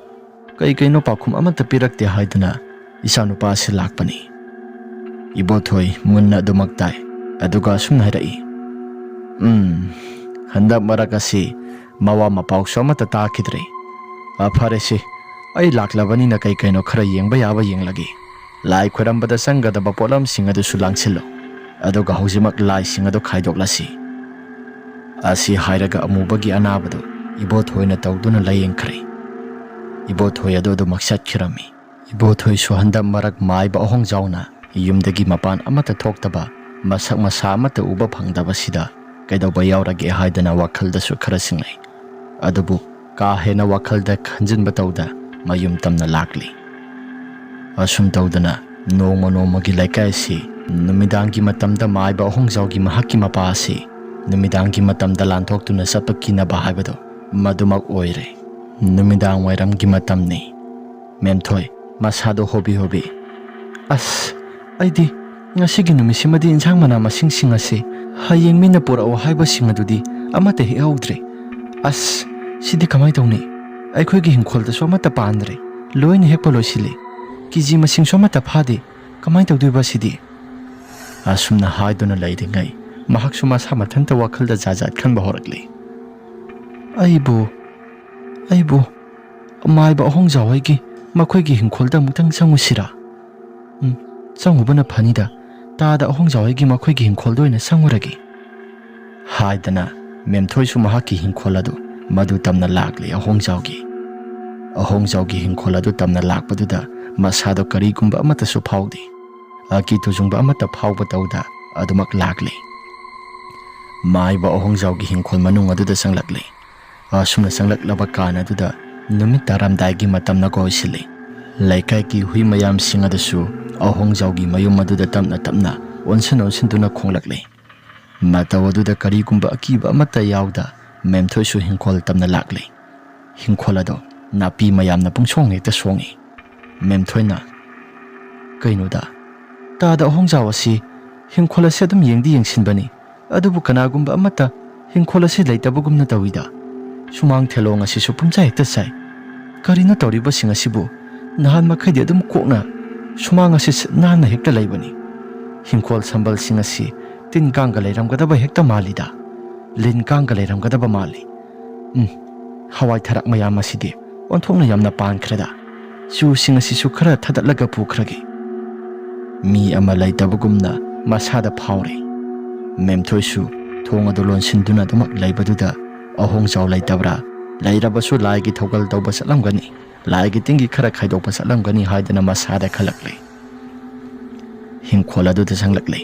ꯀꯩ ꯀꯩꯅꯣ ꯄꯥꯎꯈꯨꯝ ꯑꯃꯠꯇ ꯄꯤꯔꯛꯇꯦ ꯍꯥꯏꯗꯅ ꯏꯆꯥꯅꯨꯄꯥ ꯑꯁꯤ ꯂꯥꯛꯄꯅꯤ꯫" ꯏꯕꯣꯊꯣꯏ ꯃꯨꯟꯅ ꯑꯗꯨꯃꯛ ꯇꯥꯏ꯫ ꯑꯗꯨꯒ ꯑꯁꯨꯝꯅ ꯍꯥꯏꯔꯛꯏ, "ꯎꯝ, ꯍꯟꯗꯛ ꯃꯔꯛ ꯑꯁꯤ ꯃꯋꯥ ꯃꯄꯥꯎꯁꯨ ꯑꯃꯠꯇ ꯇꯥꯈꯤꯗ꯭ꯔꯦ꯫ ꯑ, ꯐꯔꯦꯁꯦ, ꯑꯩ ꯂꯥꯛꯂꯕꯅꯤꯅ ꯀꯩ ꯀꯩꯅꯣ ꯈꯔ ꯌꯦꯡꯕ ꯌꯥꯕ ꯌꯦꯡꯂꯒꯦ꯫ ꯂꯥꯏ ꯈꯣꯏꯔꯝꯕꯗ ꯆꯪꯒꯗꯕ ꯄꯣꯠꯂꯝꯁꯤꯡ ꯑꯗꯨꯁꯨ ꯂꯥꯡꯁꯤꯜꯂꯨ꯫ ꯑꯗꯨꯒ ꯍꯧꯖꯤꯛꯃꯛ ꯂꯥꯏꯁꯤꯡ ꯑꯗꯨ ꯈꯥꯏꯗꯣꯛꯂꯁꯤ꯫" ꯑꯁꯤ ꯍꯥꯏꯔꯒ ꯑꯃꯨꯕꯒꯤ ꯑꯅꯥꯕꯗꯨ ꯏꯕꯣꯊꯣꯏꯅ ꯇꯧꯗꯨꯅ ꯂꯥꯌꯦꯡꯈ꯭ꯔꯦ꯫ ꯏꯕꯣꯊꯣꯏ ꯑꯗꯨ ꯑꯗꯨꯃꯛ ꯆꯠꯈꯤꯔꯝꯃꯤ꯫ ꯏꯕꯣꯊꯣꯏꯁꯨ ꯍꯟꯗꯛ ꯃꯔꯛ ꯃꯥꯏꯕ ꯑꯍꯣꯡꯖꯥꯎꯅ ꯌꯨꯝꯗꯒꯤ ꯃꯄꯥꯟ ꯑꯃꯠꯇ ꯊꯣꯛꯇꯕ, ꯃꯁꯛ ꯃꯁꯥ ꯑꯃꯠꯇ ꯎꯕ ꯐꯪꯗꯕꯁꯤꯗ ꯀꯩꯗꯧꯕ ꯌꯥꯎꯔꯒꯦ ꯍꯥꯏꯗꯅ ꯋꯥꯈꯜꯗꯁꯨ ꯈꯔ ꯆꯤꯡꯅꯩ꯫ ꯑꯗꯨꯕꯨ ꯀꯥ ꯍꯦꯟꯅ ꯋꯥꯈꯜꯗ ꯈꯟꯖꯤꯟꯕ ꯇꯧꯗ ꯃꯌꯨꯝ ꯇꯝꯅ ꯂꯥꯛꯂꯤ꯫ ꯑꯁꯨꯝ ꯇꯧꯗꯅ ꯅꯣꯡꯃ ꯅꯣꯡꯃꯒꯤ ꯂꯩꯀꯥꯏ ꯑꯁꯤ ꯅꯨꯃꯤꯗꯥꯡꯒꯤ ꯃꯇꯝꯗ ꯃꯥꯏꯕ ꯑꯍꯣꯡꯖꯥꯎꯒꯤ ꯃꯍꯥꯛꯀꯤ ꯃꯄꯥ ꯑꯁꯤ ꯅꯨꯃꯤꯗꯥꯡꯒꯤ ꯃꯇꯝꯗ ꯂꯥꯟꯊꯣꯛꯇꯨꯅ ꯆꯠꯄ ꯀꯤꯅꯕ ꯍꯥꯏꯕꯗꯣ ꯃꯗꯨꯃꯛ ꯑꯣꯏꯔꯦ꯫ ꯅꯨꯃꯤꯗꯥꯡ ꯋꯥꯏꯔꯝꯒꯤ ꯃꯇꯝꯅꯤ꯫ ꯃꯦꯝꯊꯣꯏ ꯃꯁꯥꯗꯣ ꯍꯣꯕꯤ ꯍꯣꯕꯤ, "ꯑꯁ, ꯑꯩꯗꯤ ꯉꯁꯤꯒꯤ ꯅꯨꯃꯤꯠꯁꯤꯃꯗꯤ ꯏꯟꯁꯥꯡ ꯃꯅꯥ ꯃꯁꯤꯡꯁꯤꯡ ꯑꯁꯤ ꯍꯌꯦꯡ ꯃꯤꯅ ꯄꯨꯔꯛꯑꯣ ꯍꯥꯏꯕꯁꯤꯡ ꯑꯗꯨꯗꯤ ꯑꯃꯠꯇ ꯍꯦꯛꯍꯧꯗ꯭ꯔꯦ꯫ ꯑꯁ, ꯁꯤꯗꯤ ꯀꯃꯥꯏ ꯇꯧꯅꯤ? ꯑꯩꯈꯣꯏꯒꯤ ꯍꯤꯡꯈꯣꯜꯗꯁꯨ ꯑꯃꯠꯇ ꯄꯥꯟꯗ꯭ꯔꯦ꯫ ꯂꯣꯏꯅ ꯍꯦꯛꯄ ꯂꯣꯏꯁꯤꯜꯂꯦ꯫ ꯀꯦꯖꯤ ꯃꯁꯤꯡꯁꯨ ꯑꯃꯠꯇ ꯐꯥꯗꯦ꯫ ꯀꯃꯥꯏ ꯇꯧꯗꯣꯏꯕ ꯁꯤꯗꯤ?" ꯑꯁꯨꯝꯅ ꯍꯥꯏꯗꯨꯅ ꯂꯩꯔꯤꯉꯩ ꯃꯍꯥꯛꯁꯨ ꯃꯁꯥ ꯃꯊꯟꯇ ꯋꯥꯈꯜꯗ ꯖꯥꯠ ꯖꯥꯠ ꯈꯟꯕ ꯍꯧꯔꯛꯂꯤ꯫ "ꯑꯩꯕꯨ, ꯑꯩꯕꯨ ꯃꯥꯏꯕ ꯑꯍꯣꯡꯖꯥꯎ ꯍꯣꯏꯒꯤ ꯃꯈꯣꯏꯒꯤ ꯍꯤꯡꯈꯣꯜꯗ ꯑꯃꯨꯛꯇꯪ ꯆꯪꯉꯨꯁꯤꯔꯥ? ꯎꯝ, ꯆꯪꯉꯨꯕꯅ ꯐꯅꯤꯗ꯫ ꯇꯥꯗ ꯑꯍꯣꯡꯖꯥꯎ ꯍꯣꯏꯒꯤ ꯃꯈꯣꯏꯒꯤ ꯍꯤꯡꯈꯣꯜꯗ ꯑꯣꯏꯅ ꯆꯪꯉꯨꯔꯒꯦ" ꯍꯥꯏꯗꯅ ꯃꯦꯝꯊꯣꯏꯁꯨ ꯃꯍꯥꯛꯀꯤ ꯍꯤꯡꯈꯣꯜ ꯑꯗꯨ ꯃꯗꯨ ꯇꯝꯅ ꯂꯥꯛꯂꯦ꯫ ꯑꯍꯣꯡꯖꯥꯎꯒꯤ, ꯑꯍꯣꯡꯖꯥꯎꯒꯤ ꯍꯤꯡꯈꯣꯜ ꯑꯗꯨ ꯇꯝꯅ ꯂꯥꯛꯄꯗꯨꯗ ꯃꯁꯥꯗꯣ ꯀꯔꯤꯒꯨꯝꯕ ꯑꯃꯠꯇꯁꯨ ꯐꯥꯎꯗꯦ꯫ ꯑꯀꯤ ꯇꯨꯖꯨꯡꯕ ꯑꯃꯠꯇ ꯐꯥꯎꯕ ꯇꯧꯗ ꯑꯗꯨꯃꯛ ꯂꯥꯛꯂꯦ꯫ ꯃꯥꯏꯕ ꯑꯍꯣꯡꯖꯥꯎꯒꯤ ꯍꯤꯡꯈꯣꯜ ꯃꯅꯨꯡ ꯑꯗꯨꯗ ꯆꯪꯂꯛꯂꯦ꯫ ꯑꯁꯨꯝꯅ ꯆꯪꯂꯛꯂꯕ ꯀꯥꯟ ꯑꯗꯨꯗ ꯅꯨꯃꯤꯠ ꯇꯥꯔꯝꯗꯥꯏꯒꯤ ꯃꯇꯝꯅ ꯀꯣꯏꯁꯤꯜꯂꯤ꯫ ꯂꯩꯀꯥꯏꯒꯤ ꯍꯨꯏ ꯃꯌꯥꯝꯁꯤꯡ ꯑꯗꯨꯁꯨ ꯑꯍꯣꯡꯖꯥꯎꯒꯤ ꯃꯌꯨꯝ ꯑꯗꯨꯗ ꯇꯞꯅ ꯇꯞꯅ ꯑꯣꯟꯁꯤꯟ ꯑꯣꯟꯁꯤꯟꯗꯨꯅ ꯈꯣꯡꯂꯛꯂꯤ꯫ ꯃꯇꯧ ꯑꯗꯨꯗ ꯀꯔꯤꯒꯨꯝꯕ ꯑꯀꯤꯕ ꯑꯃꯠꯇ ꯌꯥꯎꯗ ꯃꯦꯝꯊꯣꯏꯁꯨ ꯍꯤꯡꯈꯣꯜ ꯇꯝꯅ ꯂꯥꯛꯂꯤ꯫ ꯍꯤꯡꯈꯣꯜ ꯑꯗꯣ ꯅꯥꯄꯤ ꯃꯌꯥꯝꯅ ꯄꯨꯡꯁꯣꯡ ꯍꯦꯛꯇ ꯁꯣꯡꯏ꯫ ꯃꯦꯝꯊꯣꯏꯅ, "ꯀꯩꯅꯣꯗ, ꯇꯥꯗ ꯑꯍꯣꯡꯖꯥꯎ ꯑꯁꯤ ꯍꯤꯡꯈꯣꯜ ꯑꯁꯤ ꯑꯗꯨꯝ ꯌꯦꯡꯗꯤ ꯌꯦꯡꯁꯤꯟꯕꯅꯤ, ꯑꯗꯨꯕꯨ ꯀꯅꯥꯒꯨꯝꯕ ꯑꯃꯠꯇ ꯍꯤꯡꯈꯣꯜ ꯑꯁꯤ ꯂꯩꯇꯕꯒꯨꯝꯅ ꯇꯧꯏꯗ꯫ ꯁꯨꯃꯥꯡ ꯊꯦꯂꯣꯡ ꯑꯁꯤꯁꯨ ꯄꯨꯝꯆꯥꯏ ꯍꯦꯛꯇ ꯆꯥꯏ꯫ ꯀꯔꯤꯅꯣ ꯇꯧꯔꯤꯕꯁꯤꯡ ꯑꯁꯤꯕꯨ? ꯅꯍꯥꯟ ꯃꯈꯩꯗꯤ ꯑꯗꯨꯝ ꯀꯣꯛꯅ ꯁꯨꯃꯥꯡ ꯑꯁꯤ ꯁꯤꯠ ꯅꯥꯟꯅ ꯍꯦꯛꯇ ꯂꯩꯕꯅꯤ꯫ ꯍꯤꯡꯈꯣꯜ ꯁꯝꯕꯜꯁꯤꯡ ꯑꯁꯤ ꯇꯤꯟ ꯀꯥꯡꯒ ꯂꯩꯔꯝꯒꯗꯕ ꯍꯦꯛꯇ ꯃꯥꯜꯂꯤꯗ꯫ ꯂꯤꯟ ꯀꯥꯡꯒ ꯂꯩꯔꯝꯒꯗꯕ ꯃꯥꯜꯂꯤ꯫ ꯎꯝ, ꯍꯋꯥꯏ ꯊꯔꯥꯛ ꯃꯌꯥꯝ ꯑꯁꯤꯗꯤ ꯑꯣꯟꯊꯣꯛꯅ ꯌꯥꯝꯅ ꯄꯥꯟꯈ꯭ꯔꯦꯗ꯫ ꯆꯨꯁꯤꯡ ꯑꯁꯤꯁꯨ ꯈꯔ ꯊꯥꯗꯠꯂꯒ ꯄꯨꯈ꯭ꯔꯒꯦ"꯫ ꯃꯤ ꯑꯃ ꯂꯩꯇꯕꯒꯨꯝꯅ ꯃꯁꯥꯗ ꯐꯥꯎꯔꯦ꯫ ꯃꯦꯝꯊꯣꯏꯁꯨ ꯊꯣꯡ ꯑꯗꯨ ꯂꯣꯟꯁꯤꯟꯗꯨꯅ ꯑꯗꯨꯃꯛ ꯂꯩꯕꯗꯨꯗ ꯑꯍꯣꯡꯖꯥꯎ ꯂꯩꯇꯕ꯭ꯔꯥ, ꯂꯩꯔꯕꯁꯨ ꯂꯥꯏꯒꯤ ꯊꯧꯒꯜ ꯇꯧꯕ ꯆꯠꯂꯝꯒꯅꯤ, ꯂꯥꯏꯒꯤ ꯇꯤꯟꯒꯤ ꯈꯔ ꯈꯥꯏꯗꯣꯛꯄ ꯆꯠꯂꯝꯒꯅꯤ ꯍꯥꯏꯗꯅ ꯃꯁꯥꯗ ꯈꯜꯂꯛꯂꯦ꯫ ꯍꯤꯡꯈꯣꯜ ꯑꯗꯨꯗ ꯆꯪꯂꯛꯂꯦ꯫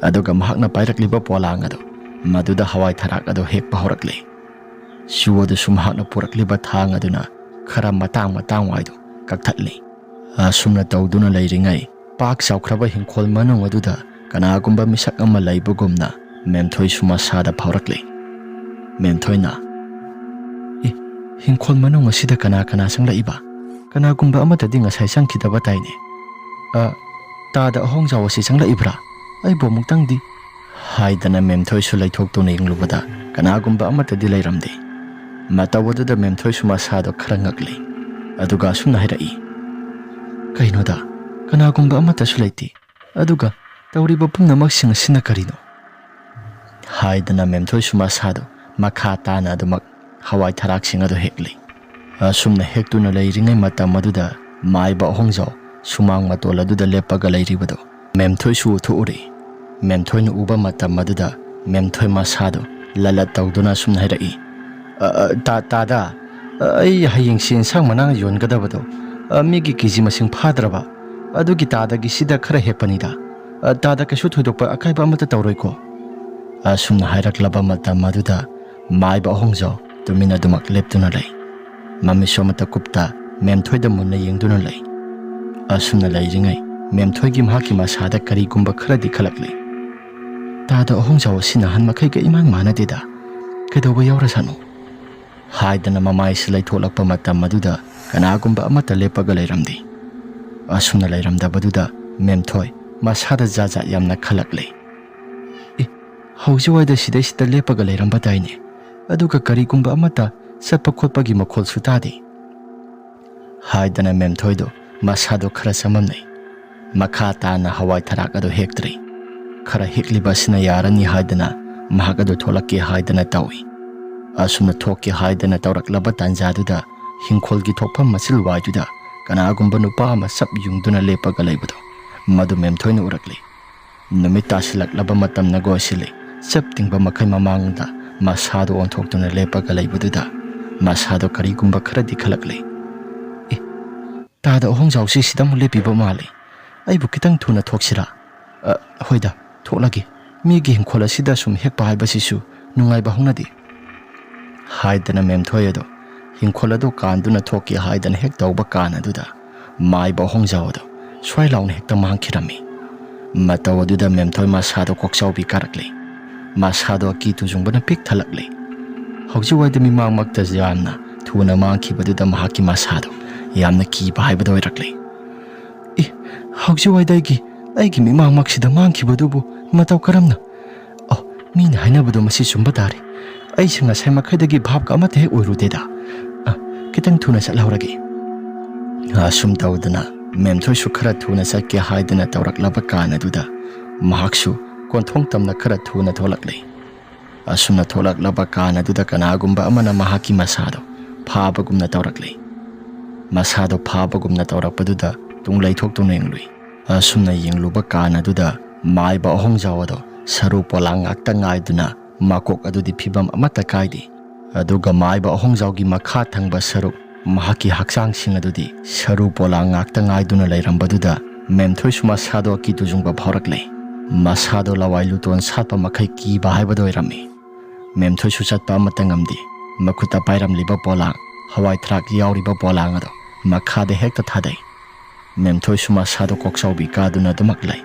ꯑꯗꯨꯒ ꯃꯍꯥꯛꯅ ꯄꯥꯏꯔꯛꯂꯤꯕ ꯄꯣꯂꯥꯡ ꯑꯗꯨ, ꯃꯗꯨꯗ ꯍꯋꯥꯏ ꯊꯔꯥꯛ ꯑꯗꯨ ꯍꯦꯛꯄ ꯍꯧꯔꯛꯂꯦ꯫ ꯆꯨ ꯑꯗꯨꯁꯨ ꯃꯍꯥꯛꯅ ꯄꯨꯔꯛꯂꯤꯕ ꯊꯥꯡ ꯑꯗꯨꯅ ꯈꯔ ꯃꯇꯥꯡ ꯃꯇꯥꯡ ꯋꯥꯏꯗꯨ ꯀꯛꯊꯠꯂꯤ꯫ ꯑꯁꯨꯝꯅ ꯇꯧꯗꯨꯅ ꯂꯩꯔꯤꯉꯩ, ꯄꯥꯛ ꯆꯥꯎꯈ꯭ꯔꯕ ꯍꯤꯡꯈꯣꯜ ꯃꯅꯨꯡ ꯑꯗꯨꯗ ꯀꯅꯥꯒꯨꯝꯕ ꯃꯤꯁꯛ ꯑꯃ ꯂꯩꯕꯒꯨꯝꯅ ꯃꯦꯝꯊꯣꯏꯁꯨ ꯃꯁꯥꯗ ꯐꯥꯎꯔꯛꯂꯤ꯫ ꯃꯦꯝꯊꯣꯏꯅ, "ꯑꯦ, ꯍꯤꯡꯈꯣꯜ ꯃꯅꯨꯡ ꯑꯁꯤꯗ ꯀꯅꯥ ꯀꯅꯥ ꯆꯪꯂꯛꯏꯕ? ꯀꯅꯥꯒꯨꯝꯕ ꯑꯃꯠꯇꯗꯤ ꯉꯁꯥꯏ ꯆꯪꯈꯤꯗꯕ ꯇꯥꯏꯅꯦ꯫ ꯑ, ꯇꯥꯗ ꯑꯍꯣꯡꯖꯥꯎ ꯑꯁꯤ ꯆꯪꯂꯛꯏꯕ꯭ꯔꯥ? ꯑꯩꯕꯨ ꯑꯃꯨꯛꯇꯪꯗꯤ" ꯍꯥꯏꯗꯅ ꯃꯦꯝꯊꯣꯏꯁꯨ ꯂꯩꯊꯣꯛꯇꯨꯅ ꯌꯦꯡꯂꯨꯕꯗ ꯀꯅꯥꯒꯨꯝꯕ ꯑꯃꯠꯇꯗꯤ ꯂꯩꯔꯝꯗꯦ꯫ ꯃꯇꯧ ꯑꯗꯨꯗ ꯃꯦꯝꯊꯣꯏꯁꯨ ꯃꯁꯥꯗꯣ ꯈꯔ ꯉꯛꯂꯤ꯫ ꯑꯗꯨꯒ ꯑꯁꯨꯝꯅ ꯍꯥꯏꯔꯛꯏ, "ꯀꯩꯅꯣꯗ, ꯀꯅꯥꯒꯨꯝꯕ ꯑꯃꯠꯇꯁꯨ ꯂꯩꯇꯦ꯫ ꯑꯗꯨꯒ ꯇꯧꯔꯤꯕ ꯄꯨꯝꯅꯃꯛꯁꯤꯡ ꯑꯁꯤꯅ ꯀꯔꯤꯅꯣ?" ꯍꯥꯏꯗꯅ ꯃꯦꯝꯊꯣꯏꯁꯨ ꯃꯁꯥꯗꯣ ꯃꯈꯥ ꯇꯥꯅ ꯑꯗꯨꯃꯛ ꯍꯋꯥꯏ ꯊꯔꯥꯛꯁꯤꯡ ꯑꯗꯨ ꯍꯦꯛꯂꯤ꯫ ꯑꯁꯨꯝꯅ ꯍꯦꯛꯇꯨꯅ ꯂꯩꯔꯤꯉꯩ ꯃꯇꯝ ꯑꯗꯨꯗ ꯃꯥꯏꯕ ꯑꯍꯣꯡꯖꯥꯎ ꯁꯨꯃꯥꯡ ꯃꯇꯣꯜ ꯑꯗꯨꯗ ꯂꯦꯞꯄꯒ ꯂꯩꯔꯤꯕꯗꯨ ꯃꯦꯝꯊꯣꯏꯁꯨ ꯎꯊꯣꯛꯎꯔꯤ꯫ ꯃꯦꯝꯊꯣꯏꯅ ꯎꯕ ꯃꯇꯝ ꯑꯗꯨꯗ ꯃꯦꯝꯊꯣꯏ ꯃꯁꯥꯗꯨ ꯂꯂꯠ ꯇꯧꯗꯨꯅ ꯑꯁꯨꯝꯅ ꯍꯥꯏꯔꯛꯏ, "ꯑ, ꯑ, ꯇꯥ-, ꯇꯥꯗ, ꯑ, ꯑꯩ ꯍꯌꯦꯡꯁꯤ ꯏꯟꯁꯥꯡ ꯃꯅꯥ ꯌꯣꯟꯒꯗꯕꯗꯣ, ꯑ, ꯃꯤꯒꯤ ꯀꯦꯖꯤ ꯃꯁꯤꯡ ꯐꯥꯗ꯭ꯔꯕ, ꯑꯗꯨꯒꯤ ꯇꯥꯗꯒꯤꯁꯤꯗ ꯈꯔ ꯍꯦꯛꯄꯅꯤꯗ꯫ ꯑ, ꯇꯥꯗ ꯀꯩꯁꯨ ꯊꯣꯏꯗꯣꯛꯄ ꯑꯀꯥꯏꯕ ꯑꯃꯠꯇ ꯇꯧꯔꯣꯏꯀꯣ?" ꯑꯁꯨꯝꯅ ꯍꯥꯏꯔꯛꯂꯕ ꯃꯇꯝ ꯑꯗꯨꯗ ꯃꯥꯏꯕ ꯑꯍꯣꯡꯖꯥꯎ ꯇꯨꯃꯤꯟ ꯑꯗꯨꯃꯛ ꯂꯦꯞꯇꯨꯅ ꯂꯩ꯫ ꯃꯃꯤꯠꯁꯨ ꯑꯃꯠꯇ ꯀꯨꯞꯇ ꯃꯦꯝꯊꯣꯏꯗ ꯃꯨꯟꯅ ꯌꯦꯡꯗꯨꯅ ꯂꯩ꯫ ꯑꯁꯨꯝꯅ ꯂꯩꯔꯤꯉꯩ ꯃꯦꯝꯊꯣꯏꯒꯤ ꯃꯍꯥꯛꯀꯤ ꯃꯁꯥꯗ ꯀꯔꯤꯒꯨꯝꯕ ꯈꯔꯗꯤ ꯈꯜꯂꯛꯂꯤ꯫ "ꯇꯥꯗ ꯑꯍꯣꯡꯖꯥꯎ ꯑꯁꯤ ꯅꯍꯥꯟ ꯃꯈꯩꯒ ꯏꯃꯥꯟ ꯃꯥꯟꯅꯗꯦꯗ꯫ ꯀꯩꯗꯧꯕ ꯌꯥꯎꯔꯖꯥꯠꯅꯣ?" ꯍꯥꯏꯗꯅ ꯃꯃꯥꯏꯁꯤ ꯂꯩꯊꯣꯛꯂꯛꯄ ꯃꯇꯝ ꯑꯗꯨꯗ ꯀꯅꯥꯒꯨꯝꯕ ꯑꯃꯠꯇ ꯂꯦꯞꯄꯒ ꯂꯩꯔꯝꯗꯦ꯫ ꯑꯁꯨꯝꯅ ꯂꯩꯔꯝꯗꯕꯗꯨꯗ ꯃꯦꯝꯊꯣꯏ ꯃꯁꯥꯗ ꯖꯥꯠ ꯖꯥꯠ ꯌꯥꯝꯅ ꯈꯜꯂꯛꯂꯦ꯫ "ꯑꯦ, ꯍꯧꯖꯤꯛꯋꯥꯏꯗ ꯁꯤꯗꯩꯁꯤꯗ ꯂꯦꯞꯄꯒ ꯂꯩꯔꯝꯕ ꯇꯥꯏꯅꯦ, ꯑꯗꯨꯒ ꯀꯔꯤꯒꯨꯝꯕ ꯑꯃꯠꯇ ꯆꯠꯄ ꯈꯣꯠꯄꯒꯤ ꯃꯈꯣꯜꯁꯨ ꯇꯥꯗꯦ" ꯍꯥꯏꯗꯅ ꯃꯦꯝꯊꯣꯏꯗꯣ ꯃꯁꯥꯗꯣ ꯈꯔ ꯆꯃꯝꯅꯩ꯫ ꯃꯈꯥ ꯇꯥꯅ ꯍꯋꯥꯏ ꯊꯔꯥꯛ ꯑꯗꯨ ꯍꯦꯛꯇ꯭ꯔꯤ꯫ ꯈꯔ ꯍꯦꯛꯂꯤꯕ ꯑꯁꯤꯅ ꯌꯥꯔꯅꯤ ꯍꯥꯏꯗꯅ ꯃꯍꯥꯛ ꯑꯗꯨ ꯊꯣꯛꯂꯛꯀꯦ ꯍꯥꯏꯗꯅ ꯇꯧꯏ꯫ ꯑꯁꯨꯝꯅ ꯊꯣꯛꯀꯦ ꯍꯥꯏꯗꯅ ꯇꯧꯔꯛꯂꯕ ꯇꯥꯟꯖꯥꯗꯨꯗ ꯍꯤꯡꯈꯣꯜꯒꯤ ꯊꯣꯛꯐꯝ ꯃꯆꯤꯜ ꯋꯥꯏꯗꯨꯗ ꯀꯅꯥꯒꯨꯝꯕ ꯅꯨꯄꯥ ꯑꯃ ꯆꯞ ꯌꯨꯡꯗꯨꯅ ꯂꯦꯞꯄꯒ ꯂꯩꯕꯗꯨ ꯃꯗꯨ ꯃꯦꯝꯊꯣꯏꯅ ꯎꯔꯛꯂꯤ꯫ ꯅꯨꯃꯤꯠ ꯇꯥꯁꯤꯜꯂꯛꯂꯕ ꯃꯇꯝꯅ ꯒꯣꯁꯤꯜꯂꯤ꯫ ꯆꯞ ꯇꯤꯡꯕ ꯃꯈꯩ ꯃꯃꯥꯡꯗ ꯃꯁꯥꯗꯨ ꯑꯣꯟꯊꯣꯛꯇꯨꯅ ꯂꯦꯞꯄꯒ ꯂꯩꯕꯗꯨꯗ ꯃꯁꯥꯗꯣ ꯀꯔꯤꯒꯨꯝꯕ ꯈꯔꯗꯤ ꯈꯜꯂꯛꯂꯤ꯫ "ꯑꯦ, ꯇꯥꯗ ꯑꯍꯣꯡꯖꯥꯎꯁꯤ ꯁꯤꯗ ꯑꯃꯨꯛ ꯂꯦꯞꯄꯤꯕ ꯃꯥꯜꯂꯤ꯫ ꯑꯩꯕꯨ ꯈꯤꯇꯪ ꯊꯨꯅ ꯊꯣꯛꯁꯤꯔꯥ? ꯑ, ꯍꯣꯏꯗ, ꯊꯣꯛꯂꯒꯦ꯫ ꯃꯤꯒꯤ ꯍꯤꯡꯈꯣꯜ ꯑꯁꯤꯗ ꯁꯨꯝ ꯍꯦꯛꯄ ꯍꯥꯏꯕꯁꯤꯁꯨ ꯅꯨꯡꯉꯥꯏꯕ ꯍꯧꯅꯗꯦ" ꯍꯥꯏꯗꯅ ꯃꯦꯝꯊꯣꯏ ꯑꯗꯣ ꯍꯤꯡꯈꯣꯜ ꯑꯗꯨ ꯀꯥꯟꯗꯨꯅ ꯊꯣꯛꯀꯦ ꯍꯥꯏꯗꯅ ꯍꯦꯛ ꯇꯧꯕ ꯀꯥꯟ ꯑꯗꯨꯗ ꯃꯥꯏꯕ ꯑꯍꯣꯡꯖꯥꯎ ꯑꯗꯨ ꯁ꯭ꯋꯥꯏ ꯂꯥꯎꯅ ꯍꯦꯛꯇ ꯃꯥꯡꯈꯤꯔꯝꯃꯤ꯫ ꯃꯇꯧ ꯑꯗꯨꯗ ꯃꯦꯝꯊꯣꯏ ꯃꯁꯥꯗꯣ ꯀꯣꯛꯆꯥꯎꯕꯤ ꯀꯥꯔꯛꯂꯦ꯫ ꯃꯁꯥꯗꯣ ꯑꯀꯤ ꯇꯨꯖꯨꯡꯕꯅ ꯄꯤꯛ ꯊꯜꯂꯛꯂꯦ꯫ ꯍꯧꯖꯤꯛ ꯋꯥꯏꯗ ꯃꯤꯃꯥꯡꯃꯛꯇ ꯌꯥꯝꯅ ꯊꯨꯅ ꯃꯥꯡꯈꯤꯕꯗꯨꯗ ꯃꯍꯥꯛꯀꯤ ꯃꯁꯥꯗꯣ ꯌꯥꯝꯅ ꯀꯤꯕ ꯍꯥꯏꯕꯗꯣ ꯑꯣꯏꯔꯛꯂꯦ꯫ "ꯑꯦ, ꯍꯧꯖꯤꯛ ꯋꯥꯏꯗ ꯑꯩꯒꯤ, ꯑꯩꯒꯤ ꯃꯤꯃꯥꯡꯃꯛꯁꯤꯗ ꯃꯥꯡꯈꯤꯕꯗꯨꯕꯨ ꯃꯇꯧ ꯀꯔꯝꯅ? ꯑꯣ, ꯃꯤꯅ ꯍꯥꯏꯅꯕꯗꯣ ꯃꯁꯤ ꯆꯨꯝꯕ ꯇꯥꯔꯦ꯫ ꯑꯩꯁꯦ ꯉꯁꯥꯏ ꯃꯈꯩꯗꯒꯤ ꯚꯥꯞꯀ ꯑꯃꯠꯇ ꯍꯦꯛ ꯑꯣꯏꯔꯨꯗꯦꯗ꯫ ꯑ, ꯈꯤꯇꯪ ꯊꯨꯅ ꯆꯠꯍꯧꯔꯒꯦ꯫" ꯑꯁꯨꯝ ꯇꯧꯗꯅ ꯃꯦꯝꯊꯣꯏꯁꯨ ꯈꯔ ꯊꯨꯅ ꯆꯠꯀꯦ ꯍꯥꯏꯗꯅ ꯇꯧꯔꯛꯂꯕ ꯀꯥꯟ ꯑꯗꯨꯗ ꯃꯍꯥꯛꯁꯨ ꯀꯣꯟꯊꯣꯡ ꯇꯝꯅ ꯈꯔ ꯊꯨꯅ ꯊꯣꯛꯂꯛꯂꯦ꯫ ꯑꯁꯨꯝꯅ ꯊꯣꯛꯂꯛꯂꯕ ꯀꯥꯟ ꯑꯗꯨꯗ ꯀꯅꯥꯒꯨꯝꯕ ꯑꯃꯅ ꯃꯍꯥꯛꯀꯤ ꯃꯁꯥꯗꯣ ꯐꯥꯕꯒꯨꯝꯅ ꯇꯧꯔꯛꯂꯦ꯫ ꯃꯁꯥꯗꯣ ꯐꯥꯕꯒꯨꯝꯅ ꯇꯧꯔꯛꯄꯗꯨꯗ ꯇꯨꯡ ꯂꯩꯊꯣꯛꯇꯨꯅ ꯌꯦꯡꯂꯨꯏ꯫ ꯑꯁꯨꯝꯅ ꯌꯦꯡꯂꯨꯕ ꯀꯥꯟ ꯑꯗꯨꯗ ꯃꯥꯏꯕ ꯑꯍꯣꯡꯖꯥꯎ ꯑꯗꯣ ꯁꯔꯨ ꯄꯣꯂꯥꯡ ꯉꯥꯛꯇ ꯉꯥꯏꯗꯨꯅ ꯃꯀꯣꯛ ꯑꯗꯨꯗꯤ ꯐꯤꯕꯝ ꯑꯃꯠꯇ ꯀꯥꯏꯗꯦ꯫ ꯑꯗꯨꯒ ꯃꯥꯏꯕ ꯑꯍꯣꯡꯖꯥꯎꯒꯤ ꯃꯈꯥ ꯊꯪꯕ ꯁꯔꯨꯛ, ꯃꯍꯥꯛꯀꯤ ꯍꯛꯆꯥꯡꯁꯤꯡ ꯑꯗꯨꯗꯤ ꯁꯔꯨ ꯄꯣꯂꯥꯡ ꯉꯥꯛꯇ ꯉꯥꯏꯗꯨꯅ ꯂꯩꯔꯝꯕꯗꯨꯗ ꯃꯦꯝꯊꯣꯏꯁꯨ ꯃꯁꯥꯗꯣ ꯑꯀꯤ ꯇꯨꯖꯨꯡꯕ ꯐꯥꯎꯔꯛꯂꯦ꯫ ꯃꯁꯥꯗꯣ ꯂꯋꯥꯏ ꯂꯨꯇꯣꯟ ꯁꯥꯠꯄ ꯃꯈꯩ ꯀꯤꯕ ꯍꯥꯏꯕꯗꯣ ꯑꯣꯏꯔꯝꯃꯤ꯫ ꯃꯦꯝꯊꯣꯏꯁꯨ ꯆꯠꯄ ꯑꯃꯠꯇ ꯉꯝꯗꯦ꯫ ꯃꯈꯨꯠꯇ ꯄꯥꯏꯔꯝꯂꯤꯕ ꯄꯣꯂꯥꯡ, ꯍꯋꯥꯏ ꯊꯔꯥꯛ ꯌꯥꯎꯔꯤꯕ ꯄꯣꯂꯥꯡ ꯑꯗꯣ ꯃꯈꯥꯗ ꯍꯦꯛꯇ ꯊꯥꯗꯩ꯫ ꯃꯦꯝꯊꯣꯏꯁꯨ ꯃꯁꯥꯗꯣ ꯀꯣꯛꯆꯥꯎꯕꯤ ꯀꯥꯗꯨꯅ ꯑꯗꯨꯃꯛ ꯂꯩ꯫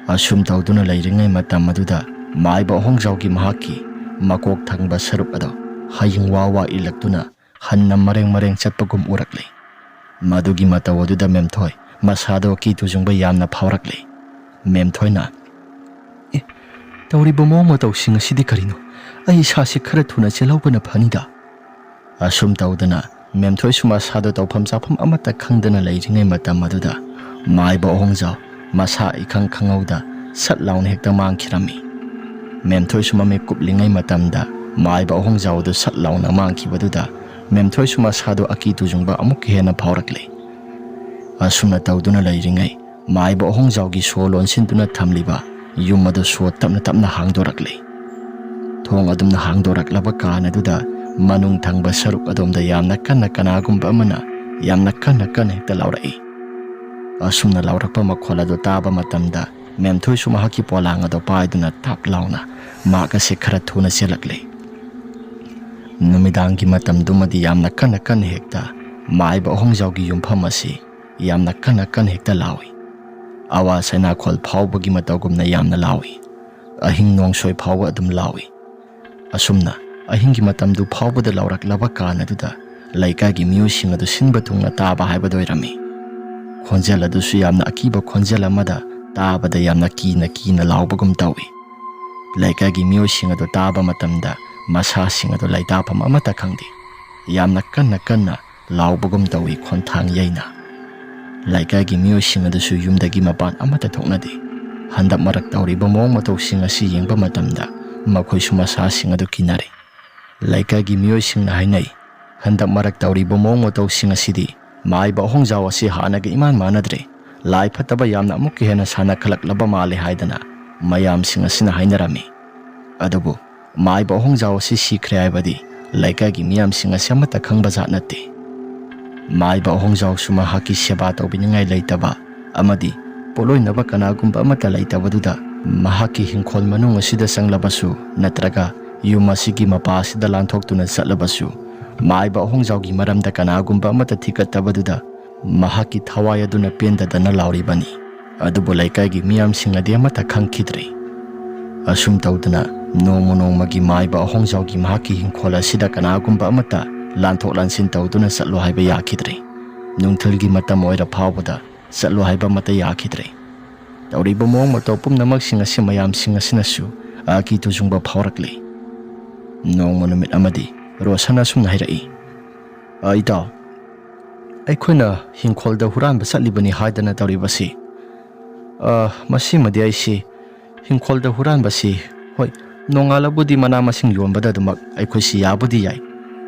ꯑꯁꯨꯝ ꯇꯧꯗꯨꯅ ꯂꯩꯔꯤꯉꯩ ꯃꯇꯝ ꯑꯗꯨꯗ ꯃꯥꯏꯕ ꯑꯍꯣꯡꯖꯥꯎꯒꯤ ꯃꯍꯥꯛꯀꯤ ꯃꯀꯣꯛ ꯊꯪꯕ ꯁꯔꯨꯛ ꯑꯗꯣ ꯍꯌꯤꯡ ꯋꯥ ꯋꯥ ꯏꯜꯂꯛꯇꯨꯅ ꯍꯟꯅ ꯃꯔꯦꯡ ꯃꯔꯦꯡ ꯆꯠꯄꯒꯨꯝ ꯎꯔꯛꯂꯦ꯫ ꯃꯗꯨꯒꯤ ꯃꯇꯧ ꯑꯗꯨꯗ ꯃꯦꯝꯊꯣꯏ ꯃꯁꯥꯗꯣ ꯑꯀꯤ ꯇꯨꯖꯨꯡꯕ ꯌꯥꯝꯅ ꯐꯥꯎꯔꯛꯂꯦ꯫ ꯃꯦꯝꯊꯣꯏꯅ, "ꯑꯦ, ꯇꯧꯔꯤꯕ ꯃꯑꯣꯡ ꯃꯇꯧꯁꯤꯡ ꯑꯁꯤꯗꯤ ꯀꯔꯤꯅꯣ? ꯑꯩ ꯏꯁꯥꯁꯤ ꯈꯔ ꯊꯨꯅ ꯆꯦꯜꯍꯧꯕꯅ ꯐꯅꯤꯗ꯫" ꯑꯁꯨꯝ ꯇꯧꯗꯅ ꯃꯦꯝꯊꯣꯏꯁꯨ ꯃꯁꯥꯗꯣ ꯇꯧꯐꯝ ꯆꯥꯐꯝ ꯑꯃꯠꯇ ꯈꯪꯗꯅ ꯂꯩꯔꯤꯉꯩ ꯃꯇꯝ ꯑꯗꯨꯗ ꯃꯥꯏꯕ ꯑꯍꯣꯡꯖꯥꯎ ꯃꯁꯥ ꯏꯈꯪ ꯈꯪꯍꯧꯗ ꯁꯠ ꯂꯥꯎꯅ ꯍꯦꯛꯇ ꯃꯥꯡꯈꯤꯔꯝꯃꯤ꯫ ꯃꯦꯝꯊꯣꯏꯁꯨ ꯃꯃꯤꯠ ꯀꯨꯞꯂꯤꯉꯩ ꯃꯇꯝꯗ ꯃꯥꯏꯕ ꯑꯍꯣꯡꯖꯥꯎꯗꯨ ꯁꯠ ꯂꯥꯎꯅ ꯃꯥꯡꯈꯤꯕꯗꯨꯗ ꯃꯦꯝꯊꯣꯏꯁꯨ ꯃꯁꯥꯗꯣ ꯑꯀꯤ ꯇꯨꯖꯨꯡꯕ ꯑꯃꯨꯛꯀ ꯍꯦꯟꯅ ꯐꯥꯎꯔꯛꯂꯦ꯫ ꯑꯁꯨꯝꯅ ꯇꯧꯗꯨꯅ ꯂꯩꯔꯤꯉꯩ ꯃꯥꯏꯕ ꯑꯍꯣꯡꯖꯥꯎꯒꯤ ꯁꯣ ꯂꯣꯟꯁꯤꯟꯗꯨꯅ ꯊꯝꯂꯤꯕ ꯌꯨꯝ ꯑꯗꯨ ꯁꯣ ꯇꯞꯅ ꯇꯞꯅ ꯍꯥꯡꯗꯣꯔꯛꯂꯦ꯫ ꯊꯣꯡ ꯑꯗꯨꯝꯅ ꯍꯥꯡꯗꯣꯔꯛꯂꯕ ꯀꯥꯟ ꯑꯗꯨꯗ ꯃꯅꯨꯡ ꯊꯪꯕ ꯁꯔꯨꯛ ꯑꯗꯣꯝꯗ ꯌꯥꯝꯅ ꯀꯟꯅ ꯀꯅꯥꯒꯨꯝꯕ ꯑꯃꯅ ꯌꯥꯝꯅ ꯀꯟꯅ ꯀꯟꯅ ꯍꯦꯛꯇ ꯂꯥꯎꯔꯛꯏ꯫ ꯑꯁꯨꯝꯅ ꯂꯥꯎꯔꯛꯄ ꯃꯈꯣꯜ ꯑꯗꯨ ꯇꯥꯕ ꯃꯇꯝꯗ ꯃꯦꯝꯊꯣꯏꯁꯨ ꯃꯍꯥꯛꯀꯤ ꯄꯣꯂꯥꯡ ꯑꯗꯨ ꯄꯥꯏꯗꯨꯅ ꯇꯥꯞ ꯂꯥꯎꯅ ꯃꯍꯥꯛ ꯑꯁꯤ ꯈꯔ ꯊꯨꯅ ꯆꯦꯜꯂꯛꯂꯦ꯫ ꯅꯨꯃꯤꯗꯥꯡꯒꯤ ꯃꯇꯝꯗꯨꯃꯗꯤ ꯌꯥꯝꯅ ꯀꯟꯅ ꯀꯟꯅ ꯍꯦꯛꯇ ꯃꯥꯏꯕ ꯑꯍꯣꯡꯖꯥꯎꯒꯤ ꯌꯨꯝꯐꯝ ꯑꯁꯤ ꯌꯥꯝꯅ ꯀꯟꯅ ꯀꯟꯅ ꯍꯦꯛꯇ ꯂꯥꯎꯏ꯫ ꯑꯋꯥ ꯁꯅꯥꯈꯣꯜ ꯐꯥꯎꯕꯒꯤ ꯃꯇꯧꯒꯨꯝꯅ ꯌꯥꯝꯅ ꯂꯥꯎꯏ꯫ ꯑꯍꯤꯡ ꯅꯣꯡꯁꯣꯏ ꯐꯥꯎꯕ ꯑꯗꯨꯝ ꯂꯥꯎꯏ꯫ ꯑꯁꯨꯝꯅ ꯑꯍꯤꯡꯒꯤ ꯃꯇꯝꯗꯨ ꯐꯥꯎꯕꯗ ꯂꯥꯎꯔꯛꯂꯕ ꯀꯥꯟ ꯑꯗꯨꯗ ꯂꯩꯀꯥꯏꯒꯤ ꯃꯤꯑꯣꯏꯁꯤꯡ ꯑꯗꯨ ꯁꯤꯟꯕ ꯊꯨꯡꯅ ꯇꯥꯕ ꯍꯥꯏꯕꯗꯨ ꯑꯣꯏꯔꯝꯃꯤ꯫ ꯈꯣꯟꯖꯦꯜ ꯑꯗꯨꯁꯨ ꯌꯥꯝꯅ ꯑꯀꯤꯕ ꯈꯣꯟꯖꯦꯜ ꯑꯃꯗ, ꯇꯥꯕꯗ ꯌꯥꯝꯅ ꯀꯤꯅ ꯀꯤꯅ ꯂꯥꯎꯕꯒꯨꯝ ꯇꯧꯏ꯫ ꯂꯩꯀꯥꯏꯒꯤ ꯃꯤꯑꯣꯏꯁꯤꯡ ꯑꯗꯨ ꯇꯥꯕ ꯃꯇꯝꯗ ꯃꯁꯥꯁꯤꯡ ꯑꯗꯨ ꯂꯩꯇꯥꯐꯝ ꯑꯃꯠꯇ ꯈꯪꯗꯦ꯫ ꯌꯥꯝꯅ ꯀꯟꯅ ꯀꯟꯅ ꯂꯥꯎꯕꯒꯨꯝ ꯇꯧꯏ ꯈꯣꯟꯊꯥꯡ ꯌꯩꯅ꯫ ꯂꯩꯀꯥꯏꯒꯤ ꯃꯤꯑꯣꯏꯁꯤꯡ ꯑꯗꯨꯁꯨ ꯌꯨꯝꯗꯒꯤ ꯃꯄꯥꯟ ꯑꯃꯠꯇ ꯊꯣꯛꯅꯗꯦ꯫ ꯍꯟꯗꯛ ꯃꯔꯛ ꯇꯧꯔꯤꯕ ꯃꯑꯣꯡ ꯃꯇꯧꯁꯤꯡ ꯑꯁꯤ ꯌꯦꯡꯕ ꯃꯇꯝꯗ ꯃꯈꯣꯏꯁꯨ ꯃꯁꯥꯁꯤꯡ ꯑꯗꯨ ꯀꯤꯅꯔꯦ꯫ ꯂꯩꯀꯥꯏꯒꯤ ꯃꯤꯑꯣꯏꯁꯤꯡꯅ ꯍꯥꯏꯅꯩ, ꯍꯟꯗꯛ ꯃꯔꯛ ꯇꯧꯔꯤꯕ ꯃꯑꯣꯡ ꯃꯇꯧꯁꯤꯡ ꯑꯁꯤꯗꯤ ꯃꯥꯏꯕ ꯑꯍꯣꯡꯖꯥꯎ ꯑꯁꯤ ꯍꯥꯟꯅꯒ ꯏꯃꯥꯟ ꯃꯥꯟꯅꯗ꯭ꯔꯦ, ꯂꯥꯏ ꯐꯠꯇꯕ ꯌꯥꯝꯅ ꯑꯃꯨꯛꯀ ꯍꯦꯟꯅ ꯁꯥꯟꯅꯈꯠꯂꯛꯂꯕ ꯃꯥꯜꯂꯦ ꯍꯥꯏꯗꯅ ꯃꯌꯥꯝꯁꯤꯡ ꯑꯁꯤꯅ ꯍꯥꯏꯅꯔꯝꯃꯤ꯫ ꯑꯗꯨꯕꯨ ꯃꯥꯏꯕ ꯑꯍꯣꯡꯖꯥꯎ ꯑꯁꯤ ꯁꯤꯈ꯭ꯔꯦ ꯍꯥꯏꯕꯗꯤ ꯂꯩꯀꯥꯏꯒꯤ ꯃꯤꯌꯥꯝꯁꯤꯡ ꯑꯁꯤ ꯑꯃꯠꯇ ꯈꯪꯕ ꯖꯥꯠ ꯅꯠꯇꯦ꯫ ꯃꯥꯏꯕ ꯑꯍꯣꯡꯖꯥꯎꯁꯨ ꯃꯍꯥꯛꯀꯤ ꯁꯦꯕꯥ ꯇꯧꯕꯤꯅꯤꯡꯉꯥꯏ ꯂꯩꯇꯕ ꯑꯃꯗꯤ ꯄꯣꯠꯂꯣꯏꯅꯕ ꯀꯅꯥꯒꯨꯝꯕ ꯑꯃꯠꯇ ꯂꯩꯇꯕꯗꯨꯗ ꯃꯍꯥꯛꯀꯤ ꯍꯤꯡꯈꯣꯜ ꯃꯅꯨꯡ ꯑꯁꯤꯗ ꯆꯪꯂꯕꯁꯨ ꯅꯠꯇ꯭ꯔꯒ ꯌꯨꯝ ꯑꯁꯤꯒꯤ ꯃꯄꯥ ꯑꯁꯤꯗ ꯂꯥꯟꯊꯣꯛꯇꯨꯅ ꯆꯠꯂꯕꯁꯨ ꯃꯥꯏꯕ ꯑꯍꯣꯡꯖꯥꯎꯒꯤ ꯃꯔꯝꯗ ꯀꯅꯥꯒꯨꯝꯕ ꯑꯃꯠꯇ ꯊꯤꯒꯠꯇꯕꯗꯨꯗ ꯃꯍꯥꯛꯀꯤ ꯊꯋꯥꯏ ꯑꯗꯨꯅ ꯄꯦꯟꯗꯗꯅ ꯂꯥꯎꯔꯤꯕꯅꯤ꯫ ꯑꯗꯨꯕꯨ ꯂꯩꯀꯥꯏꯒꯤ ꯃꯤꯌꯥꯝꯁꯤꯡꯅꯗꯤ ꯑꯃꯠꯇ ꯈꯪꯈꯤꯗ꯭ꯔꯦ꯫ ꯑꯁꯨꯝ ꯇꯧꯗꯨꯅ ꯅꯣꯡꯃ ꯅꯣꯡꯃꯒꯤ ꯃꯥꯏꯕ ꯑꯍꯣꯡꯖꯥꯎꯒꯤ ꯃꯍꯥꯛꯀꯤ ꯍꯤꯡꯈꯣꯜ ꯑꯁꯤꯗ ꯀꯅꯥꯒꯨꯝꯕ ꯑꯃꯠꯇ ꯂꯥꯟꯊꯣꯛ ꯂꯥꯟꯁꯤꯟ ꯇꯧꯗꯨꯅ ꯆꯠꯂꯨ ꯍꯥꯏꯕ ꯌꯥꯈꯤꯗ꯭ꯔꯦ꯫ ꯅꯨꯡꯊꯤꯜꯒꯤ ꯃꯇꯝ ꯑꯣꯏꯔ ꯐꯥꯎꯕꯗ ꯆꯠꯂꯨ ꯍꯥꯏꯕ ꯑꯃꯠꯇ ꯌꯥꯈꯤꯗ꯭ꯔꯦ꯫ ꯇꯧꯔꯤꯕ ꯃꯑꯣꯡ ꯃꯇꯧ ꯄꯨꯝꯅꯃꯛꯁꯤꯡ ꯑꯁꯤ ꯃꯌꯥꯝꯁꯤꯡ ꯑꯁꯤꯅꯁꯨ ꯑꯀꯤ ꯇꯨꯖꯨꯡꯕ ꯐꯥꯎꯔꯛꯂꯤ꯫ ꯅꯣꯡꯃ ꯅꯨꯃꯤꯠ ꯑꯃꯗꯤ ꯔꯣꯁꯟ ꯑꯁꯨꯝꯅ ꯍꯥꯏꯔꯛꯏ, "ꯑ, ꯏꯇꯥꯎ, ꯑꯩꯈꯣꯏꯅ ꯍꯤꯡꯈꯣꯜꯗ ꯍꯨꯔꯥꯟꯕ ꯆꯠꯂꯤꯕꯅꯤ ꯍꯥꯏꯗꯅ ꯇꯧꯔꯤꯕꯁꯤ, ꯑ, ꯃꯁꯤꯃꯗꯤ ꯑꯩꯁꯤ ꯍꯤꯡꯈꯣꯜꯗ ꯍꯨꯔꯥꯟꯕꯁꯤ, ꯍꯣꯏ, ꯅꯣꯡꯉꯥꯜꯂꯕꯨꯗꯤ ꯃꯅꯥ ꯃꯁꯤꯡ ꯌꯣꯟꯕꯗ ꯑꯗꯨꯃꯛ ꯑꯩꯈꯣꯏꯁꯤ ꯌꯥꯕꯨꯗꯤ ꯌꯥꯏ꯫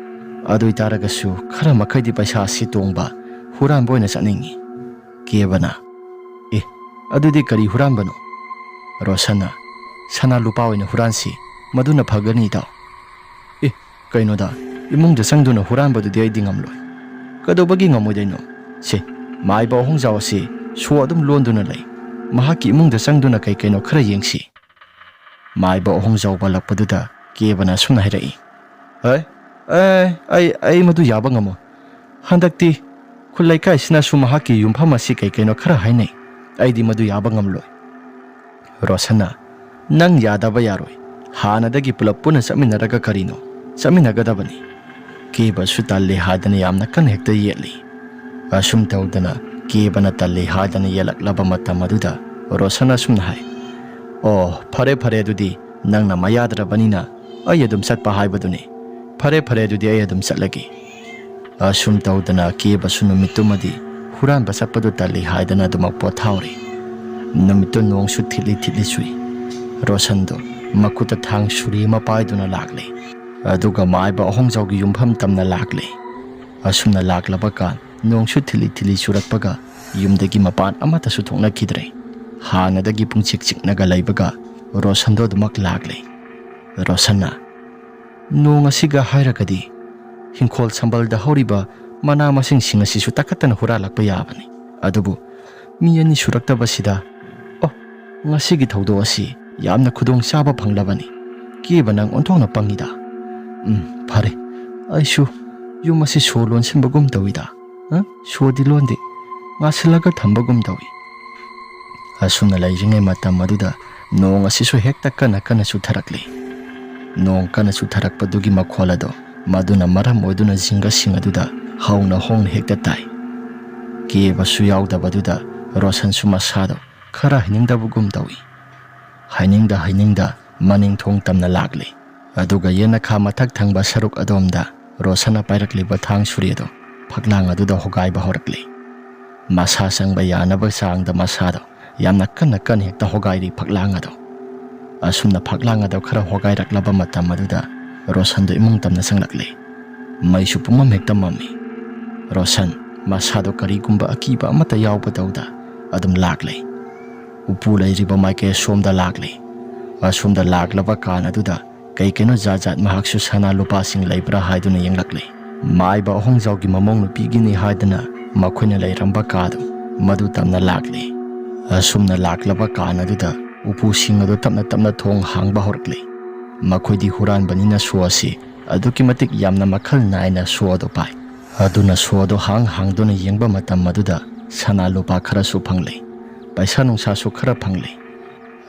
ꯑꯗꯨ ꯑꯣꯏꯇꯥꯔꯒꯁꯨ ꯈꯔ ꯃꯈꯩꯗꯤ ꯄꯩꯁꯥ ꯑꯁꯤ ꯇꯣꯡꯕ ꯍꯨꯔꯥꯟꯕ ꯑꯣꯏꯅ ꯆꯠꯅꯤꯡꯏ꯫" ꯀꯦꯕꯅ, "ꯑꯦ, ꯑꯗꯨꯗꯤ ꯀꯔꯤ ꯍꯨꯔꯥꯟꯕꯅꯣ?" ꯔꯣꯁꯟꯅ, "ꯁꯅꯥ ꯂꯨꯄꯥ ꯑꯣꯏꯅ ꯍꯨꯔꯥꯟꯁꯤ, ꯃꯗꯨꯅ ꯐꯒꯅꯤ, ꯏꯇꯥꯎ꯫" "ꯑꯦ, ꯀꯩꯅꯣꯗ, ꯏꯃꯨꯡꯗ ꯆꯪꯗꯨꯅ ꯍꯨꯔꯥꯟꯕꯗꯨꯗꯤ ꯑꯩꯗꯤ ꯉꯝꯂꯣꯏ꯫" "ꯀꯩꯗꯧꯕꯒꯤ ꯉꯝꯃꯣꯏꯗꯣꯏꯅꯣ? ꯁꯦ, ꯃꯥꯏꯕ ꯑꯍꯣꯡꯖꯥꯎ ꯑꯁꯤ ꯁꯣ ꯑꯗꯨꯝ ꯂꯣꯟꯗꯨꯅ ꯂꯩ꯫ ꯃꯍꯥꯛꯀꯤ ꯏꯃꯨꯡꯗ ꯆꯪꯗꯨꯅ ꯀꯩ ꯀꯩꯅꯣ ꯈꯔ ꯌꯦꯡꯁꯤ꯫" ꯃꯥꯏꯕ ꯑꯍꯣꯡꯖꯥꯎ ꯄꯜꯂꯛꯄꯗꯨꯗ ꯀꯦꯕꯅ ꯑꯁꯨꯝꯅ ꯍꯥꯏꯔꯛꯏ, "ꯑꯦ, ꯑꯦ, ꯑꯩ, ꯑꯩ ꯃꯗꯨ ꯌꯥꯕ ꯉꯝꯃꯣꯏ꯫ ꯍꯟꯗꯛꯇꯤ ꯈꯨꯜ ꯂꯩꯀꯥꯏꯁꯤꯅꯁꯨ ꯃꯍꯥꯛꯀꯤ ꯌꯨꯝꯐꯝ ꯑꯁꯤ ꯀꯩ ꯀꯩꯅꯣ ꯈꯔ ꯍꯥꯏꯅꯩ꯫ ꯑꯩꯗꯤ ꯃꯗꯨ ꯌꯥꯕ ꯉꯝꯂꯣꯏ꯫ ꯔꯣꯁꯟꯅ, "ꯅꯪ ꯌꯥꯗꯕ ꯌꯥꯔꯣꯏ꯫ ꯍꯥꯟꯅꯗꯒꯤ ꯄꯨꯂꯞ ꯄꯨꯟꯅ ꯆꯠꯃꯤꯟꯅꯔꯒ ꯀꯔꯤꯅꯣ? ꯆꯠꯃꯤꯟꯅꯒꯗꯕꯅꯤ꯫" ꯀꯦꯕꯁꯨ ꯇꯜꯂꯤ ꯍꯥꯏꯗꯅ ꯌꯥꯝꯅ ꯀꯟꯅ ꯍꯦꯛꯇ ꯌꯦꯠꯂꯤ꯫ ꯑꯁꯨꯝ ꯇꯧꯗꯅ ꯀꯦꯕꯅ ꯇꯜꯂꯤ ꯍꯥꯏꯗꯅ ꯌꯦꯜꯂꯛꯂꯕ ꯃꯇꯝ ꯑꯗꯨꯗ ꯔꯣꯁꯟ ꯑꯁꯨꯝꯅ ꯍꯥꯏ, "ꯑꯣ, ꯐꯔꯦ ꯐꯔꯦ, ꯑꯗꯨꯗꯤ ꯅꯪꯅ ꯃꯌꯥꯗ꯭ꯔꯕꯅꯤꯅ ꯑꯩ ꯑꯗꯨꯝ ꯆꯠꯄ ꯍꯥꯏꯕꯗꯨꯅꯤ꯫ ꯐꯔꯦ ꯐꯔꯦ, ꯑꯗꯨꯗꯤ ꯑꯩ ꯑꯗꯨꯝ ꯆꯠꯂꯒꯦ꯫" ꯑꯁꯨꯝ ꯇꯧꯗꯅ ꯀꯦꯕꯁꯨ ꯅꯨꯃꯤꯠꯇꯨꯃꯗꯤ ꯍꯨꯔꯥꯟꯕ ꯆꯠꯄꯗꯨ ꯇꯜꯂꯤ ꯍꯥꯏꯗꯅ ꯑꯗꯨꯃꯛ ꯄꯣꯊꯥꯎꯔꯦ꯫ ꯅꯨꯃꯤꯠꯇꯨ ꯅꯣꯡꯁꯨ ꯊꯤꯠꯂꯤ ꯊꯤꯠꯂꯤ ꯆꯨꯏ꯫ ꯔꯣꯁꯟꯗꯣ ꯃꯈꯨꯠꯇ ꯊꯥꯡ ꯁꯨꯔꯤ ꯑꯃ ꯄꯥꯏꯗꯨꯅ ꯂꯥꯛꯂꯦ꯫ ꯑꯗꯨꯒ ꯃꯥꯏꯕ ꯑꯍꯣꯡꯖꯥꯎꯒꯤ ꯌꯨꯝꯐꯝ ꯇꯝꯅ ꯂꯥꯛꯂꯦ꯫ ꯑꯁꯨꯝꯅ ꯂꯥꯛꯂꯕ ꯀꯥꯟ ꯅꯣꯡꯁꯨ ꯊꯤꯠꯂꯤ ꯊꯤꯠꯂꯤ ꯆꯨꯔꯛꯄꯒ ꯌꯨꯝꯗꯒꯤ ꯃꯄꯥꯟ ꯑꯃꯠꯇꯁꯨ ꯊꯣꯛꯅꯈꯤꯗ꯭ꯔꯦ꯫ ꯍꯥꯟꯅꯗꯒꯤ ꯄꯨꯡꯆꯤꯛ ꯆꯤꯛꯅꯒ ꯂꯩꯕꯒ ꯔꯣꯁꯟꯗꯣ ꯑꯗꯨꯃꯛ ꯂꯥꯛꯂꯦ꯫ ꯔꯣꯁꯟꯅ, "ꯅꯣꯡ ꯑꯁꯤꯒ ꯍꯥꯏꯔꯒꯗꯤ ꯍꯤꯡꯈꯣꯜ ꯁꯝꯕꯜꯗ ꯍꯧꯔꯤꯕ ꯃꯅꯥ ꯃꯁꯤꯡꯁꯤꯡ ꯑꯁꯤꯁꯨ ꯇꯛꯈꯠꯇꯅ ꯍꯨꯔꯥꯜꯂꯛꯄ ꯌꯥꯕꯅꯤ꯫ ꯑꯗꯨꯕꯨ ꯃꯤ ꯑꯅꯤ ꯁꯨꯔꯛꯇꯕꯁꯤꯗ, ꯑꯣ, ꯉꯁꯤꯒꯤ ꯊꯧꯗꯣꯛ ꯑꯁꯤ ꯌꯥꯝꯅ ꯈꯨꯗꯣꯡ ꯆꯥꯕ ꯐꯪꯂꯕꯅꯤ꯫ ꯀꯦꯕ, ꯅꯪ ꯑꯣꯟꯊꯣꯛꯅ ꯄꯪꯉꯤꯗ꯫ ꯎꯝ, ꯐꯔꯦ, ꯑꯩꯁꯨ ꯌꯨꯝ ꯑꯁꯤ ꯁꯣ ꯂꯣꯟꯁꯤꯟꯕꯒꯨꯝ ꯇꯧꯏꯗ꯫ ꯑ? ꯁꯣꯗꯤ ꯂꯣꯟꯗꯦ, ꯉꯥꯁꯤꯜꯂꯒ ꯊꯝꯕꯒꯨꯝ ꯇꯧꯏ꯫" ꯑꯁꯨꯝꯅ ꯂꯩꯔꯤꯉꯩ ꯃꯇꯝ ꯑꯗꯨꯗ ꯅꯣꯡ ꯑꯁꯤꯁꯨ ꯍꯦꯛꯇ ꯀꯟꯅ ꯀꯟꯅ ꯆꯨꯊꯔꯛꯂꯤ꯫ ꯅꯣꯡ ꯀꯟꯅ ꯆꯨꯊꯔꯛꯄꯗꯨꯒꯤ ꯃꯈꯣꯜ ꯑꯗꯣ ꯃꯗꯨꯅ ꯃꯔꯝ ꯑꯣꯏꯗꯨꯅ ꯖꯤꯡꯒꯁꯤꯡ ꯑꯗꯨꯗ ꯍꯧꯅ ꯍꯣꯡꯅ ꯍꯦꯛꯇ ꯇꯥꯏ꯫ ꯀꯦꯕꯁꯨ ꯌꯥꯎꯗꯕꯗꯨꯗ ꯔꯣꯁꯟꯁꯨ ꯃꯁꯥꯗꯣ ꯈꯔ ꯍꯩꯅꯤꯡꯗꯕꯒꯨꯝ ꯇꯧꯏ꯫ ꯍꯩꯅꯤꯡꯗ ꯍꯩꯅꯤꯡꯗ ꯃꯅꯤꯡ ꯊꯣꯡ ꯇꯝꯅ ꯂꯥꯛꯂꯤ꯫ ꯑꯗꯨꯒ ꯌꯦꯅꯈꯥ ꯃꯊꯛ ꯊꯪꯕ ꯁꯔꯨꯛ ꯑꯗꯣꯝꯗ ꯔꯣꯁꯟꯅ ꯄꯥꯏꯔꯛꯂꯤꯕ ꯊꯥꯡ ꯁꯨꯔꯤ ꯑꯗꯨ ꯐꯛꯂꯥꯡ ꯑꯗꯨꯗ ꯍꯣꯒꯥꯏꯕ ꯍꯧꯔꯛꯂꯤ꯫ ꯃꯁꯥ ꯆꯪꯕ ꯌꯥꯅꯕ ꯆꯥꯡꯗ ꯃꯁꯥꯗꯣ ꯌꯥꯝꯅ ꯀꯟꯅ ꯀꯟꯅ ꯍꯦꯛꯇ ꯍꯣꯒꯥꯏꯔꯤ ꯐꯛꯂꯥꯡ ꯑꯗꯨ꯫ ꯑꯁꯨꯝꯅ ꯐꯛꯂꯥꯡ ꯑꯗꯨ ꯈꯔ ꯍꯣꯒꯥꯏꯔꯛꯂꯕ ꯃꯇꯝ ꯑꯗꯨꯗ ꯔꯣꯁꯟꯗꯣ ꯏꯃꯨꯡ ꯇꯝꯅ ꯆꯪꯂꯛꯂꯤ꯫ ꯃꯩꯁꯨ ꯄꯨꯝꯃꯝ ꯍꯦꯛꯇ ꯃꯝꯃꯤ꯫ ꯔꯣꯁꯟ ꯃꯁꯥꯗꯣ ꯀꯔꯤꯒꯨꯝꯕ ꯑꯀꯤꯕ ꯑꯃꯠꯇ ꯌꯥꯎꯕꯗꯧꯗ ꯑꯗꯨꯝ ꯂꯥꯛꯂꯤ꯫ ꯎꯄꯨ ꯂꯩꯔꯤꯕ ꯃꯥꯏꯀꯩ ꯑꯁꯣꯝꯗ ꯂꯥꯛꯂꯤ꯫ ꯑꯁꯣꯝꯗ ꯂꯥꯛꯂꯕ ꯀꯥꯟ ꯑꯗꯨꯗ ꯀꯩ ꯀꯩꯅꯣ ꯖꯥꯠ ꯖꯥꯠ ꯃꯍꯥꯛꯁꯨ ꯁꯅꯥ ꯂꯨꯄꯥꯁꯤꯡ ꯂꯩꯕ꯭ꯔꯥ ꯍꯥꯏꯗꯨꯅ ꯌꯦꯡꯂꯛꯂꯤ꯫ ꯃꯥꯏꯕ ꯑꯍꯣꯡꯖꯥꯎꯒꯤ ꯃꯃꯧ ꯅꯨꯄꯤꯒꯤꯅꯤ ꯍꯥꯏꯗꯅ ꯃꯈꯣꯏꯅ ꯂꯩꯔꯝꯕ ꯀꯥꯗꯨ ꯃꯗꯨ ꯇꯝꯅ ꯂꯥꯛꯂꯤ꯫ ꯑꯁꯨꯝꯅ ꯂꯥꯛꯂꯕ ꯀꯥꯟ ꯑꯗꯨꯗ ꯎꯄꯨꯁꯤꯡ ꯑꯗꯨ ꯇꯞꯅ ꯇꯞꯅ ꯊꯣꯡ ꯍꯥꯡꯕ ꯍꯧꯔꯛꯂꯤ꯫ ꯃꯈꯣꯏꯗꯤ ꯍꯨꯔꯥꯟꯕꯅꯤꯅ ꯁꯣ ꯑꯁꯤ ꯑꯗꯨꯛꯀꯤ ꯃꯇꯤꯛ ꯌꯥꯝꯅ ꯃꯈꯜ ꯅꯥꯏꯅ ꯁꯣ ꯑꯗꯨ ꯄꯥꯏ꯫ ꯑꯗꯨꯅ ꯁꯣꯗꯣ ꯍꯥꯡ ꯍꯥꯡꯗꯨꯅ ꯌꯦꯡꯕ ꯃꯇꯝ ꯑꯗꯨꯗ ꯁꯅꯥ ꯂꯨꯄꯥ ꯈꯔꯁꯨ ꯐꯪꯂꯦ, ꯄꯩꯁꯥ ꯅꯨꯡꯁꯥꯁꯨ ꯈꯔ ꯐꯪꯂꯦ꯫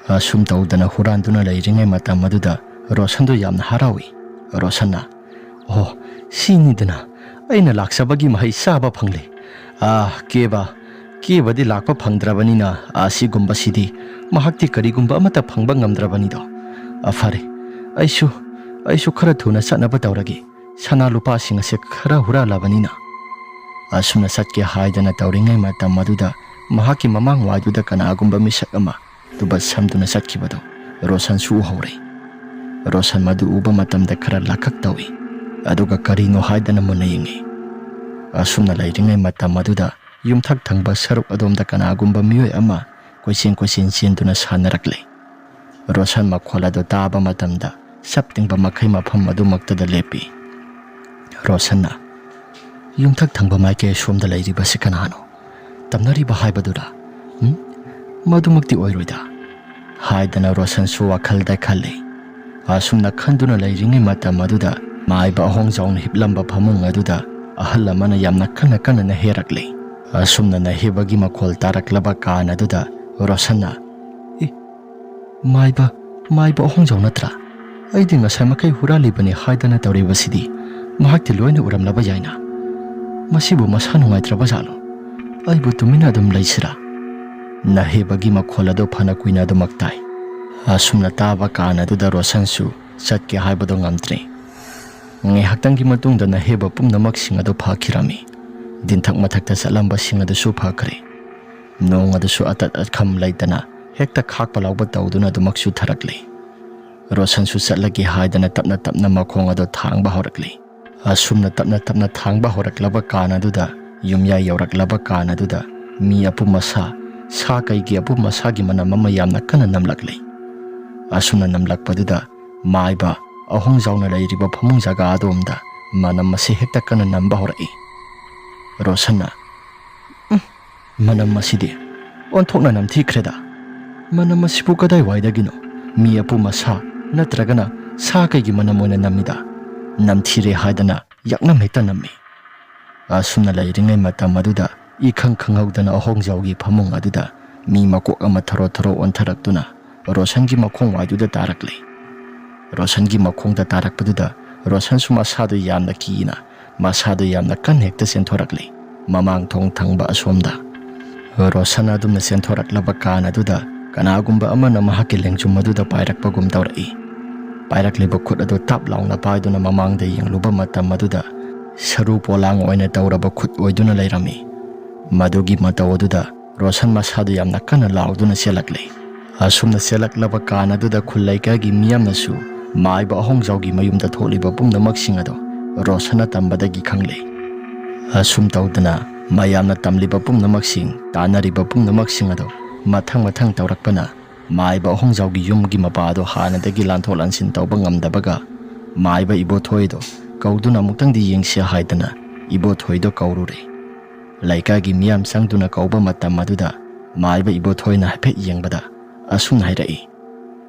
ꯑꯁꯨꯝ ꯇꯧꯗꯅ ꯍꯨꯔꯥꯟꯗꯨꯅ ꯂꯩꯔꯤꯉꯩ ꯃꯇꯝ ꯑꯗꯨꯗ ꯔꯣꯁꯟꯗꯨ ꯌꯥꯝꯅ ꯍꯔꯥꯎꯏ꯫ ꯔꯣꯁꯟꯅ, "ꯑꯣ, ꯁꯤꯅꯤꯗꯅ ꯑꯩꯅ ꯂꯥꯛꯆꯕꯒꯤ ꯃꯍꯩ ꯆꯥꯕ ꯐꯪꯂꯦ꯫ ꯑꯥ, ꯀꯦꯕ, ꯀꯦꯕꯗꯤ ꯂꯥꯛꯄ ꯐꯪꯗ꯭ꯔꯕꯅꯤꯅ ꯑꯁꯤꯒꯨꯝꯕꯁꯤꯗꯤ ꯃꯍꯥꯛꯇꯤ ꯀꯔꯤꯒꯨꯝꯕ ꯑꯃꯠꯇ ꯐꯪꯕ ꯉꯝꯗ꯭ꯔꯕꯅꯤꯗꯣ꯫ ꯑ, ꯐꯔꯦ, ꯑꯩꯁꯨ, ꯑꯩꯁꯨ ꯈꯔ ꯊꯨꯅ ꯆꯠꯅꯕ ꯇꯧꯔꯒꯦ꯫ ꯁꯅꯥ ꯂꯨꯄꯥꯁꯤꯡ ꯑꯁꯦ ꯈꯔ ꯍꯨꯔꯥꯜꯂꯕꯅꯤꯅ꯫" ꯑꯁꯨꯝꯅ ꯆꯠꯀꯦ ꯍꯥꯏꯗꯅ ꯇꯧꯔꯤꯉꯩ ꯃꯇꯝ ꯑꯗꯨꯗ ꯃꯍꯥꯛꯀꯤ ꯃꯃꯥꯡ ꯋꯥꯏꯗꯨꯗ ꯀꯅꯥꯒꯨꯝꯕ ꯃꯤꯁꯛ ꯑꯃ ꯇꯨꯕꯠ ꯁꯝꯗꯨꯅ ꯆꯠꯈꯤꯕꯗꯨ ꯔꯣꯁꯟꯁꯨ ꯎꯍꯧꯔꯦ꯫ ꯔꯣꯁꯟ ꯃꯗꯨ ꯎꯕ ꯃꯇꯝꯗ ꯈꯔ ꯂꯥꯈꯛ ꯇꯧꯏ, ꯑꯗꯨꯒ ꯀꯔꯤꯅꯣ ꯍꯥꯏꯗꯅ ꯃꯨꯟꯅ ꯌꯦꯡꯉꯤ꯫ ꯑꯁꯨꯝꯅ ꯂꯩꯔꯤꯉꯩ ꯃꯇꯝ ꯑꯗꯨꯗ ꯌꯨꯝꯊꯛ ꯊꯪꯕ ꯁꯔꯨꯛ ꯑꯗꯣꯝꯗ ꯀꯅꯥꯒꯨꯝꯕ ꯃꯤꯑꯣꯏ ꯑꯃ ꯀꯣꯏꯆꯦꯟ ꯀꯣꯏꯆꯦꯟ ꯆꯦꯟꯗꯨꯅ ꯁꯥꯟꯅꯔꯛꯂꯦ꯫ ꯔꯣꯁꯟ ꯃꯈꯣꯜ ꯑꯗꯨ ꯇꯥꯕ ꯃꯇꯝꯗ ꯆꯞ ꯇꯤꯡꯕ ꯃꯈꯩ ꯃꯐꯝ ꯑꯗꯨꯃꯛꯇꯗ ꯂꯦꯞꯄꯤ꯫ ꯔꯣꯁꯟꯅ, "ꯌꯨꯝꯊꯛ ꯊꯪꯕ ꯃꯥꯏꯀꯩ ꯑꯁꯣꯝꯗ ꯂꯩꯔꯤꯕꯁꯤ ꯀꯅꯥꯅꯣ? ꯇꯝꯅꯔꯤꯕ ꯍꯥꯏꯕꯗꯨꯔꯥ? ꯎꯝ? ꯃꯗꯨꯃꯛꯇꯤ ꯑꯣꯏꯔꯣꯏꯗ," ꯍꯥꯏꯗꯅ ꯔꯣꯁꯟꯁꯨ ꯋꯥꯈꯜꯗ ꯈꯜꯂꯤ꯫ ꯑꯁꯨꯝꯅ ꯈꯟꯗꯨꯅ ꯂꯩꯔꯤꯉꯩ ꯃꯇꯝ ꯑꯗꯨꯗ ꯃꯥꯏꯕ ꯑꯍꯣꯡꯖꯥꯎꯅ ꯍꯤꯞꯂꯝꯕ ꯐꯃꯨꯡ ꯑꯗꯨꯗ ꯑꯍꯜ ꯑꯃꯅ ꯌꯥꯝꯅ ꯀꯟꯅ ꯀꯟꯅ ꯅꯍꯦꯔꯛꯂꯤ꯫ ꯑꯁꯨꯝꯅ ꯅꯍꯦꯕꯒꯤ ꯃꯈꯣꯜ ꯇꯥꯔꯛꯂꯕ ꯀꯥꯟ ꯑꯗꯨꯗ ꯔꯣꯁꯟꯅ, "ꯏ, ꯃꯥꯏꯕ, ꯃꯥꯏꯕ ꯑꯍꯣꯡꯖꯥꯎ ꯅꯠꯇ꯭ꯔꯥ? ꯑꯩꯗꯤ ꯉꯁꯥꯏ ꯃꯈꯩ ꯍꯨꯔꯥꯜꯂꯤꯕꯅꯤ ꯍꯥꯏꯗꯅ ꯇꯧꯔꯤꯕꯁꯤꯗꯤ ꯃꯍꯥꯛꯇꯤ ꯂꯣꯏꯅ ꯎꯔꯝꯂꯕ ꯌꯥꯏꯅ꯫ ꯃꯁꯤꯕꯨ ꯃꯁꯥ ꯅꯨꯡꯉꯥꯏꯇ꯭ꯔꯕ ꯖꯥꯠꯂꯣ? ꯑꯩꯕꯨ ꯇꯨꯃꯤꯟꯅ ꯑꯗꯨꯝ ꯂꯩꯁꯤꯔꯥ?" ꯅꯍꯦꯕꯒꯤ ꯃꯈꯣꯜ ꯑꯗꯨ ꯐꯅ ꯀꯨꯏꯅ ꯑꯗꯨꯃꯛ ꯇꯥꯏ꯫ ꯑꯁꯨꯝꯅ ꯇꯥꯕ ꯀꯥꯟ ꯑꯗꯨꯗ ꯔꯣꯁꯟꯁꯨ ꯆꯠꯀꯦ ꯍꯥꯏꯕꯗꯣ ꯉꯝꯗ꯭ꯔꯦ꯫ ꯉꯥꯏꯍꯥꯛꯇꯪꯒꯤ ꯃꯇꯨꯡꯗ ꯅꯍꯦꯕ ꯄꯨꯝꯅꯃꯛꯁꯤꯡ ꯑꯗꯨ ꯐꯈꯤꯔꯝꯃꯤ꯫ ꯗꯤꯟꯊꯛ ꯃꯊꯛꯇ ꯆꯠꯂꯝꯕꯁꯤꯡ ꯑꯗꯨꯁꯨ ꯐꯈ꯭ꯔꯦ꯫ ꯅꯣꯡ ꯑꯗꯨꯁꯨ ꯑꯇꯠ ꯑꯈꯝ ꯂꯩꯇꯅ ꯍꯦꯛꯇ ꯈꯥꯛꯄ ꯂꯥꯎꯕ ꯇꯧꯗꯨꯅ ꯑꯗꯨꯃꯛ ꯆꯨꯊꯔꯛꯂꯦ꯫ ꯔꯣꯁꯟꯁꯨ ꯆꯠꯂꯒꯦ ꯍꯥꯏꯗꯅ ꯇꯞꯅ ꯇꯞꯅ ꯃꯈꯣꯡ ꯑꯗꯨ ꯊꯥꯡꯕ ꯍꯧꯔꯛꯂꯦ꯫ ꯑꯁꯨꯝꯅ ꯇꯞꯅ ꯇꯞꯅ ꯊꯥꯡꯕ ꯍꯧꯔꯛꯂꯕ ꯀꯥꯟ ꯑꯗꯨꯗ, ꯌꯨꯝꯌꯥꯏ ꯌꯧꯔꯛꯂꯕ ꯀꯥꯟ ꯑꯗꯨꯗ, ꯃꯤ ꯑꯄꯨꯝ ꯑꯁꯥ, ꯁꯥ ꯀꯩꯒꯤ ꯑꯄꯨꯝ ꯑꯁꯥꯒꯤ ꯃꯅꯝ ꯑꯃ ꯌꯥꯝꯅ ꯀꯟꯅ ꯅꯝꯂꯛꯂꯦ꯫ ꯑꯁꯨꯝꯅ ꯅꯝꯂꯛꯄꯗꯨꯗ ꯃꯥꯏꯕ ꯑꯍꯣꯡꯖꯥꯎꯅ ꯂꯩꯔꯤꯕ ꯐꯃꯨꯡ ꯖꯒꯥ ꯑꯗꯣꯝꯗ ꯃꯅꯝ ꯑꯁꯤ ꯍꯦꯛꯇ ꯀꯟꯅ ꯅꯝꯕ ꯍꯧꯔꯛꯏ꯫ ꯔꯣꯁꯟꯅ, "ꯎꯝ, ꯃꯅꯝ ꯑꯁꯤꯗꯤ ꯑꯣꯟꯊꯣꯛꯅ ꯅꯝꯊꯤꯈ꯭ꯔꯦꯗ꯫ ꯃꯅꯝ ꯑꯁꯤꯕꯨ ꯀꯗꯥꯏꯋꯥꯏꯗꯒꯤꯅꯣ? ꯃꯤ ꯑꯄꯨꯝ ꯑꯁꯥ ꯅꯠꯇ꯭ꯔꯒꯅ ꯁꯥ ꯀꯩꯒꯤ ꯃꯅꯝ ꯑꯣꯏꯅ ꯅꯝꯃꯤꯗ? ꯅꯝꯊꯤꯔꯦ ꯍꯥꯏꯗꯅ ꯌꯥꯛꯅꯝ ꯍꯦꯛꯇ ꯅꯝꯃꯤ꯫" ꯑꯁꯨꯝꯅ ꯂꯩꯔꯤꯉꯩ ꯃꯇꯝ ꯑꯗꯨꯗ ꯏꯈꯪ ꯈꯪꯍꯧꯗꯅ ꯑꯍꯣꯡꯖꯥꯎꯒꯤ ꯐꯃꯨꯡ ꯑꯗꯨꯗ ꯃꯤ ꯃꯀꯣꯛ ꯑꯃ ꯊꯔꯣ ꯊꯔꯣ ꯑꯣꯟꯊꯔꯛꯇꯨꯅ ꯔꯣꯁꯟꯒꯤ ꯃꯈꯣꯡ ꯋꯥꯏꯗꯨꯗ ꯇꯥꯔꯛꯂꯦ꯫ ꯔꯣꯁꯟꯒꯤ ꯃꯈꯣꯡꯗ ꯇꯥꯔꯛꯄꯗꯨꯗ ꯔꯣꯁꯟꯁꯨ ꯃꯁꯥꯗꯨ ꯌꯥꯝꯅ ꯀꯤꯅ, ꯃꯁꯥꯗꯨ ꯌꯥꯝꯅ ꯀꯟꯅ ꯍꯦꯛꯇ ꯆꯦꯟꯊꯣꯔꯛꯂꯦ꯫ ꯃꯃꯥꯡ ꯊꯣꯡ ꯊꯪꯕ ꯑꯁꯣꯝꯗ ꯔꯣꯁꯟ ꯑꯗꯨꯝꯅ ꯆꯦꯟꯊꯣꯔꯛꯂꯕ ꯀꯥꯟ ꯑꯗꯨꯗ ꯀꯅꯥꯒꯨꯝꯕ ꯑꯃꯅ ꯃꯍꯥꯛꯀꯤ ꯂꯦꯡꯖꯨꯝ ꯑꯗꯨꯗ ꯄꯥꯏꯔꯛꯄꯒꯨꯝ ꯇꯧꯔꯛꯏ꯫ ꯄꯥꯏꯔꯛꯂꯤꯕ ꯈꯨꯠ ꯑꯗꯨ ꯇꯥꯞ ꯂꯥꯎꯅ ꯄꯥꯏꯗꯨꯅ ꯃꯃꯥꯡꯗ ꯌꯦꯡꯂꯨꯕ ꯃꯇꯝ ꯑꯗꯨꯗ ꯁꯔꯨ ꯄꯣꯂꯥꯡ ꯑꯣꯏꯅ ꯇꯧꯔꯕ ꯈꯨꯠ ꯑꯣꯏꯗꯨꯅ ꯂꯩꯔꯝꯃꯤ꯫ ꯃꯗꯨꯒꯤ ꯃꯇꯧ ꯑꯗꯨꯗ ꯔꯣꯁꯟ ꯃꯁꯥꯗꯨ ꯌꯥꯝꯅ ꯀꯟꯅ ꯂꯥꯎꯗꯨꯅ ꯆꯦꯜꯂꯛꯂꯦ꯫ ꯑꯁꯨꯝꯅ ꯆꯦꯜꯂꯛꯂꯕ ꯀꯥꯟ ꯑꯗꯨꯗ ꯈꯨꯜ ꯂꯩꯀꯥꯏꯒꯤ ꯃꯤꯌꯥꯝꯅꯁꯨ ꯃꯥꯏꯕ ꯑꯍꯣꯡꯖꯥꯎꯒꯤ ꯃꯌꯨꯝꯗ ꯊꯣꯛꯂꯤꯕ ꯄꯨꯝꯅꯃꯛꯁꯤꯡ ꯑꯗꯨ ꯔꯣꯁꯟꯅ ꯇꯝꯕꯗꯒꯤ ꯈꯪꯂꯦ꯫ ꯑꯁꯨꯝ ꯇꯧꯗꯅ ꯃꯌꯥꯝꯅ ꯇꯝꯂꯤꯕ ꯄꯨꯝꯅꯃꯛꯁꯤꯡ, ꯇꯥꯟꯅꯔꯤꯕ ꯄꯨꯝꯅꯃꯛꯁꯤꯡ ꯑꯗꯨ ꯃꯊꯪ ꯃꯊꯪ ꯇꯧꯔꯛꯄꯅ ꯃꯥꯏꯕ ꯑꯍꯣꯡꯖꯥꯎꯒꯤ ꯌꯨꯝꯒꯤ ꯃꯄꯥ ꯑꯗꯨ ꯍꯥꯟꯅꯗꯒꯤ ꯂꯥꯟꯊꯣꯛ ꯂꯥꯟꯁꯤꯟ ꯇꯧꯕ ꯉꯝꯗꯕꯒ ꯃꯥꯏꯕ ꯏꯕꯣꯊꯣꯏꯗꯨ ꯀꯧꯗꯨꯅ ꯑꯃꯨꯛꯇꯪꯗꯤ ꯌꯦꯡꯁꯤ ꯍꯥꯏꯗꯅ ꯏꯕꯣꯊꯣꯏꯗꯨ ꯀꯧꯔꯨꯔꯦ꯫ ꯂꯩꯀꯥꯏꯒꯤ ꯃꯤꯌꯥꯝ ꯆꯪꯗꯨꯅ ꯀꯧꯕ ꯃꯇꯝ ꯑꯗꯨꯗ ꯃꯥꯏꯕ ꯏꯕꯣꯊꯣꯏꯅ ꯍꯥꯏꯐꯦꯠ ꯌꯦꯡꯕꯗ ꯑꯁꯨꯝꯅ ꯍꯥꯏꯔꯛꯏ,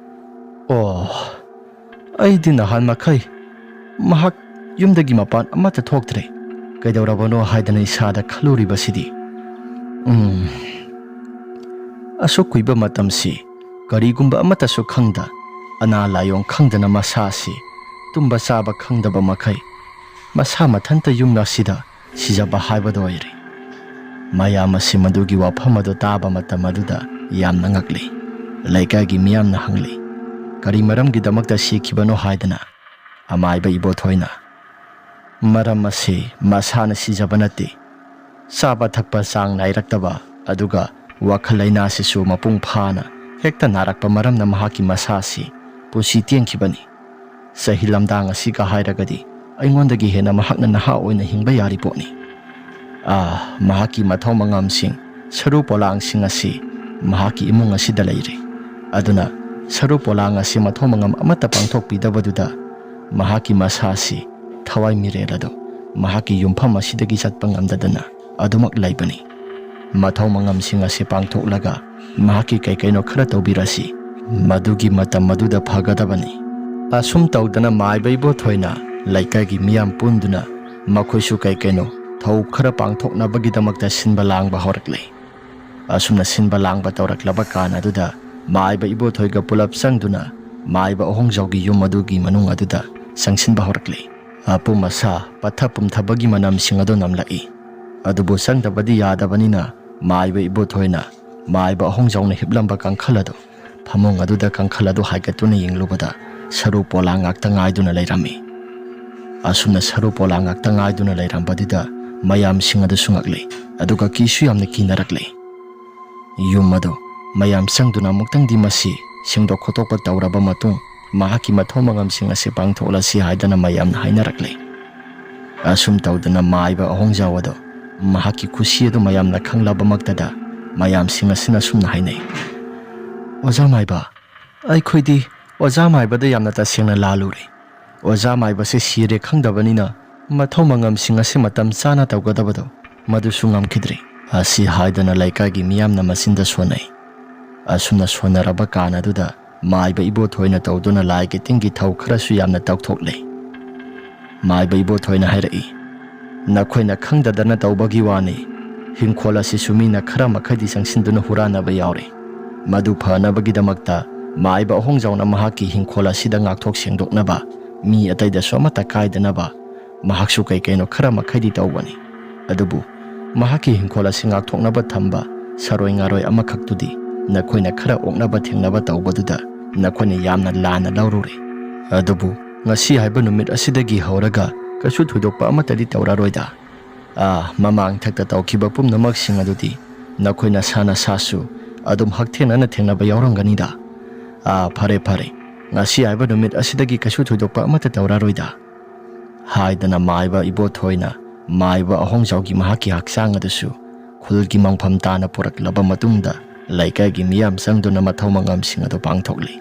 "ꯑꯣ, ꯑꯩꯗꯤ ꯅꯍꯥꯟ ꯃꯈꯩ ꯃꯍꯥꯛ ꯌꯨꯝꯗꯒꯤ ꯃꯄꯥꯟ ꯑꯃꯠꯇ ꯊꯣꯛꯇ꯭ꯔꯦ꯫ ꯀꯩꯗꯧꯔꯕꯅꯣ ꯍꯥꯏꯗꯅ ꯏꯁꯥꯗ ꯈꯜꯂꯨꯔꯤꯕꯁꯤꯗꯤ꯫ ꯎꯝ, ꯑꯁꯨꯛ ꯀꯨꯏꯕ ꯃꯇꯝꯁꯤ ꯀꯔꯤꯒꯨꯝꯕ ꯑꯃꯠꯇꯁꯨ ꯈꯪꯗ, ꯑꯅꯥ ꯂꯥꯏꯑꯣꯡ ꯈꯪꯗꯅ ꯃꯁꯥꯁꯤ ꯇꯨꯝꯕ ꯆꯥꯕ ꯈꯪꯗꯕ ꯃꯈꯩ ꯃꯁꯥ ꯃꯊꯟꯇ ꯌꯨꯝ ꯑꯁꯤꯗ ꯁꯤꯖꯕ ꯍꯥꯏꯕꯗꯨ ꯑꯣꯏꯔꯦ꯫" ꯃꯌꯥꯝ ꯑꯁꯤ ꯃꯗꯨꯒꯤ ꯋꯥꯐꯝ ꯑꯗꯨ ꯇꯥꯕ ꯃꯇꯝ ꯑꯗꯨꯗ ꯌꯥꯝꯅ ꯉꯛꯂꯤ꯫ ꯂꯩꯀꯥꯏꯒꯤ ꯃꯤꯌꯥꯝꯅ ꯍꯪꯂꯤ, "ꯀꯔꯤ ꯃꯔꯝꯒꯤꯗꯃꯛꯇ ꯁꯤꯈꯤꯕꯅꯣ?" ꯍꯥꯏꯗꯅ ꯑꯃꯥꯏꯕ ꯏꯕꯣꯊꯣꯏꯅ, "ꯃꯔꯝ ꯑꯁꯤ ꯃꯁꯥꯅ ꯁꯤꯖꯕ ꯅꯠꯇꯦ꯫ ꯆꯥꯕ ꯊꯛꯄ ꯆꯥꯡ ꯅꯥꯏꯔꯛꯇꯕ, ꯑꯗꯨꯒ ꯋꯥꯈꯜ ꯂꯩꯅꯥꯁꯤꯁꯨ ꯃꯄꯨꯡ ꯐꯥꯅ ꯍꯦꯛꯇ ꯅꯥꯔꯛꯄ ꯃꯔꯝꯅ ꯃꯍꯥꯛꯀꯤ ꯃꯁꯥ ꯑꯁꯤ ꯄꯨꯟꯁꯤ ꯇꯦꯟꯈꯤꯕꯅꯤ꯫ ꯆꯍꯤ ꯂꯝꯗꯥꯡ ꯑꯁꯤꯒ ꯍꯥꯏꯔꯒꯗꯤ ꯑꯩꯉꯣꯟꯗꯒꯤ ꯍꯦꯟꯅ ꯃꯍꯥꯛꯅ ꯅꯍꯥ ꯑꯣꯏꯅ ꯍꯤꯡꯕ ꯌꯥꯔꯤ ꯄꯣꯠꯅꯤ꯫ ꯑꯥ, ꯃꯍꯥꯛꯀꯤ ꯃꯊꯧ ꯃꯉꯝꯁꯤꯡ, ꯁꯔꯨ ꯄꯣꯂꯥꯡꯁꯤꯡ ꯑꯁꯤ ꯃꯍꯥꯛꯀꯤ ꯏꯃꯨꯡ ꯑꯁꯤꯗ ꯂꯩꯔꯦ꯫ ꯑꯗꯨꯅ ꯁꯔꯨ ꯄꯣꯂꯥꯡ ꯑꯁꯤ ꯃꯊꯧ ꯃꯉꯝ ꯑꯃꯠꯇ ꯄꯥꯡꯊꯣꯛꯄꯤꯗꯕꯗꯨꯗ ꯃꯍꯥꯛꯀꯤ ꯃꯁꯥ ꯑꯁꯤ, ꯊꯋꯥꯏ ꯃꯤꯔꯦꯜ ꯑꯗꯨ ꯃꯍꯥꯛꯀꯤ ꯌꯨꯝꯐꯝ ꯑꯁꯤꯗꯒꯤ ꯆꯠꯄ ꯉꯝꯗꯗꯅ ꯑꯗꯨꯃꯛ ꯂꯩꯕꯅꯤ꯫ ꯃꯊꯧ ꯃꯉꯝꯁꯤꯡ ꯑꯁꯤ ꯄꯥꯡꯊꯣꯛꯂꯒ ꯃꯍꯥꯛꯀꯤ ꯀꯩ ꯀꯩꯅꯣ ꯈꯔ ꯇꯧꯕꯤꯔꯁꯤ꯫ ꯃꯗꯨꯒꯤ ꯃꯇꯝ ꯑꯗꯨꯗ ꯐꯒꯗꯕꯅꯤ꯫" ꯑꯁꯨꯝ ꯇꯧꯗꯅ ꯃꯥꯏꯕ ꯏꯕꯣꯊꯣꯏꯅ ꯂꯩꯀꯥꯏꯒꯤ ꯃꯤꯌꯥꯝ ꯄꯨꯟꯗꯨꯅ ꯃꯈꯣꯏꯁꯨ ꯀꯩ ꯀꯩꯅꯣ ꯊꯧ ꯈꯔ ꯄꯥꯡꯊꯣꯛꯅꯕꯒꯤꯗꯃꯛꯇ ꯁꯤꯟꯕ ꯂꯥꯡꯕ ꯍꯧꯔꯛꯂꯦ꯫ ꯑꯁꯨꯝꯅ ꯁꯤꯟꯕ ꯂꯥꯡꯕ ꯇꯧꯔꯛꯂꯕ ꯀꯥꯟ ꯑꯗꯨꯗ ꯃꯥꯏꯕ ꯏꯕꯣꯊꯣꯏꯒ ꯄꯨꯂꯞ ꯆꯪꯗꯨꯅ ꯃꯥꯏꯕ ꯑꯍꯣꯡꯖꯥꯎꯒꯤ ꯌꯨꯝ ꯑꯗꯨꯒꯤ ꯃꯅꯨꯡ ꯑꯗꯨꯗ ꯆꯪꯁꯤꯟꯕ ꯍꯧꯔꯛꯂꯦ꯫ ꯑꯄꯨꯝ ꯑꯁꯥ ꯄꯠꯊ ꯄꯨꯝꯊꯕꯒꯤ ꯃꯅꯝꯁꯤꯡ ꯑꯗꯨ ꯅꯝꯂꯛꯏ꯫ ꯑꯗꯨꯕꯨ ꯆꯪꯗꯕꯗꯤ ꯌꯥꯗꯕꯅꯤꯅ ꯃꯥꯏꯕ ꯏꯕꯣꯊꯣꯏꯅ ꯃꯥꯏꯕ ꯑꯍꯣꯡꯖꯥꯎꯅ ꯍꯤꯞꯂꯝꯕ ꯀꯥꯡꯈꯜ ꯑꯗꯨ, ꯐꯃꯨꯡ ꯑꯗꯨꯗ ꯀꯥꯡꯈꯜ ꯑꯗꯨ ꯍꯥꯏꯒꯠꯇꯨꯅ ꯌꯦꯡꯂꯨꯕꯗ ꯁꯔꯨ ꯄꯣꯂꯥꯡ ꯉꯥꯛꯇ ꯉꯥꯏꯗꯨꯅ ꯂꯩꯔꯝꯃꯤ꯫ ꯑꯁꯨꯝꯅ ꯁꯔꯨ ꯄꯣꯂꯥꯡ ꯉꯥꯛꯇ ꯉꯥꯏꯗꯨꯅ ꯂꯩꯔꯝꯕꯗꯨꯗ ꯃꯌꯥꯝꯁꯤꯡ ꯑꯗꯨꯁꯨ ꯉꯛꯂꯦ, ꯑꯗꯨꯒ ꯀꯤꯁꯨ ꯌꯥꯝꯅ ꯀꯤꯅꯔꯛꯂꯦ꯫ ꯌꯨꯝ ꯑꯗꯨ ꯃꯌꯥꯝ ꯆꯪꯗꯨꯅ ꯑꯃꯨꯛꯇꯪꯗꯤ ꯃꯁꯤ ꯁꯦꯡꯗꯣꯛ ꯈꯣꯠꯇꯣꯛꯄ ꯇꯧꯔꯕ ꯃꯇꯨꯡ ꯃꯍꯥꯛꯀꯤ ꯃꯊꯧ ꯃꯉꯝꯁꯤꯡ ꯑꯁꯤ ꯄꯥꯡꯊꯣꯛꯂꯁꯤ ꯍꯥꯏꯗꯅ ꯃꯌꯥꯝꯅ ꯍꯥꯏꯅꯔꯛꯂꯦ꯫ ꯑꯁꯨꯝ ꯇꯧꯗꯅ ꯃꯥꯏꯕ ꯑꯍꯣꯡꯖꯥꯎ ꯑꯗꯣ ꯃꯍꯥꯛꯀꯤ ꯈꯨꯁꯤ ꯑꯗꯨ ꯃꯌꯥꯝꯅ ꯈꯪꯂꯕꯃꯛꯇꯗ ꯃꯌꯥꯝꯁꯤꯡ ꯑꯁꯤꯅ ꯑꯁꯨꯝꯅ ꯍꯥꯏꯅꯩ, "ꯑꯣꯖꯥ ꯃꯥꯏꯕ, ꯑꯩꯈꯣꯏꯗꯤ ꯑꯣꯖꯥ ꯃꯥꯏꯕꯗ ꯌꯥꯝꯅ ꯇꯁꯦꯡꯅ ꯂꯥꯜꯂꯨꯔꯦ꯫ ꯑꯣꯖꯥ ꯃꯥꯏꯕꯁꯦ ꯁꯤꯔꯦ ꯈꯪꯗꯕꯅꯤꯅ ꯃꯊꯧ ꯃꯉꯝꯁꯤꯡ ꯑꯁꯤ ꯃꯇꯝ ꯆꯥꯅ ꯇꯧꯒꯗꯕꯗꯣ ꯃꯗꯨꯁꯨ ꯉꯝꯈꯤꯗ꯭ꯔꯦ"꯫ ꯑꯁꯤ ꯍꯥꯏꯗꯅ ꯂꯩꯀꯥꯏꯒꯤ ꯃꯤꯌꯥꯝꯅ ꯃꯆꯤꯟꯗ ꯁꯣꯟꯅꯩ꯫ ꯑꯁꯨꯝꯅ ꯁꯣꯟꯅꯔꯕ ꯀꯥꯟ ꯑꯗꯨꯗ ꯃꯥꯏꯕ ꯏꯕꯣꯊꯣꯏꯅ ꯇꯧꯗꯨꯅ ꯂꯥꯏꯒꯤ ꯇꯤꯟꯒꯤ ꯊꯧ ꯈꯔꯁꯨ ꯌꯥꯝꯅ ꯇꯧꯊꯣꯛꯂꯦ꯫ ꯃꯥꯏꯕ ꯏꯕꯣꯊꯣꯏꯅ ꯍꯥꯏꯔꯛꯏ, "ꯅꯈꯣꯏꯅ ꯈꯪꯗꯗꯅ ꯇꯧꯕꯒꯤ ꯋꯥꯅꯤ꯫ ꯍꯤꯡꯈꯣꯜ ꯑꯁꯤꯁꯨ ꯃꯤꯅ ꯈꯔ ꯃꯈꯩꯗꯤ ꯆꯪꯁꯤꯟꯗꯨꯅ ꯍꯨꯔꯥꯟꯅꯕ ꯌꯥꯎꯔꯦ꯫ ꯃꯗꯨ ꯐꯅꯕꯒꯤꯗꯃꯛꯇ ꯃꯥꯏꯕ ꯑꯍꯣꯡꯖꯥꯎꯅ ꯃꯍꯥꯛꯀꯤ ꯍꯤꯡꯈꯣꯜ ꯑꯁꯤꯗ ꯉꯥꯛꯊꯣꯛ ꯁꯦꯡꯗꯣꯛꯅꯕ, ꯃꯤ ꯑꯇꯩꯗꯁꯨ ꯑꯃꯠꯇ ꯀꯥꯏꯗꯅꯕ ꯃꯍꯥꯛꯁꯨ ꯀꯩ ꯀꯩꯅꯣ ꯈꯔ ꯃꯈꯩꯗꯤ ꯇꯧꯕꯅꯤ꯫ ꯑꯗꯨꯕꯨ ꯃꯍꯥꯛꯀꯤ ꯍꯤꯡꯈꯣꯜ ꯑꯁꯤ ꯉꯥꯛꯊꯣꯛꯅꯕ ꯊꯝꯕ ꯁꯥꯔꯣꯏ ꯉꯥꯔꯣꯏ ꯑꯃꯈꯛꯇꯨꯗꯤ ꯅꯈꯣꯏꯅ ꯈꯔ ꯑꯣꯛꯅꯕ ꯊꯦꯡꯅꯕ ꯇꯧꯕꯗꯨꯗ ꯅꯈꯣꯏꯅ ꯌꯥꯝꯅ ꯂꯥꯟꯅ ꯂꯧꯔꯨꯔꯦ꯫ ꯑꯗꯨꯕꯨ ꯉꯁꯤ ꯍꯥꯏꯕ ꯅꯨꯃꯤꯠ ꯑꯁꯤꯗꯒꯤ ꯍꯧꯔꯒ ꯀꯩꯁꯨ ꯊꯣꯏꯗꯣꯛꯄ ꯑꯃꯠꯇꯗꯤ ꯇꯧꯔꯔꯣꯏꯗ꯫ ꯑꯥ, ꯃꯃꯥꯡ ꯊꯛꯇ ꯇꯧꯈꯤꯕ ꯄꯨꯝꯅꯃꯛꯁꯤꯡ ꯑꯗꯨꯗꯤ ꯅꯈꯣꯏ ꯅꯁꯥ ꯅꯁꯥꯁꯨ ꯑꯗꯨꯝ ꯍꯛꯊꯦꯡꯅꯅ ꯊꯦꯡꯅꯕ ꯌꯥꯎꯔꯝꯒꯅꯤꯗ꯫ ꯑꯥ, ꯐꯔꯦ, ꯐꯔꯦ, ꯉꯁꯤ ꯍꯥꯏꯕ ꯅꯨꯃꯤꯠ ꯑꯁꯤꯗꯒꯤ ꯀꯩꯁꯨ ꯊꯣꯏꯗꯣꯛꯄ ꯑꯃꯠꯇ ꯇꯧꯔꯔꯣꯏꯗ" ꯍꯥꯏꯗꯅ ꯃꯥꯏꯕ ꯏꯕꯣꯊꯣꯏꯅ ꯃꯥꯏꯕ ꯑꯍꯣꯡꯖꯥꯎꯒꯤ ꯃꯍꯥꯛꯀꯤ ꯍꯛꯆꯥꯡ ꯑꯗꯨꯁꯨ ꯈꯨꯜꯒꯤ ꯃꯪꯐꯝ ꯇꯥꯅ ꯄꯨꯔꯛꯂꯕ ꯃꯇꯨꯡꯗ ꯂꯩꯀꯥꯏꯒꯤ ꯃꯤꯌꯥꯝ ꯆꯪꯗꯨꯅ ꯃꯊꯧ ꯃꯉꯝꯁꯤꯡ ꯑꯗꯨ ꯄꯥꯡꯊꯣꯛꯂꯤ꯫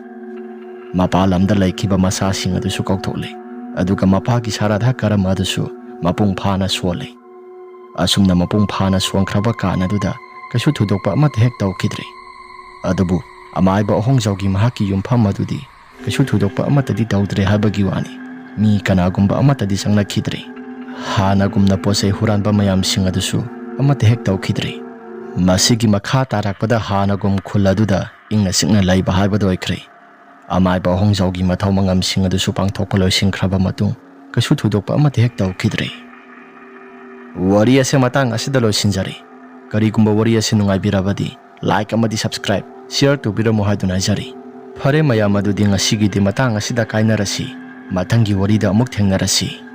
ꯃꯄꯥꯟ ꯂꯝꯗ ꯂꯩꯈꯤꯕ ꯃꯆꯥꯁꯤꯡ ꯑꯗꯨꯁꯨ ꯀꯧꯊꯣꯛꯂꯤ꯫ ꯑꯗꯨꯒ ꯃꯄꯥꯒꯤ ꯁꯥꯔꯥꯙꯥ ꯀꯔꯝ ꯑꯗꯨꯁꯨ ꯃꯄꯨꯡ ꯐꯥꯅ ꯁꯣꯜꯂꯤ꯫ ꯑꯁꯨꯝꯅ ꯃꯄꯨꯡ ꯐꯥꯅ ꯁꯣꯟꯈ꯭ꯔꯕ ꯀꯥꯟ ꯑꯗꯨꯗ ꯀꯩꯁꯨ ꯊꯣꯏꯗꯣꯛꯄ ꯑꯃꯠꯇ ꯍꯦꯛ ꯇꯧꯈꯤꯗ꯭ꯔꯦ꯫ ꯑꯗꯨꯕꯨ ꯑꯃꯥꯏꯕ ꯑꯍꯣꯡꯖꯥꯎꯒꯤ ꯃꯍꯥꯛꯀꯤ ꯌꯨꯝꯐꯝ ꯑꯗꯨꯗꯤ ꯀꯩꯁꯨ ꯊꯣꯏꯗꯣꯛꯄ ꯑꯃꯠꯇꯗꯤ ꯇꯧꯗ꯭ꯔꯦ ꯍꯥꯏꯕꯒꯤ ꯋꯥꯅꯤ꯫ ꯃꯤ ꯀꯅꯥꯒꯨꯝꯕ ꯑꯃꯠꯇꯗꯤ ꯆꯪꯂꯛꯈꯤꯗ꯭ꯔꯦ꯫ ꯍꯥꯟꯅꯒꯨꯝꯅ ꯄꯣꯠ ꯆꯩ ꯍꯨꯔꯥꯟꯕ ꯃꯌꯥꯝꯁꯤꯡ ꯑꯗꯨꯁꯨ ꯑꯃꯠꯇ ꯍꯦꯛ ꯇꯧꯈꯤꯗ꯭ꯔꯤ꯫ ꯃꯁꯤꯒꯤ ꯃꯈꯥ ꯇꯥꯔꯛꯄꯗ ꯍꯥꯟꯅꯒꯨꯝ ꯈꯨꯜ ꯑꯗꯨꯗ ꯏꯪꯅ ꯆꯤꯛꯅ ꯂꯩꯕ ꯍꯥꯏꯕꯗꯨ ꯑꯣꯏꯈ꯭ꯔꯦ꯫ ꯑꯃꯥꯏꯕ ꯑꯍꯣꯡꯖꯥꯎꯒꯤ ꯃꯊꯧ ꯃꯉꯝꯁꯤꯡ ꯑꯗꯨꯁꯨ ꯄꯥꯡꯊꯣꯛꯄ ꯂꯣꯏꯁꯤꯟꯈ꯭ꯔꯕ ꯃꯇꯨꯡ ꯀꯩꯁꯨ ꯊꯣꯏꯗꯣꯛꯄ ꯑꯃꯠꯇ ꯍꯦꯛ ꯇꯧꯈꯤꯗ꯭ꯔꯦ꯫ ꯋꯥꯔꯤ ꯑꯁꯦ ꯃꯇꯥꯡ ꯑꯁꯤꯗ ꯂꯣꯏꯁꯤꯟꯖꯔꯦ꯫ ꯀꯔꯤꯒꯨꯝꯕ ꯋꯥꯔꯤ ꯑꯁꯤ ꯅꯨꯡꯉꯥꯏꯕꯤꯔꯕꯗꯤ like ꯑꯃꯗꯤ subscribe, share ꯇꯧꯕꯤꯔꯝꯃꯨ ꯍꯥꯏꯗꯨꯅ ꯍꯥꯏꯖꯔꯤ꯫ ꯐꯔꯦ ꯃꯌꯥꯝ, ꯑꯗꯨꯗꯤ ꯉꯁꯤꯒꯤꯗꯤ ꯃꯇꯥꯡ ꯑꯁꯤꯗ ꯀꯥꯏꯅꯔꯁꯤ꯫ ꯃꯊꯪꯒꯤ ꯋꯥꯔꯤꯗ ꯑꯃꯨꯛ ꯊꯦꯡꯅꯔꯁꯤ꯫